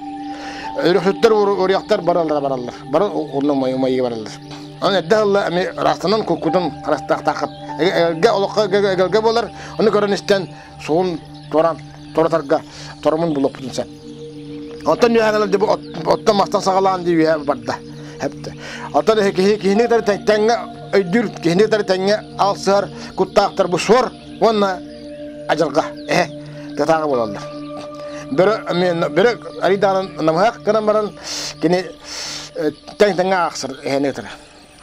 J: Өрөхсүттэр уруйахтар бараллара бараллар. Бары онно умайыы бараллар. Онон эрдэ ылла эми ыраахтанан куккутун харастаахтааххыт. Эгэлгэ олоххо эгэлгэ буолар. Ону көрөн истэн сугун туоран туоратарга торумун булуохпутун сөп. Оттон үөһэ дии оттон мастан саҕалаан дии үөһэ барда. Хэпте. Оттон киһи киһини кытары тэҥҥэ өйдүүр, киһини кытары тэҥҥэ алсыһар куттаахтар бу суор уонна адьырҕа эһэ тытааҕы буолаллар. Бөрө бөрө арыйдаҕынан намыһах гынан баран кини тэҥ тэҥҥэ аахсар эһэни ытара.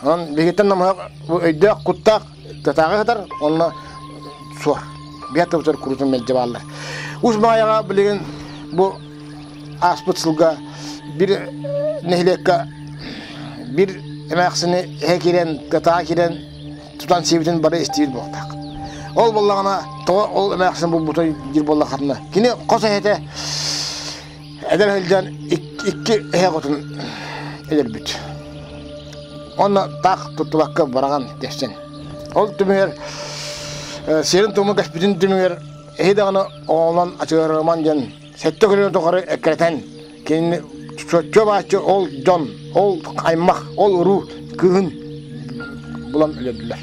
J: Онон биһигиттэн намыһах өйдөөх куттаах татааҕы сытар онно суор. Биһиэт тыбытар курутун мэлдьи бааллар. Уус Маайаҕа билигин бу ааспыт сылга бир нэһилиэккэ бир эмээхсини эһэ киирэн, татаа киирэн тутан сиэбитин бары истибит буолтаах. Ол буоллаҕына тоҕо ол эмээхсин булбута диир буоллаххытына кини хос эһэтэ эдэр сылдьан икки эһэ хотун өлөрбүт. Онно таах туттубакка бараҕан тэпсэн. Ол түмүгэр сиэрин туому кэспитин түмүгэр эһи даҕаны оҕолон ачыгырыман диэн сэттэ күнүн тухары эккирэтэн кинини чоччо бааччы ол дьон, ол аймах, ол уруу кыыһын булан өлөрдүлэр.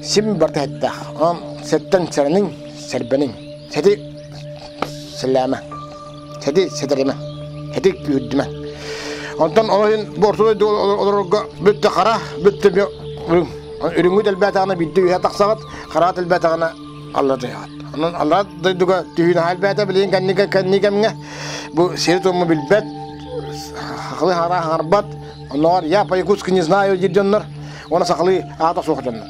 J: Сим барта эттээх. Онон сэттэн сэрэниҥ, сэрбэниҥ. Сэти сэлээмэ. Сэти сэтэримэ. Сэти күүрдүмэ. Онтон ол иһин бу орто дойду олорорго бүттэ хара, бүттэ үрүҥ. Үрүҥҥүт элбээтэҕинэ биирдэ үөһэ тахсаҕыт, хараат элбээтэҕинэ алла дойаҕыт. Онон алла дойдуга түһүүн аһа элбээтэ билигин кэнники кэнни кэмҥэ бу сири туому билбэт, сахалыы хаара хаҥарбат, оннооҕор я по-якутски не знаю диир дьоннор уонна сахалыы аата суох дьоннор.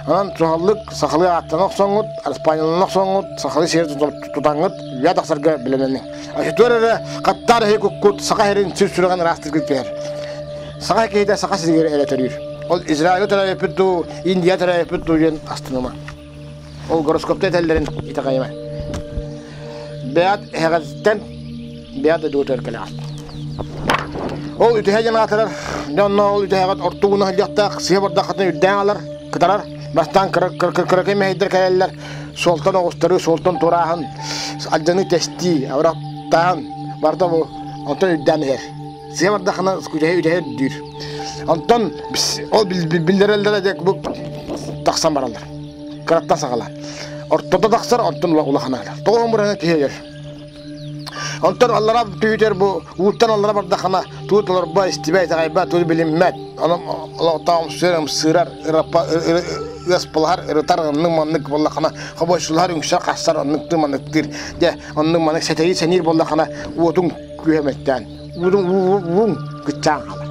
J: Онон суһаллык сахалыы ааттана охсоҥҥут, араспаанньалана охсоҥҥут, сахалыы сири тутаҥҥыт үйэ тахсарга бэлэмнэниҥ. Өтөр эрэ хаттаар эһи куккут саха сирин сүр сүрэҕин ыраастыыргыт түһэр. Саха киһитэ саха сиригэр эрэ төрүүр. Ол Израильга төрөөбүппүт дуу, Индия төрөөбүппүт дуу диэн астыныма. Ол гороскопта этэллэрин итэҕэйимэ. Бэйэт эһэҕиттэн бэйэт дойдугутугар кэлэҕит. Ол үтүһэ диэн аатырар, дьонно ол үтүһэҕит ортугуна сылдьыахтаах, сыһа бардаххытына үрдээн алар, кытарар, бастаан кыракый мэһэйдэр кэлэллэр, суолтан оҕустарыы, суолтан турааһын, алдьаныы тэстии, абырахтааһын, барыта бу онтон үрдээн иһэр. Сыа бардахына үтэһэ үтэһэ үрдүүр. Онтон ол биллэрэллэрэ дьэ бу тахсан бараллар. Кыраттан саҕалаан. Ортото тахсар, онтон улахана Тоҕо мураһа киһи өлөр. Онтон аллара түүтэр бу ууттан аллара бардахына туу толорбо истибэ итэҕэйбэ туу билиммэт. Онон олохтоох сыырар ыаспалаһар ырытар оннук маннык буоллахына хобойсулаһар үҥсэр хассар оннук маныктыыр дьэ оннук маннык сэтэйи сэниир буоллахына уотуҥ күүһэ мөлтөөн уун кыччаан хаалар.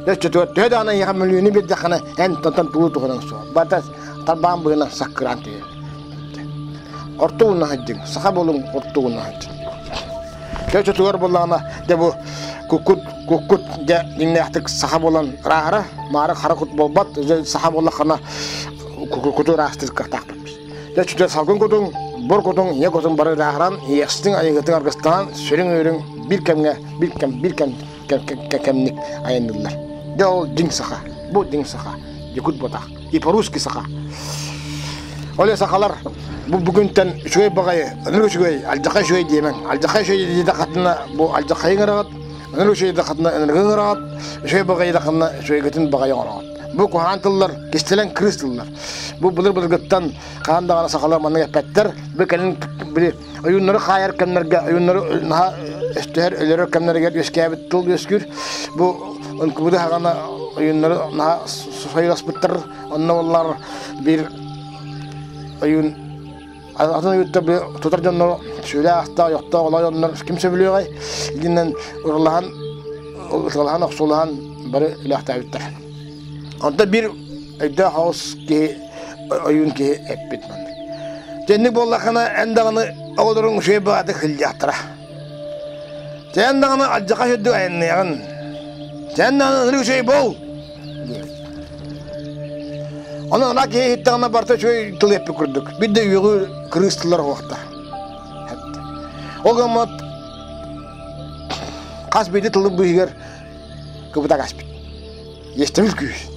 J: Өччөтүгэр төһө даҕаны эйиэхэ мөлүйүөнү биэрдэххинэ эн тантан тугу туһунан суох. Барыта тарбаан быһынан саккыраан түһэр. Орто уунна сылдьыҥ, саха буолуҥ орто уунна сылдьыҥ. Өччөтүгэр буоллаҕына дьэ бу куккут куккут дьэ дьиҥнээхтик саха буолан ырааһыра, маары хара кут буолбат, саха буоллаххына куту ыраастыыр кыахтаахпыт. Дьэ чүтэ салгын кутуҥ, бур кутуҥ, ийэ кутуҥ бары ырааһыран, иэхситиҥ айыгытыҥ аргыстанан, сүрүҥ үөрүҥ биир кэмҥэ, биир кэм, биир кэм кэмник айанныыллар. Дьэ ол дьиҥ саха, бу дьиҥ саха, якут ботах, и по-русски саха. Ол сахалар бу бүгүнтэн үчүгэй баҕайы, ынырык үчүгэй, алдьархай үчүгэй диэмэҥ. Алдьархай үчүгэй диэтэххитинэ бу алдьархайыҥ ыраҕыт, ынырык үчүгэй диэтэххитинэ ынырыгыҥ ыраҕыт, үчүгэй баҕайы диэтэххитинэ үчүгэйгитин баҕайы оҥороҕут. Бу куһаҕан тыллар, кистэлэҥ кырыыс тыллар. Бу былыр-былыргыттан хаан даҕаны сахалар маннык эппэттэр. Бу кэлин били ойууннары хаайар кэмнэргэ, ойууннары наһаа өстөһөр, өлөрөр кэмнэригэр үөскээбит тыл үөскүүр. Бу ынкыбыды хаҕана ойууннары наһаа сойуласпыттар. Онно боллар биир ойуун атын ойууттар тутар дьоннору сүлэ ахтаах, ойохтоох олоо дьоннор ким сөбүлүөҕэй? Итинэн ырылаһан, ыталаһан, охсулаһан бары үлэхтээбиттэр. Онто биир өйдөөх оҕус киһи ойуун киһи эппит маннык. Дьэнник буоллаххына эн даҕаны оҕолоруҥ үчүгэй баҕатык сылдьыахтара. Эн даҕаны алдьархай үрдүк айанныаҕын. Эн даҕаны ынырык үчүгэй буол диэбит. Онон ынах киһи иһиттэҕинэ барыта үчүгэй тыл эппит курдук. Биир да үөҕүү кырыыс тыллар уһуохтар. Ол гыммыт хас биирдии тылын быыһыгар кыбыта каспыт. Иэстэбил күүс.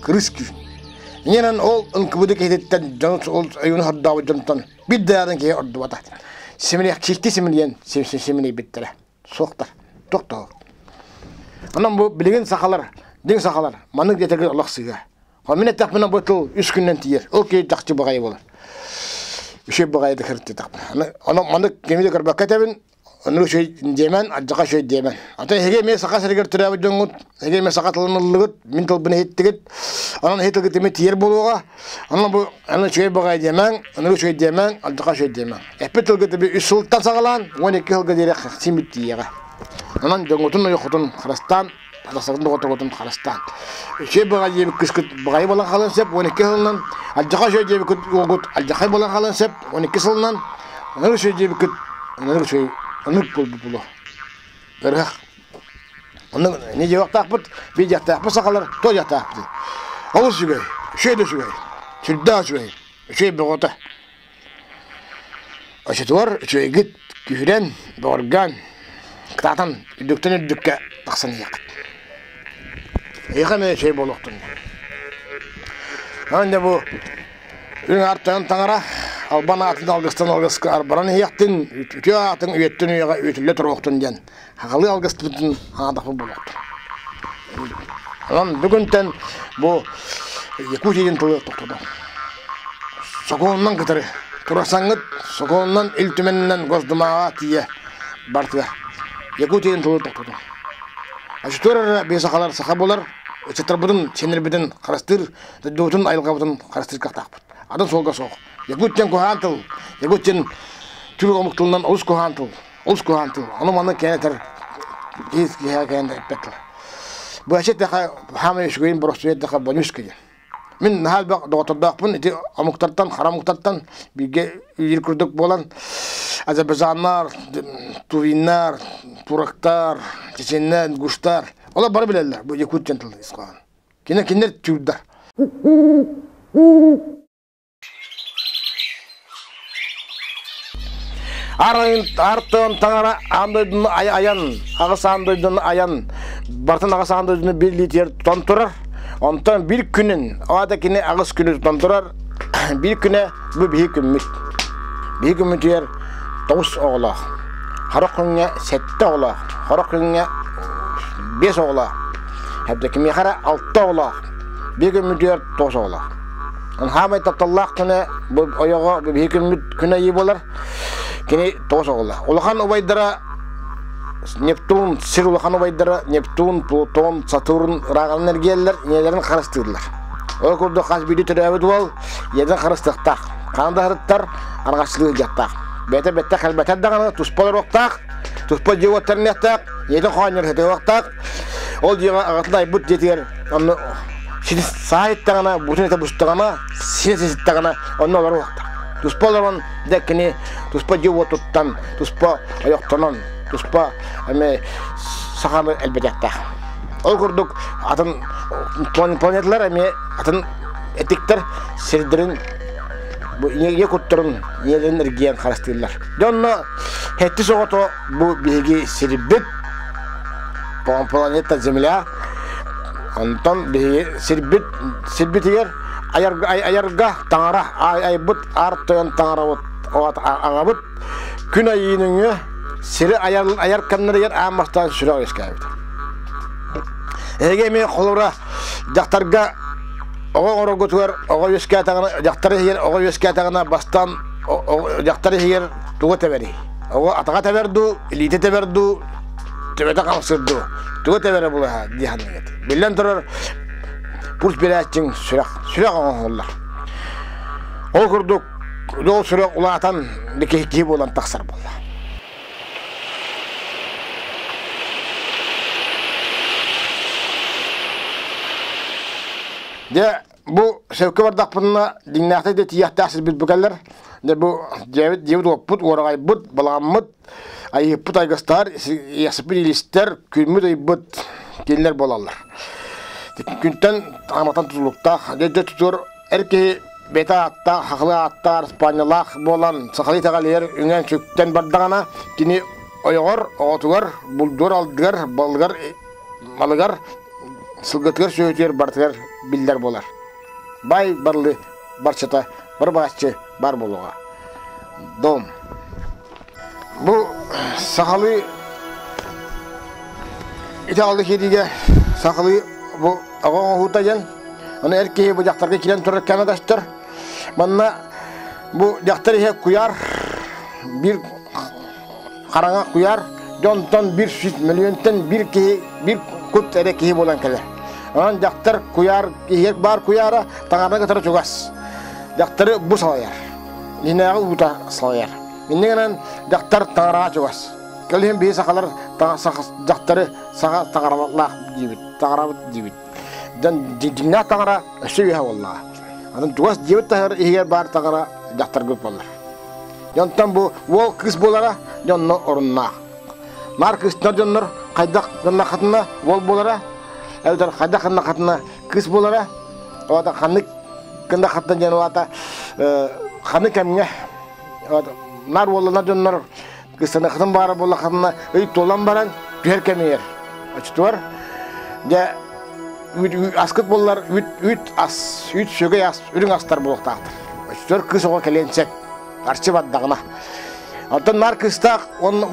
J: Кырыс күүс. Инэн ол ынкыбыды киһититтэн дьон ол ойууну хордообут дьонтон биир да киһи ордубата. Симириэх чикти симилийэн симилийбиттэрэ. Суохтар. Тохтоо. Онон бу билигин сахалар, дьиҥ сахалар маннык диэтэргэ олох сыыһа. Мин эттэхпинэ бу тыл үс күнүнэн тиийэр. Ол киһи чахчы баҕайы буолар. Үчүгэй баҕайы да кырыттытахпына. Онон маннык кими да көрбөккө этэбин.
F: Ону үчүгэй диэмэн, алдьархай үчүгэй диэмэн. Ата эһиги эмиэ саха сиригэр төрөөбүт дьоҥҥут, эһиги эмиэ саха тылын ыллыгыт, мин тылбын иһиттигит. Онон эһиги тылгыт эмиэ тиийэр буолуоҕа. Онон бу аны үчүгэй баҕайы диэмэҥ, аны үчүгэй диэмэҥ, алдьархай үчүгэй диэмэҥ. Эппит тылгыт эби үс сылтан саҕалаан, 12 сылга диэри син тиийиэҕэ. Онон дьоҥҥутун ойоххутун харыстаан, тахсарын доҕотторгутун харыстаан. Үчүгэй баҕайы диэбит кыскыт баҕайы буолан хаалан сөп, 12 сылынан, алдьархай үчүгэй диэбиккит уолгут алдьархай буолан хаалан сөп, 12 сылынан, аны үчүгэй диэбиккит аны үчүгэй анык буолбут буолуо. Ырыһах. Онно не диэхтаахпыт, биир сахалар, то диэхтаахпыт. Олус үчүгэй, үчүгэй да үчүгэй, сүрдээх үчүгэй, үчүгэй бөҕөтө. Оччотугар үчүгэйгит күүһүрэн, бөҕөргөөн, кытаатан үрдүктэн үрдүккэ тахсан иһиэххит. Эйиэхэ эмиэ үчүгэй буолуохтун. Онон дьэ бу үрүҥ аар тойон таҥара албан аатын алгыстан алгыска арбаран иһиэхтин, үтүө аатын үйэттэн үйэҕэ үөтүллэ туруохтун диэн хахалыы алгыспытын аатахпыт буолуохтун. Онон бүгүнтэн бу Якутия диэн тылы тохтотон. Сокуонунан кытары турасаҥҥыт сокуонунан Ил Түмэнинэн Госдумаҕа тиийэ бартыга. Якутия диэн тылы тохтотон. Очутуор эрэ биир сахалар саха буолар, ыччаттарбытын, сиэннэрбитин харыстыыр, дойдубутун, айылҕабытын харыстыыр кыахтаахпыт. Атын суолга суох. Якут диэн куһаҕан тыл, якут диэн түрк омук тылынан олус куһаҕан тыл. Олус куһаҕан тыл. Ону манна кээтэр киһи киһиэхэ кээн эппэт тыл. Быача эттэхэ, хаамай үчүгэйин боростуой эттэхэ вонючка диэн. Мин наһаа элбэх доҕоттордоохпун ити омуктартан, хара омуктартан бииргэ биир курдук буолан азербайджаннар, тувиннар, турактар, чеченнэр, ингуштар олор бары билэллэр бу якут диэн тыл ис хоһоон. Кинилэр кинилэр тюрдар. Артыан таҥара аан дойдуну айан, аҕыс аан дойдуну айан, барытын аҕыс аан дойдуну биир илиитигэр тутан турар. Онтон биир күнүн, аата кини аҕыс күнү тутан турар, биир күнэ бу биһи күммүт. Биһи күммүтүгэр тоҕус оҕолоох. Сорох күҥҥэ сэттэ оҕолоох, сорох күҥҥэ биэс оҕолоох. Эбдэ кимиэхэ эрэ алта оҕолоох. Биир күммүтүгэр тоҕус оҕолоох. Хаамай тапталлаах күнэ бу ойоҕо биһи күммүт күн айыы буолар. Кини тоҕус оҕолоох. Улахан убайдара Нептун, сир улахан убайдара Нептун, Плутон, Сатурн ырааҕынан эргийэллэр, ийэлэрин харыстыыллар. Ол курдук хас биирдии төрөөбүт уол ийэтин харыстыахтаах. Хаан да сырыттар, арҕастыы сылдьыахтаах. Бэйэтэ бэттэх элбэтэр даҕаны туспа олоруохтаах, туспа дьиэ уоттарыныахтаах, ийэтин хоонньор сытыахтаах. Ол дьиэҕэ аҕатын айбыт дьиэтигэр онно саа иттаҕына, бутун этэ бустаҕына, сиэ ситтэҕинэ онно олоруохтаах. Туспа олорон дьэ кини туспа дьиэ уотуттан, туспа ойохтонон, туспа эмэ саханы элбэтиэхтээх. Ол курдук атын планеталар эмиэ атын этиктэр сирдэрин бу ийэ куттарын ийэлэрин эргийэн харыстыыллар. Дьэ онно сэттис оҕото бу биһиги сирбит планета Земля. Онтон биһиги сирбит сирбитигэр айарга таҥара айбыт аар тойон таҥарабыт аҕабыт күн айыыныҥы сири айар айар кэмнэригэр аан бастаан сүрэх үөскээбит. Эһиги эмиэ холобура дьахтарга оҕо оҥороргутугар оҕо үөскээтэҕинэ дьахтар иһигэр оҕо үөскээтэҕинэ бастаан дьахтар иһигэр тугу тэбэрий? Оҕо атаҕа тэбэр дуу, илиитэ тэбэр дуу, төбөтө хамсыыр дуу, тугу тэбэрэ булаһа дии саныыгыт. Биллэн турар, пульс биэрээччиҥ сүрэх, сүрэх оҥоһуллар. Ол курдук, ол сүрэх улаатан киһи киһи буолан тахсар буолла. Дьэ, бу сөпкө бардахпытына, дьиҥнээхтик да тиийиэхтээх сирбит бу кэллэр. Дьэ, бу дьиэбит, дьиэбит уоппут, уораҕайбыт, балаҕаммыт, айыыппыт айгыстар, иэхсиппит илистэр, күммүт ыйбыт кинилэр буолаллар. Күнтэн ааматан тутулуктаах, дьэ, дьэ тутуор эр киһи бэйэтэ ааттаах, хахылы ааттаах, Испаниялаах буолан сахалыы итэҕэлигэр үҥэн-сүктэн бардаҕына, кини ойоҕор, оҕотугар, булдугар-алдыгар, балыгар, малыгар сылгытыгар сүөһүтүгэр барытыгар биллэр буолар. Баай барлы барчата бар бааччы бар буолуоҕа. Дом. Бу сахалыы итэҕэлгэ киириигэ сахалыы бу оҕо оҥоһуута диэн аны эр киһи бу дьахтарга киирэн турар кэмэ көстөр. Манна бу дьахтар иһэ куйаар биир
J: хараҥа куйаар дьонтон 100 мөлүйүөнтэн биир киһи биир кут эрэ киһи буолан кэлэр. Онон дьахтар куйаар иһигэр баар куйаара таҥараны кытары чугас. Дьахтары бу салайар. Иһинээҕи уута салайар. Инньэ гынан дьахтар таҥараҕа чугас. Кэлин биһи сахалар дьахтары саха таҥаралаах диибит, таҥарабыт диибит. Дьон дьиҥнээх таҥара өссө үөһэ буоллаҕа. Атын чугас дьиэбит таһыгар иһигэр баар таҥара дьахтаргыт буоллар. Дьонтон бу уол кыыс буолара дьонно оруннаах. Наар кыыстар дьоннор хайдах гыннаххытына уол буолара, эбэтэр хайдах гыннаххытына кыыс буолара, ота ханнык гыннаххытына диэн уата ханнык кэмҥэ наар уолланар дьоннор кыстанаххытын баара буоллаххытына ый туолан баран түһэр кэмигэр оччотугар дьэ аскыт буоллар үүт үүт ас үүт сүөгэй ас үрүҥ астар буолуохтаахтар оччотугар кыыс оҕо кэлиэн сөп арчы бардаҕына оттон наар кыыстаах уонна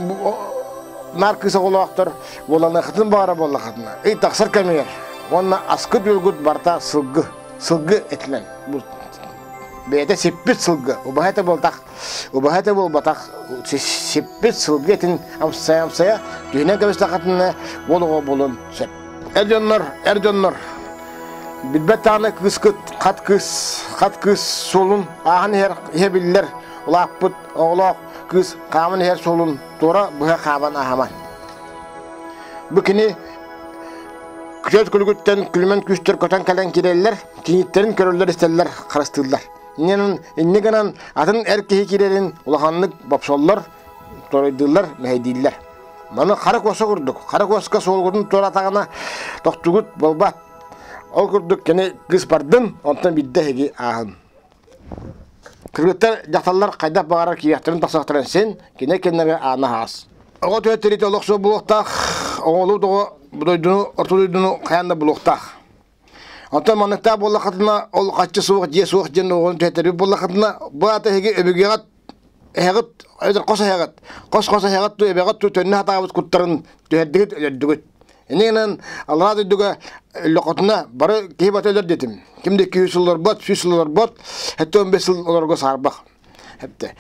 J: наар кыыс оҕолоохтор буоланыаххытын баара буоллаххытына ый тахсар кэмигэр уонна аскыт үөлгүт барыта сылгы сылгы этинэн бэйэтэ сиппит сылгы убаһа этэ буолтах убаһа этэ буолбатах сиппит сылгы этин амсайа амсайа түһүнэн кэбистэххитинэ уол оҕо буолуон сөп эр дьоннор эр дьоннор билбэт даҕаны кыыскыт хат кыыс хат кыыс суолун ааһан иһэр иһэ биллэр улааппыт оҕолоох кыыс хааман иһэр суолун туора быһа хааман ааһаман бу кини күтүөт күлүгүттэн күлүмэн күүстэр көтөн кэлэн киирэллэр киниттэрин көрөллөр-истэллэр, харыстыыллар. Инньэ гынан атын эр киһи киирэрин улаханнык бопсоллор, торойдууллар, мэһэйдииллэр. Маны хара куоска курдук, хара куоска суолгутун туоратаҕына тохтугут буолбат. Ол курдук кини кыыс бардын, онтон биирдэ эһиги ааһын. Кыргыттар, дьахталлар хайдах баҕарар киириэхтэрин тахсыахтарын син, кини кинилэргэ аана аһаҕас. Оҕо түһэттэриитэ олох суох буолуохтаах, оҕолуу тоҕо бу дойдуну, орто дойдуну хайаан да булуохтаах. Оттон манныктаах буоллаххытына, ол хаччы суох, дьиэ суох диэн оҕону түһэтэрбит буоллаххытына, бу аата эһиги өбүгэҕит эһэҕит, эбэтэр хос эһэҕит, хос-хос эһэҕит туу, эбэҕит туу төннө сатаабыт куттарын түһэрдигит, өлөрдүгүт. Инньэ гынан аллараа дойдуга өллөххүтүнэ бары киһи бата өлөр диэтим. Ким да 200 сыл олорбот, 100 сыл олорбот, 75 сыл олорго саарбах. Эпте.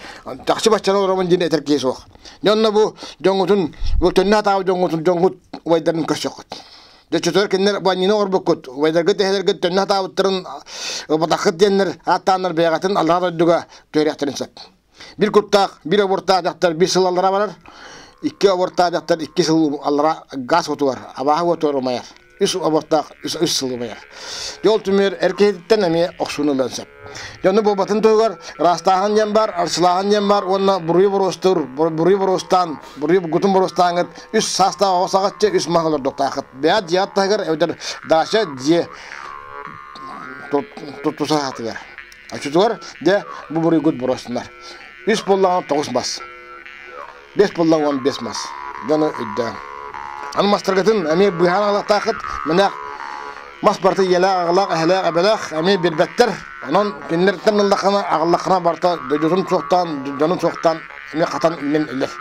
J: Чахчы баччаны олоробун диэн этэр киһи суох. Дьэ онно бу дьоҥҥутун, бу төннө сатаабыт дьоҥҥутун, дьоҥҥут убайдарын көрсөххүт. Дьэ чөтөр кинилэр бу анньыны оҥорбуккут, убайдаргыт эһэлэргит төннө сатаабыттарын ылбатаххыт диэннэр ааттааннар бэйэҕитин аллараа дойдуга түһэриэхтэрин сөп. Биир куттаах, биир обуртаах дьахтар биир сыл аллара барар, икки обуртаах дьахтар икки сыл аллара газ уотугар, абааһы уотугар умайар. Үс обуртаах үс, үс сыл умайар. Дьэ ол түмүгэр эр киһититтэн эмиэ охсууну ылыан сөп. Дьону буолбатын туһугар ыраастааһын диэн бар, арчылааһын диэн бар уонна буруйу боруостуур, буруйу боруостаан, буруйу гутун боруостааҥҥыт үс саастаах оҕо саҕаччы үс маһ олордуохтааххыт. Бэйэ дьиэ таһыгар эбэтэр даача дьиэ туттуса саатыгар. Оччотугар дьэ бу буруйгут боруостунар. Үс буоллаҕына тоҕус мас. Бэс буоллаҕына уон бэс мас. Дьону өйдөөн. Аны мастаргытын эмиэ быыһаан аҕалыахтааххыт. Мэнээх мас барыта ийэлээх, аҕалаах, эһэлээх, эбэлээх эмиэ биэрбэттэр. Онон кинилэртэн ыллаххына, аҕаллаххына барыта дойдутун суохтаан, дьонун суохтаан эмиэ хатан үүнэн өлөр.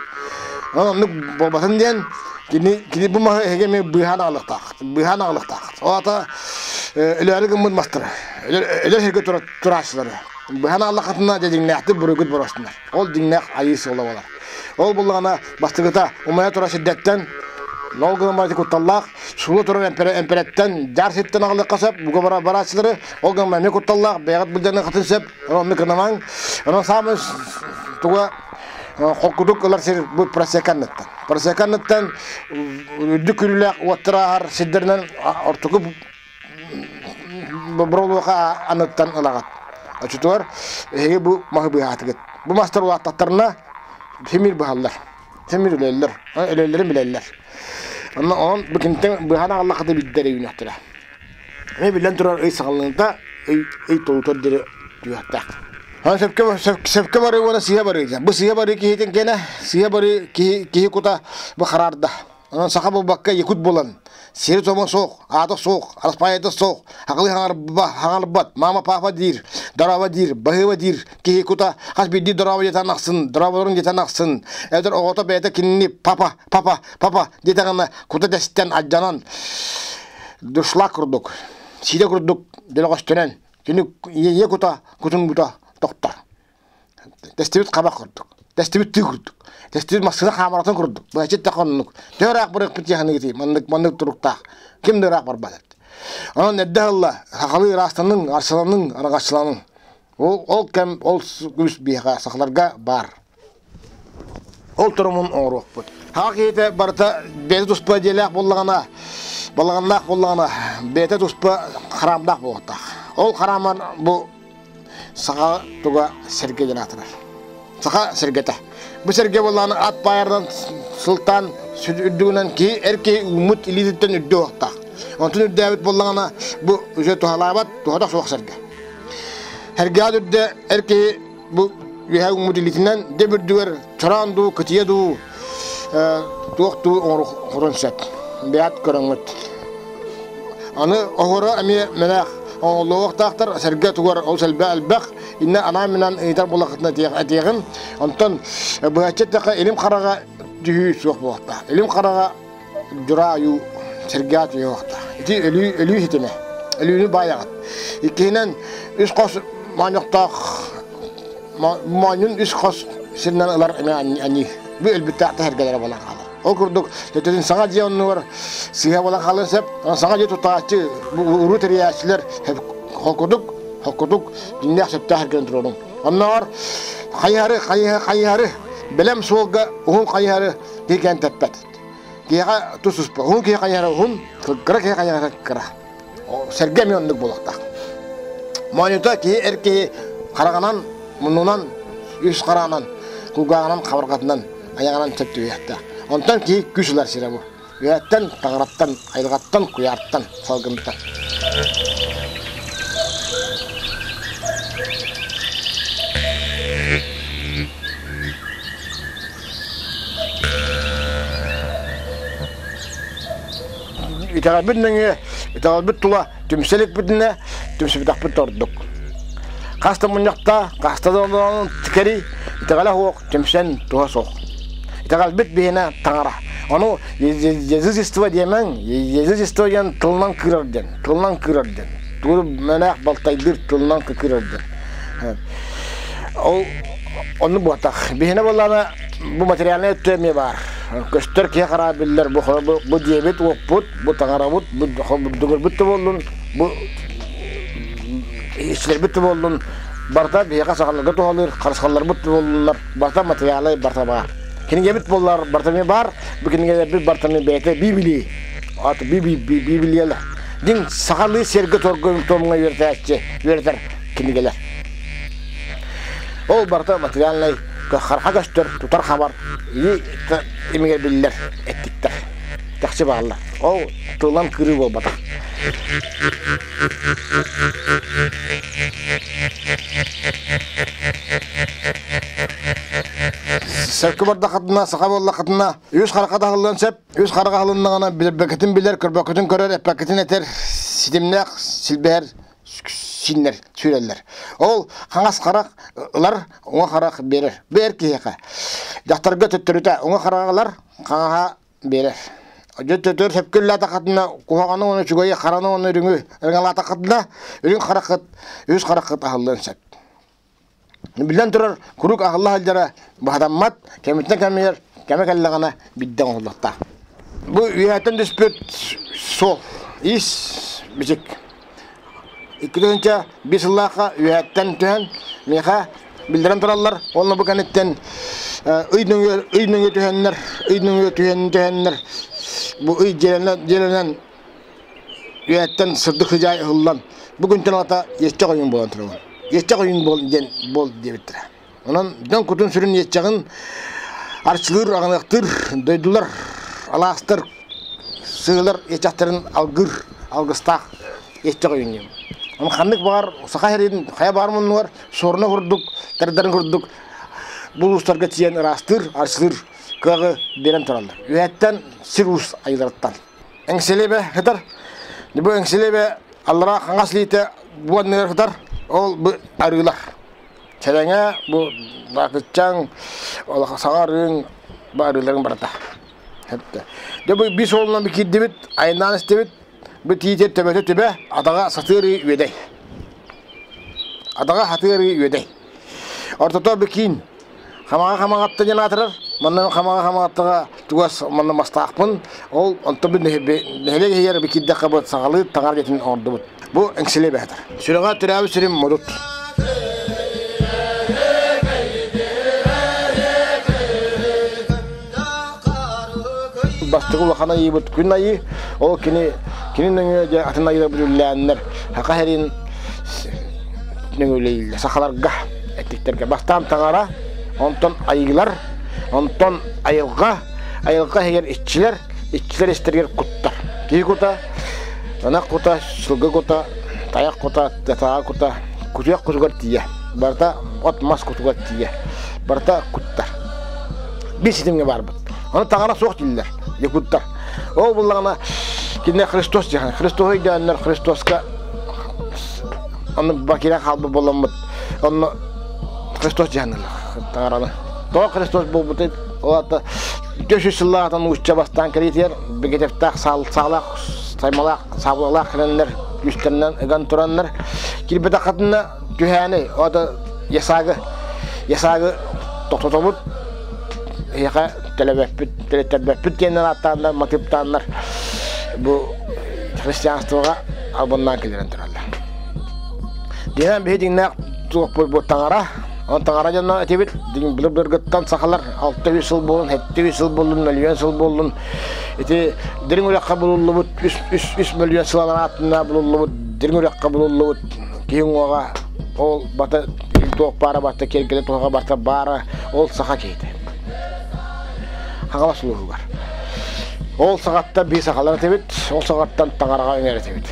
J: Онон оннук буолбатын диэн кини, кини бу маһы эһиги эмиэ быыһаан аҕалыахтааххыт. Быыһаан аҕалыахтааххыт. Ол аата өлөөрү гыммыт мастара. Өлөр сиргэ турааччылары. Быһан аҕаллаххытына дьэ дьиҥнээхтик буруйгут боруостунар. Ол дьиҥнээх айыы суола буолар. Ол буллаҕына бастакыта умайа турар сирдэттэн ол гынан баран кутталлаах сулу турар эмпэрэттэн дьаар сиртэн аҕалыахха сөп буга бара барааччылары ол гынан эмиэ кутталлаах бэйэҕит былдьаныаххытын сөп онон кынамаҥ онон саамай туга холкутук ылар сир бу просеканныттан просеканныттан үрдүк күрүүлээх уоттар ааһар сирдэринэн ортоку Бобролуоха аныттан ылаҕыт. Оччотугар эһиги бу маһы быыһаатыгыт. Бу мастар улааттахтарына тимир быһаллар. Тимир өлөллөр. Өлөллөрүн билэллэр. Онно онон бу кинтэн быһан аҕаллаххыта биирдэ эрэ үүнүөхтэрэ. Эмиэ биллэн турар ый саҕаланыыта ый ый толутар диэри түһүөхтээх. Аны сөпкө сөпкө барыы уонна сыыһа барыы диэн. Бу сыыһа барыы киһитин киэнэ, сыыһа барыы киһи киһи кута бу хараарда. Онон саха буолбакка якут буолан, сири-томо суох, аата суох, араспаайата суох, аҕылыы хаҥарбат, мама-папа диир, дорообо диир, баһыыба диир киһи кута хас биирдии дорообо диэтэн ахсын, дорооболорун диэтэн ахсын, эбэтэр оҕото бэйэтэ кинини папа, папа, папа диэтэҕинэ кута тэстэн алдьанан дуршлаг курдук, сиидэ курдук дөлөҕөстөнөн, кини ийэ кута, кутун бута тохтор. Тэстибит хабах курдук. Тэстибит тыы курдук. Тэстибит массыына хаамаратын курдук. Быһаччы да хоннук. Төһө ыраах барыахпыт дьаһаныгытый? Маннык маннык туруктаах. Ким да ыраах барбат. Онон эрдэ ылла сахалыы ыраастаныҥ, арсаланыҥ, араҕаччыланыҥ. Ол, ол кэм, ол үс биһиэхэ сахаларга баар. Ол торумун оҥоруохпут. Саха киһитэ барыта бэйэтэ туспа дьиэлээх буоллаҕына, балаҕаннаах буоллаҕына, бэйэтэ туспа хараамдаах буолуохтаах. Ол хараамар бу саха туга сэргэ диэн аатырар. Саха сэргэтэ. Бу сэргэ буоллаҕына ат баайарынан сылтаан үрдүгүнэн киһи эр киһи ууммут илиититтэн үрдүө уохтаах. Онтун үрдээбит буоллаҕына бу уже туһалаабат, туһата суох сэргэ. Сэргэҕэ үрдэ эр киһи бу үөһэ ууммут илиитинэн дэп үрдүгэр чороон дуу, кытыйа дуу, туох дуу оҥоруон сөп. Бэйэт көрөҥҥүт. Аны оһуора эмиэ мэнээх оҥоһуллуохтаахтар сэргэ тугар ол сэлбэ элбэх иннэ анаан-минаан ыйытар буоллаххытына этиэҕим. Онтон быһаччы эттэххэ илим хараҕа түһүү суох буолуохтаах. Илим хараҕа дьураа ойуу сэргэҕэ түһүөхтээх. Ити өлүү өлүү ситимэ. Өлүүнү баайаҕыт. Иккиһинэн үс хос моонньохтоох моонньун үс хос сиринэн ылар эмиэ аньыы. Бу өлбүттээх тэһэргэлэрэ буолан хаалар. Ол курдук төттөтүн саҥа дьиэ оннугар сыыһа буолан хаалыан сөп. Саҥа дьиэ тутааччы уруу тэрийээччилэр холкутук холкутук дьиҥнээх сөптөөх эргэн туруоруҥ. Оннооҕор хайыһары хайыһары хайыһары бэлэм суолга уһун хайыһары киһи тэппэт. Киһиэхэ тус туспа. Уһун киһи хайыһара уһун, кыра киһи хайыһара кыра. Сэргэ эмиэ оннук буолуохтаах. Моонньута киһи эр киһи хараҕынан, муннунан, үс хараҕынан, кулгааҕынан, хабарҕатынан, айаҕынан сөп түбэһиэхтээх. Онтон киһи күүс ылар сирэ бу. Үөһэттэн, таҥараттан, айылҕаттан, куйаартан, салгынтан. Итэҕэлбит нөҥүө, итэҕэлбит тула түмсэ иликпитинэ, түмсүбэтэхпит ордук. Хас да мунньахта, хас да кэрий, итэҕэлэ суох, түмсэн туһа суох. Итэҕэлбит биһиэнэ таҥара. Ону язычество диэмэҥ, язычество диэн тылынан кыырар диэн, тылынан кыырар диэн. Тугу мэнээх балтайдыыр тылынан кыырар диэн. Ол оннук буолтах. Биһиэнэ буоллаҕына бу материальнай өттө эмиэ баар. Көстөр киһи хараа биллэр бу бу дьиэбит уоппут, бу таҥарабыт, бу дугурбут да буоллун, бу иччилэрбит да буоллун, барыта биһиэхэ сахаларга туһалыыр, харысхалларбыт да буоллуннар, барыта материалай барыта баар. Кинигэбит буоллар барыта эмиэ баар, бу кинигэлэрбит барыта эмиэ бэйэтэ Библии, аты Библиялар. Дьиҥ сахалыы сиэргэ-туорга туомҥа үөрэтээччи, үөрэтэр кинигэлэр. Ол барыта материальнай харха көстөр, тутар хабар, имигэр биллэр эттиктэр. Чахчы бааллар. Ол тылынан кырыы буолбатах. Сөркү бардахатына, саха буоллахатына, үс хараха таһыллыан сөп. Үс хараха аһылыннаҕына билбэккитин билэр, көрбөккүтүн көрөр, эппэккитин этэр, ситимнээх силбэһэр синнэр сүүрэллэр. Ол хаҥас харах ылар, уҥа харах биэрэр. Бу эр киһиэхэ. Дьахтарга төттөрүтэ уҥа хараҕа ылар, хаҥаһа биэрэр. Дьэ төтөр сөпкө үллээтэххитинэ куһаҕаны уонна үчүгэйи, хараны уонна үрүҥү ырыҥалаатаххытына, үрүҥ хараххыт, үс хараххыт аһыллыан сөп. Биллэн турар, куруук аһылла сылдьара быһатаммат, кэмиттэн кэмигэр кэмэ кэллэҕинэ биирдэ оҥоһуллуохтаах. Бу үөһэттэн түспүт суол, ис бичик. 2005 сыллаахха үөһэттэн түһэн миэхэ биллэрэн тураллар. Уонна бу кэнниттэн ый нөҥүө ый нөҥүө түһэннэр, ый нөҥүө түһэн түһэннэр бу ый дьиэлэнэн дьиэлэнэн үөһэттэн сырдык сыдьаай ыһыллан бу күнтэн ылата иэччэх ойуун буолан турабын. Иэччэх ойуун буол диэн буол диэбиттэрэ. Онон дьон кутун сүрүн иэччэҕин арчылыыр, аҕыныахтыыр дойдулар, алаастар, сыһыылар иэччэхтэрин алгыыр, алгыстаах иэччэх ойуун диэн. Ону ханнык баҕар саха сирин хайа баҕар муннугар суоруна курдук, тардарын курдук бу улуустарга тиийэн ыраастыыр, арчылыыр кыаҕы биэрэн тураллар. Үөһэттэн сир уус айыларыттан. Эҥсэлиэбэ сытар. Бу Эҥсэлиэбэ аллараа хаҥас илиитэ бу анныгар сытар. Ол бу арыылар. Чэрэҥэ бу Баакыччаҥ, саҥа арыыҥ бу арыыларыҥ барыта. Дьэ бу биир суолунан киирдибит, айаннаан истибит. Бу тиитэ төбөтө түбэ, атаҕа сатыырыы үөдэй. Атаҕа хатыырыы үөдэй. Ортото бу киин. Хамаҕа Хамаҕатта диэн аатырар. Манна Хамаҕа Хамаҕаттаҕа тугас манна мастаахпын. Ол онтон бу нэһилиэк иһигэр би киирдэххэ бу саҕалыы таҥара дьиэтин оҥордубут. Бу Эҥсилэ бээтэр. Сүрэҕэ төрөөбүт сирим Модут. Бастакы улахан айыыбыт күн айыы. Ол кини кини нөҥүө дьэ атын айыылар бүллээннэр саха сирин нөҥүөлэйиллэр сахаларга эттиктэргэ бастаан таҥара, онтон айыылар, онтон айылҕа, айылҕа иһигэр иччилэр, иччилэр истэригэр куттар. Киһи кута, ынах кута, сылгы кута, тайах кута, татаҕа кута, кутуйах кутугар тиийэ. Барыта от-мас кутугар тиийэ. Барыта куттар. Биир ситимҥэ баарбыт. Ону таҥара суох дииллэр якуттар. Ол буллаҕына кинилэр Христос диэн. Христоһу өйдөөннөр Христоска онно бакира хаалбыт буоламмыт онно Христос дьаһанылар таҥараны. Тоҕо Христос буолбутай ол аата 400 сыллааҕыттан нуучча бастаан кэлиитигэр бегетевтаах саалаах саймалаах саабылалаах кэлэннэр күүстэринэн ыган тураннар киирбэтэххитинэ түһээни ота ясагы ясагы тохтотобут эһиэхэ төлөбөппүт төлөттөрбөппүт диэннэр ааттааннар матыыптааннар бу христианствоҕа албыннаан киллэрэн тураллар. Диэн биһи дьиҥнээх туохпут бу таҥара Он таҥара дьоно этибит былыр-былыргыттан сахалар 600 сыл буолун, 700 сыл буоллун, мөлүйүөн сыл буоллун ити дириҥ үрэххэ булуллубут үс мөлүйүөн сыл анараатына булуллубут дириҥ үрэххэ булуллубут киһи уҥуоҕа ол бата туох баара барта киэргэлэ туһаҕа барта баара ол саха киһитэ Хаҥалас улууһугар ол саҕаттан биир сахалар этибит ол саҕаттан таҥараҕа үҥэр этибит.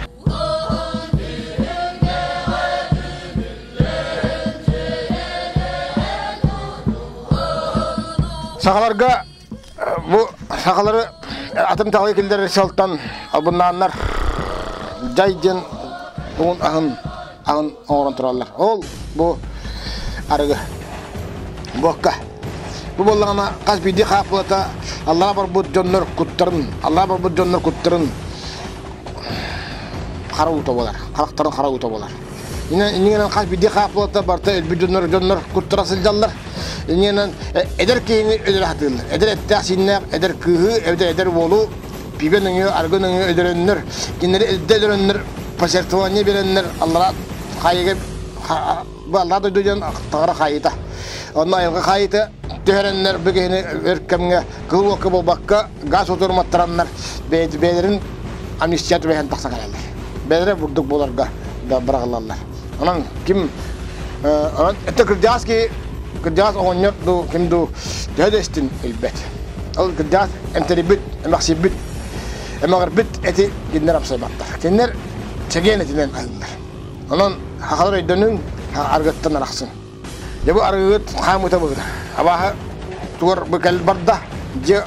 J: Сахаларга бу сахалары атын таҕыы киллэрэр сылтан албыннааннар дьай диэн уун аһын аһын оҥорон тураллар. Ол бу арыгы буокка. Бу буоллаҕына хас биирдии хааппылата Аллаа барбыт дьоннор куттарын, Аллаа барбыт дьоннор куттарын хара уута буолар, харахтарын хара уута буолар. Иннинэн хас биирдии хааппылата барыта өлбүт дьоннор дьоннор куттара сылдьаллар. Иннинэн эдэр киһини өлөрө сатыыллар. Эдэр эттээх-сииннээх эдэр кыыһы эбэтэр эдэр уолу пиибэ нөҥүө, аргы нөҥүө өлөрөннөр, кинилэри эрдэ өлөрөннөр, пожертвование биэрэннэр аллараа хаайыга бу аллараа дойду диэн таҥара хаайыыта. Онно айылҕа хаайыыта түһэрэннэр бу киһини өр кэмҥэ кыыл уокка буолбакка газ утурматтараннар бэйэлэрин амнистия түбэһэн тахсан кэлэллэр. Бэйэлэрэ бурдук буоларга да быраҕыллаллар. Онон ким онон это кырдьаҕас киһи кырдьаҕас оҕонньор дуу ким дуу төһө да истин билбэт. Ол кырдьаҕас эмтэрийбит, эмэхсийбит, эмэҕирбит эти кинилэр амсайбаттар. Кинилэр чэгиэн этинэн аһыыллар. Онон хахалар өйдөнүҥ, аргыттан арахсыҥ. Дьэ бу арыгыгыт хаамыыта быһыта. Абааһы тугар бу кэл барда. Дьэ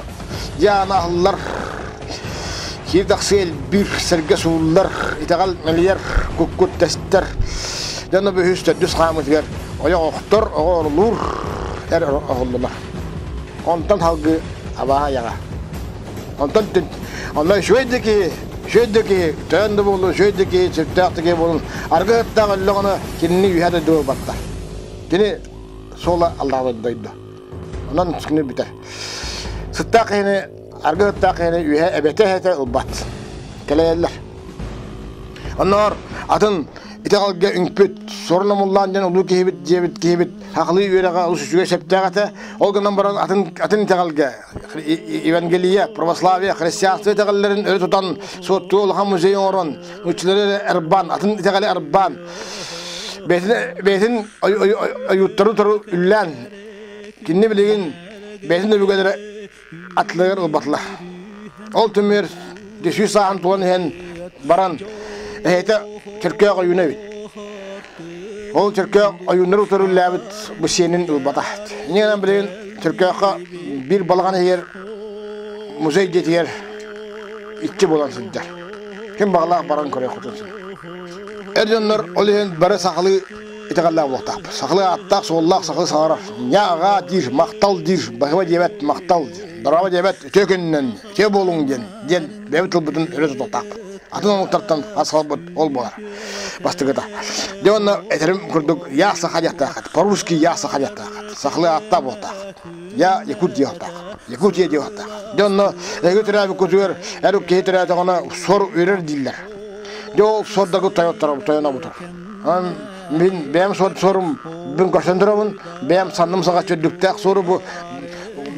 J: дьэ аана аһыллар. Киир тахсыы элбиир, сэргэ сууллар, итэҕэл мэлийэр, куккут тэстэр. Дьоно бөһүс төрдүс хаамыытыгар ойох охтор, оҕо орулуур, эр оһоллонор. Онтон халгы абааһы айаҕа. Онтон онно үчүгэй да киһи, үчүгэй да киһи, төөн да буоллун, үчүгэй да киһи, сүрдээх да киһи буолун, аргы ыттаах өллөҕүнэ кинини үһэ дойду буолбатта. Кини суола Аллаһы дойду. Онон кини бүтэр. Сыттаах киһини, аргы ыттаах киһини үһэ эбэтэ эһэтэ ылбат. Кэлэйэллэр. Онноор атын итэҕэлгэ үҥпүт, суорун омуллаан диэн улуу киһибит диэбит киһибит хахылыы үөрэҕэ олус үчүгэй сөптөөх этэ. Ол гынан баран атын атын итэҕэлгэ Евангелие, православие, христианство итэҕэллэрин өрө тутан суоттуу улахан музей оҥорон, нууччалары арбаан, атын итэҕэли арбаан, бэйэтин бэйэтин ойууттары утары үллээн, кинини билигин бэйэтин өбүгэлэрэ атлыгар ылбатылар. Ол түмүгэр 200 сааһын туолан иһэн баран эһэтэ Чөркөөх ойууна эбит. Ол Чөркөөх ойууннары утары үллээбит бу сиэнин ылбата. Инньэ гынан билигин Чөркөөххө биир балаҕан иһигэр музей дьиэтигэр иччи буолан сылдьар. Ким баҕалаах баран көрүөх сөп. Эр дьоннор ол иһин бары сахалыы итэҕэллээх буолуохтаахпыт. Сахалыы ааттаах-суоллаах сахалыы саҥарар. Ньаа-аҕаа диир, махтал диир, баһыба диэбэт, махтал диир. Дорообо диэбэт, үтүө күнүнэн, үтүө буолуҥ диэн, диэн бэйэбит тылбытын өрө тутуохтаахпыт. Атын омуктартан ас халбыт ол буолар. Бастакыта. Дьэ уонна этэрим курдук я саха диэхтээххит. По-русски я саха диэхтээххит. сахалыы ааттаах буолтаах. Я якут диэхтаах. Якутия диэхтаах. Дьэ онно эһиги төрөөбүккүтүгэр эр киһи төрөөтөҕүнэ сор үрэр дииллэр. Дьэ ол сордоргу тойонобутар. Онон мин бэйэм сор сорум бин көрсөн турабын, бэйэм санным саҕа чөрдүктээх сору бу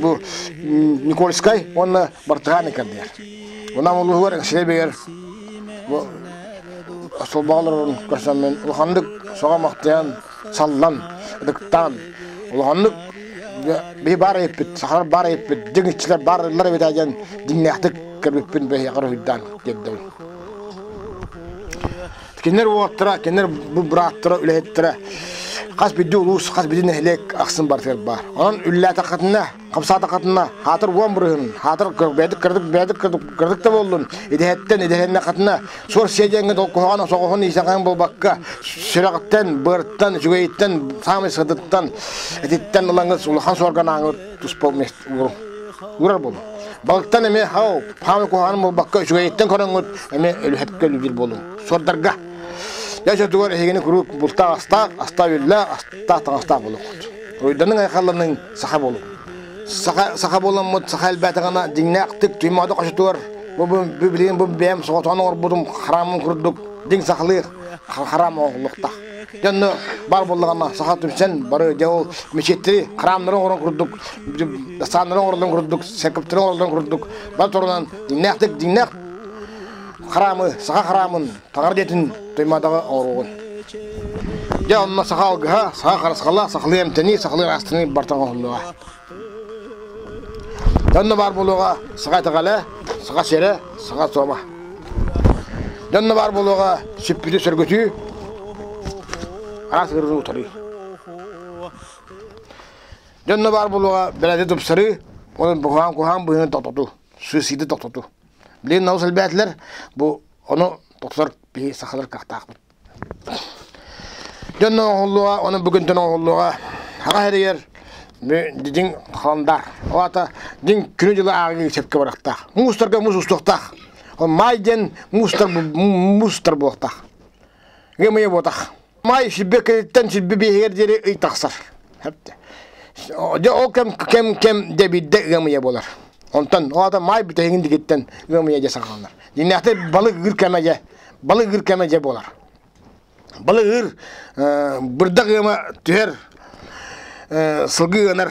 J: бу Никольскай уонна Бартыһаан иккэрдигэр. Онон улууһугар Эҥсиэбигэр бу Солбоҕолорун көрсөммүн улаханнык соҕо-махтайан, саллан, ытыктаан, улаханнык биһи баар эбиппит, сахалар баар эбиппит, дьиҥ иччилэр баарлар эбит диэн дьиҥнээхтик көрбүппүн бэһиэхэ уруһуйдаан тиэрдэбин. Кинилэр уолаттара, кинилэр бу бырааттара, үлэһиттэрэ хас биирдии улуус, хас биирдии нэһилиэк ахсын барытыгар баар. Онон үллээтэххитинэ, хамсаатаххытына, хаатыр уон бырыһын, хаатыр бэйдик кырдык бэйдик кырдык да буоллун, идэһэттэн идэһэннэххитинэ, суор сиэдьэҥҥэ куһаҕан соҕоһун иисэҕэҥ буолбакка, сүрэҕиттэн, быарыттан, үчүгэйиттэн, саамай сытыттан, этиттэн ылаҥҥыт улахан суорган ааҥҥыт туспа уурар буолуҥ. Балыктан эмиэ хау, хаамай куһаҕан буолбакка, үчүгэйиттэн көрөҥҥүт эмиэ өлүһэпкэ өлүгүр буолуҥ. Суордарга. Дьэ, оччотугар эһигини куруук бултаах астаах, астаах үөллээх, астаах таҥастаах буолуоххут. Уруйданыҥ айхалланыҥ, саха буолуҥ. Саха, саха буоламмыт, саха элбээтэҕинэ дьиҥнээхтик туймаада хочотугар бу, бу, бу билигин бу бэйэм соҕотоҕун оҥорбутум хараамым курдук дьиҥ сахалыы хараам оҥоһуллуохтаах. Дьэ онно баар буоллаҕына саха түмсэн бары дьэ ол мечеттэри храмнары оҥорон курдук, дастааннары оҥороллорун курдук, церковтары оҥороллорун курдук бары турунан дьиҥнээхтик дьиҥнээх храмы, саха храмын таҥара дьиэтин Туймаадаҕа оҥоруоҕун. Дьэ онно саха алгыһа, саха харысхала, сахалыы эмтэнии, сахалыы ыраастыныы барыта оҥоһуллуоҕа. Дьонно баар буолуоҕа саха итэҕэлэ, саха сиэрэ, саха суома. Дьонно баар буолуоҕа сүппүтү сөргүтүү, араас ыарыыны утарыы. Дьонно баар буолуоҕа бэлэти тупсарыы, онон куһаҕан куһаҕан быһыыны тохтотуу, суициды тохтотуу. Билигин олус элбээтилэр, бу ону тохтотор биһи сахалар кыахтаахпыт. Дьонно оҥоһуллуоҕа, ону бүгүнтэн оҥоһуллуоҕа. Саха сиригэр дьиҥ халандар. Ол аата дьиҥ күнү-дьылы ааҕыы сөпкө барыахтаах. Муустарга муус устуохтаах. Ол маай диэн муустар муустар буолуохтаах. Гемые буотах. Маай силбэ кэлиттэн силбэ биэһигэр диэри ый тахсар. Дьэ ол кэм кэм кэм дэ биирдэ ыам ыйа буолар. Онтон ол аата маай бүтэһигин дигиттэн ыам ыйа дьэ саҕаланар. Дьиҥнээхтик балык ыыр кэмэ дьэ балык ыыр кэмэ дьэ буолар. Балык ыыр бырдах ыама түһэр сылгы ыанар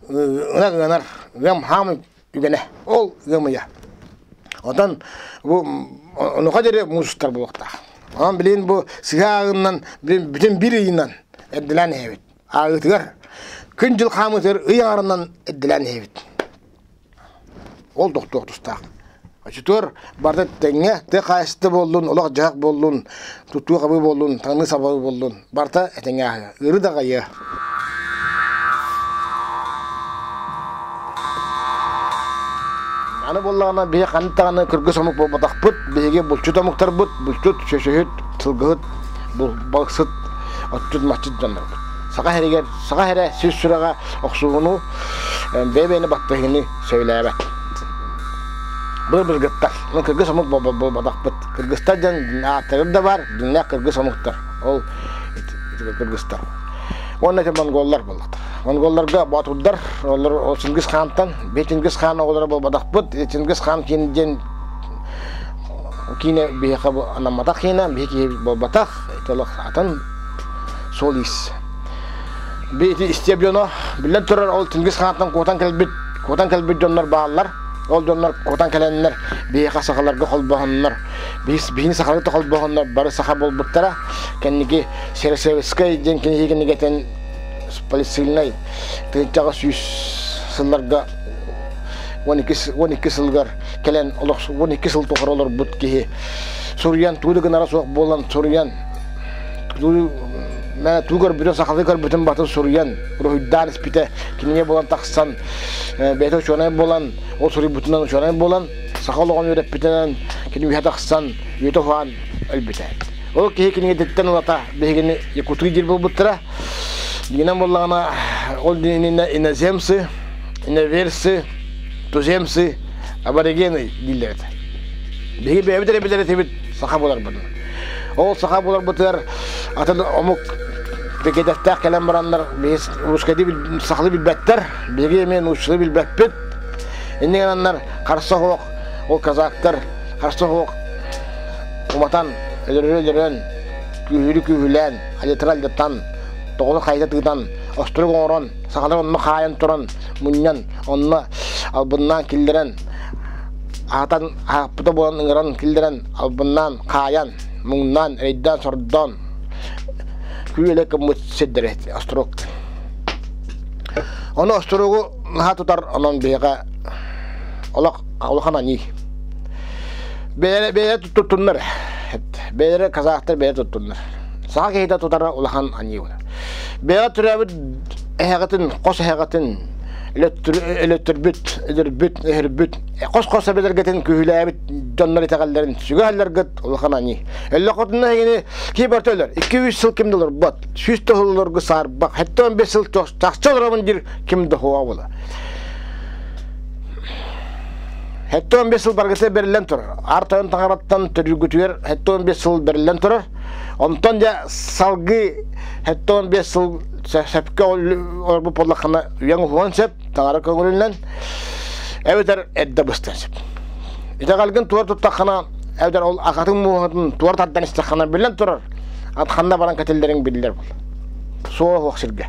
J: ынах ыанар ыам хаамый үгэнэ. Ол ыам ыйа. Онтон бу онуха диэри муус устар буолуохтаах. Онон билигин бу сыһа ааҕыннан билин бүтүн биир ыйынан эрдэлээн иһэбит. Ааҕыытыгар күн-дьыл хаамыытыгар ый аҥарынан эрдэлээн иһэбит. Ол тохтуох тустаах. Оччотугар барыта тэҥҥэ тыа хаһаайыстыбата буоллун, олох-дьаһах буоллун, тутуу-хабыы буоллун, таҥныы-сабыы буоллун, барыта этэҥҥэ ааһыа. Ыарыы да аҕайыа. Аны буоллаҕына биһи ханнык даҕаны кыргыс омук буолбатахпыт, биһиги булчут омуктарбыт, булчут, сөсөһүт, сылгыһыт, балыксыт, отчут-маччыт дьоннорбут. Саха сиригэр, саха сирэ сир сүрэҕэ охсуһууну, бэйэ-бэйэни баттаһыыны сөбүлээбэт. Былыр-былыргыттар, ну кыргыс омук буолбатахпыт. Кыргыстар диэн ааттарыр да бар, дьиҥнээх кыргыс омуктар. Ол кыргыстар. Уонна ити монголлар буоллахтар. Монголларга боотурдар, олор Чингис хаантан, бии Чингис хаан оҕолоро буолбатахпыт. Чингис хаан киин диэн киинэ биһиэхэ анамматах киинэ, биһи киһи буолбатах, ити олох атын суол-иис. Би ити истиэп дьоно, биллэн турар, ол Чингис хаантан куотан кэлбит, куотан кэлбит дьоннор бааллар. Ол дьоннор куотан кэлэннэр биһиэхэ сахаларга холбоһоннор, биһини сахаларга холбоһоннор бары саха буолбуттара. Кэнники Серосевскай диэн кинигэ кинигэтин полицейнай 1900 сылларга 12 сылыгар кэлэн олох 12 сыл тухары олорбут киһи суруйан туу да гынара суох буолан суруйан туу көрбүтүн сахалыы көрбүтүн батын суруйан уруһуйдаан испитэ кинигэ буолан тахсан бэйэтэ учуонай буолан ол суруйбутунан учуонай буолан саха олоҕун үөрэппитинэн кини үһэ тахсан үйэтэ уһаан өлбүтэ. Ол киһи кинигэтиттэн ылата биһигини якутыы диир буолбуттара. Дигинэн буоллаҕына ол иноземцы, иноверцы, туземцы, аборигены дииллэр этэ. Биһиги бэйэбит эрэ билэр этибит саха буоларбытын. Ол саха буоларбытыгар атын омук Бекетевтээх кэлэн бараннар биһи русскайды сахалыы билбэттэр, биһиги эмиэ нууччалыы билбэппит. Инньэ гынаннар харса суох ол казактар харса суох уматан өлөрөр-өлөрөн, күүһүрү-күүһүлээн, алдьатар-алдьатан, тоҕуну хайыта тыытан, остурук оҥорон, сахалар онно хаайан туран, мунньан, онно албыннаан киллэрэн, аһатан аһаппыта буолан ыҥыран киллэрэн, албыннаан хаайан, муҥнаан, эрэйдээн-сордоон күүлэлэ гыммыт сирдэрэ остуруок. Ону остуругу наһаа тутар онон биһиэхэ олох улахан аньыы. Бэйэлэрэ бэйэлэрэ туттуннар. Бэйэлэрэ казахтар бэйэ туттуннар. Саха киһитэ тутара улахан аньыы буолар. Бэйэҕэ төрөөбүт эһэҕитин, хос эһэҕитин өлөттөрбүт, өлөрбүт, өһөрбүт, хос-хос эбэлэргитин күһүлээбит дьоннор итэҕэллэрин сүгэ улахан аньыы. Өллөххүтүнэ эһигини киһи барыта өлөр. 2-3 сыл ким да олорбот. 100 тоһуллорго саарбах. 75 сыл чахчы олоробун диир ким да хуа була. 75 сыл баргыта берилен турар. Ар тойон таҥараттан төрүгүтүгэр 75 сыл берилен турар. Онтон дьэ салгыы 75 сыл сөпкө олорбут буоллаххына үйэҥ уһуон сөп, таҥара көҥүлүнэн эбэтэр эрдэ быстан сөп. Итэҕэлгин туор туттаххына эбэтэр ол акатын муоһатын туор тардан истэххинэ биллэн турар, атханна баран кэтиллэриҥ биллэр буолар. Суол суох сиргэ.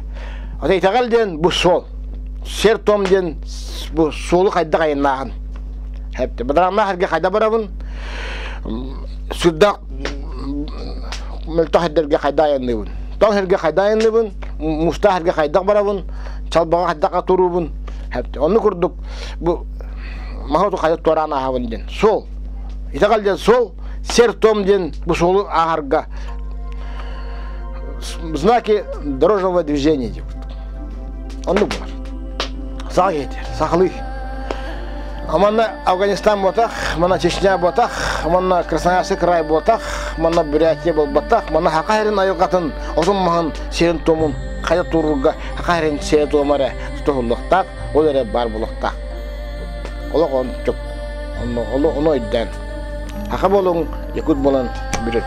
J: Ата итэҕэл диэн бу суол. Сер том диэн бу суолу хайдах айаннааһын. Хэпте. Бадарааннаах эргэ хайда барабын? Сүрдээх мөлтөх эрдэргэ хайда айанныыбын? Тоҥ сиргэ хайда айанныыбын? Муустаах сиргэ хайдах барабын? Чалбаҕа хайдах атуруубун? Хэпте. Онну курдук бу маһы хайа туораан ааһабын диэн. Суол. Итэҕэл диэн суол, сер том диэн бу суолу ааһарга знаки дорожного движения диэбит. Оннук буолар. Саха киһитэ, сахалыы. Манна Афганистан буотах, манна Чечня буотах, манна Красноярский край буотах, манна Бурятия буолбатах, манна Хака сирин айылҕатын, отун маһын сирин туомун хайа туруурга Хака сирин сирэ туома эрэ тутуһуллуохтаах, ол эрэ баар буолуохтаах. Олох онтук. Ону, ону өйдөөн. Хака буолуҥ, якут буолан бүтүн.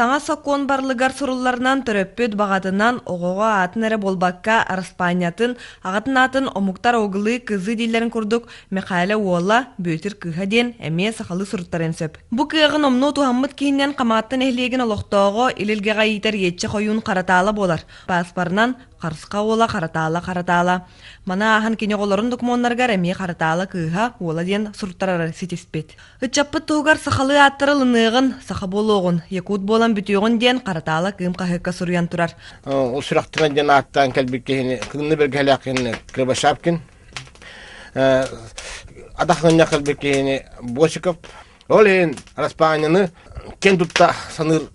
K: Саҥа сокуон барылыгар сурулларынан төрөппүт баҕатынан оҕоҕо аатын эрэ буолбакка араспаанньатын, аҕатын аатын омуктар оглы кызы дииллэрин курдук Михаила уола, Бүөтүр кыыһа диэн эмиэ сахалыы суруттарыан сөп. Бу кыаҕын омнуо туһаммыт киһинэн Хамаҕатта нэһилиэгин олохтооҕо Илилгэҕэ иитэр Иэччэ Хойуун Харатаала буолар. Пааспарынан Харысха уола Харатаала Харатаала. Маны ааһан кини оҕолорун докумуоннарыгар эмиэ Харатаала кыыһа уола диэн суруттарары ситиспит. Ыччаппыт туһугар сахалыы ааттары ылыныаҕын, саха буолуоҕун, якут буолан бүтүөҕүн диэн Харатаала Кыым хаһыакка суруйан турар.
J: Ол сүрэхтэрин диэн ааттаан кэлбит киһини кыынны бэргэһэлээх киһини Кривошапкин атах гынньах кэлбит киһини Босиков. Ол иһин Араспаанньаны киэн тутта саныыр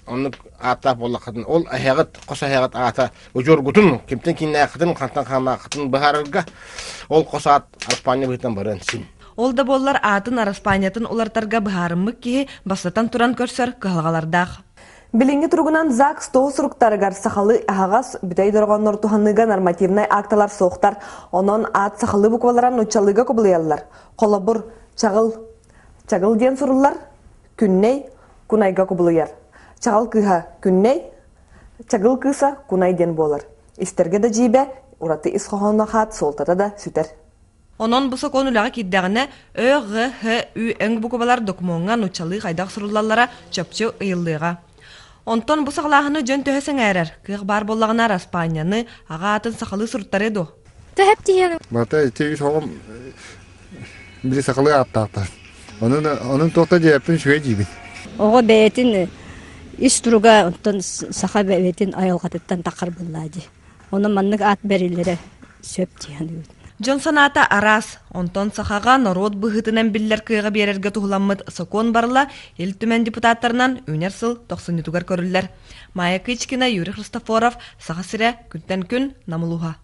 J: оннук ааттаах буоллаххытын ол эһэҕит хос эһэҕит аата удьуоргутун кимтэн кииннээххитин хантан хааннааххытын быһаарарга ол хос аат Араспаанньа быһыытынан барыан син.
K: Ол да буоллар аатын Араспаанньатын уларытарга быһаарыммыт киһи бастатан туран көрсөр кыһалҕалардаах.
L: Билиҥҥи туругунан ЗАГС тоҕус суруктарыгар сахалыы аһаҕас, бүтэй дорҕооннору туһаныыга нормативнай акталар суохтар. Онон аат сахалыы буквалара нууччалыыга кубулуйаллар. Холобур, чаҕыл, чагыл диэн суруллар, күннэй, кунайга кубулуйар. Чаҕыл кыыһа күннэй, чагыл кыыса кунай диэн буолар. Истэргэ да дьиибэ, ураты ис хоһоонноох аат суолтата да сүтэр.
K: Онон бу сокуон үлэҕэ киирдэҕинэ, Ө, Ҕ, Һ, Ү, Ҥ букубалар докумуоҥҥа нууччалыы хайдах суруллаллара чопчу ыйыллыаҕа. Онтон бу саҕалааһыны дьон төһө сэҥээрэр, кыах баар буоллаҕына араспаанньаны, аҕа аатын сахалыы суруттарыа дуо?
M: Төһөп тиһиэн?
N: Барыта ити үс оҕом били сахалыы ааттаахтар. Онон онон туохта диэппин үчүгэй диибин.
O: Оҕо бэйэтин ис туруга онтон саха бэйэтин айылҕатыттан таххар буоллаа дии. Онон маннык аат бэриллэрэ сөп дии саныыбын.
K: Дьон санаата араас. Онтон сахаҕа норуот быһыытынан биллэр кыаҕы биэрэргэ туһуламмыт сокуон барыла Ил Түмэн депутаттарынан үүнэр сыл тохсунньутугар көрүллэр. Майя Кычкина, Юрий Христофоров, Саха сирэ, күнтэн күн, Нам улууһа.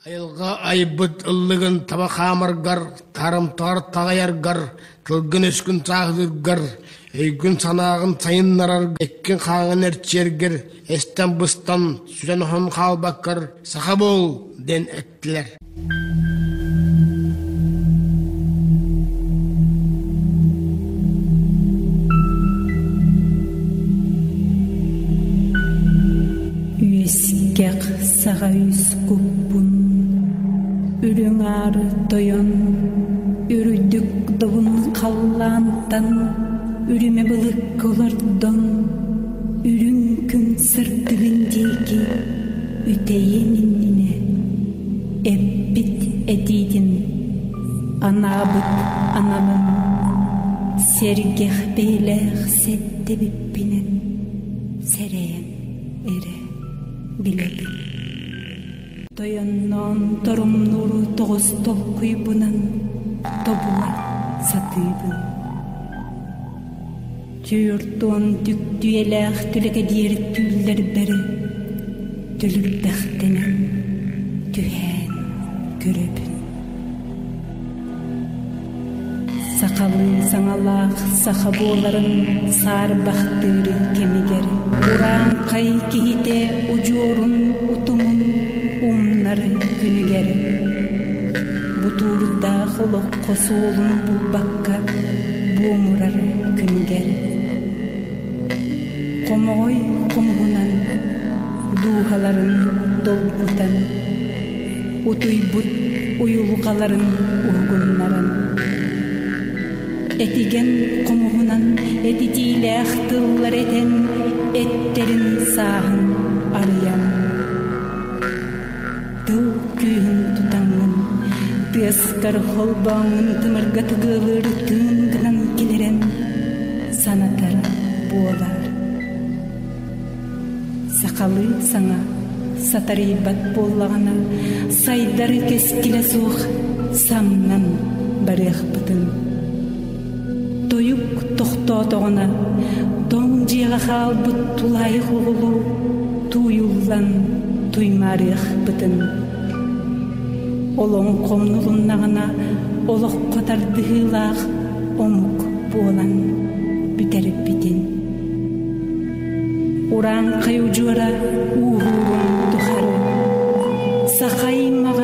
F: Айылҕа айбыт ыллыгын таба хаамаргар, тарымтар таҕайаргар, тылгын-өскүн сааһылыыргар, өйгүн-санааҕын сайыннарарга, эккин-хааҥҥын эрчийэргэр, эстэн-быстан, сүтэн-оһон хаалбаккар саха буол диэн эттилэр.
H: Үөскэх саҕа үс куппун Үрүҥ аары тойон Үрдүк добун халлаантан Үрүмэ былыкка олордон Үрүҥ күн сырдыгын диэки Үтэйиэн иннинэ Эппит этиитин Анаабыт аналын Сэргэх бэйэлээх сэттэбиппинэн Сэрэйэн эрэ билэбин. Тойонноон торумнууру тоҕус толкуйбунан тобула сатыыбын. Түөртуон түктүйэлээх түлэкэдиэр түүллэрбэр түлүрбэхтэнэн түһээн көрөбүн. Сахалыы саҥалаах саха буоларын саарбахтыыр кэмигэр урааҥхай киһитэ удьуорун утумун умнар күнүгэр бутуурдаах олоххо суолун булбакка буомурар күнүгэр хомоҕой хомуһунан дууһаларын долгутан утуйбут уйулҕаларын уһугуннаран этигэн хомуһунан этитиилээх тыллар этэн эттэрин сааһын арыйан тыл күүһүн тутаҥҥын тыаскар холбооҥҥун тымырга тыгыалыыр тыын гынан килэрэн санатар буолар Сахалыы саҥа сатарыйбат буоллаҕына, сайдар кэскилэ суох самнан барыахпытын. Тойук тохтоотоҕуна, тоҥ дьиэҕэ хаалбыт тулаайах оҕолуу тууйуллан туймаарыахпытын. Олоҥхомнулуннаҕына, олоххо тардыһыылаах омук буолан бүтэрбитин. Урааҥхай удьуора ууһуурун тухары саха аймаҕа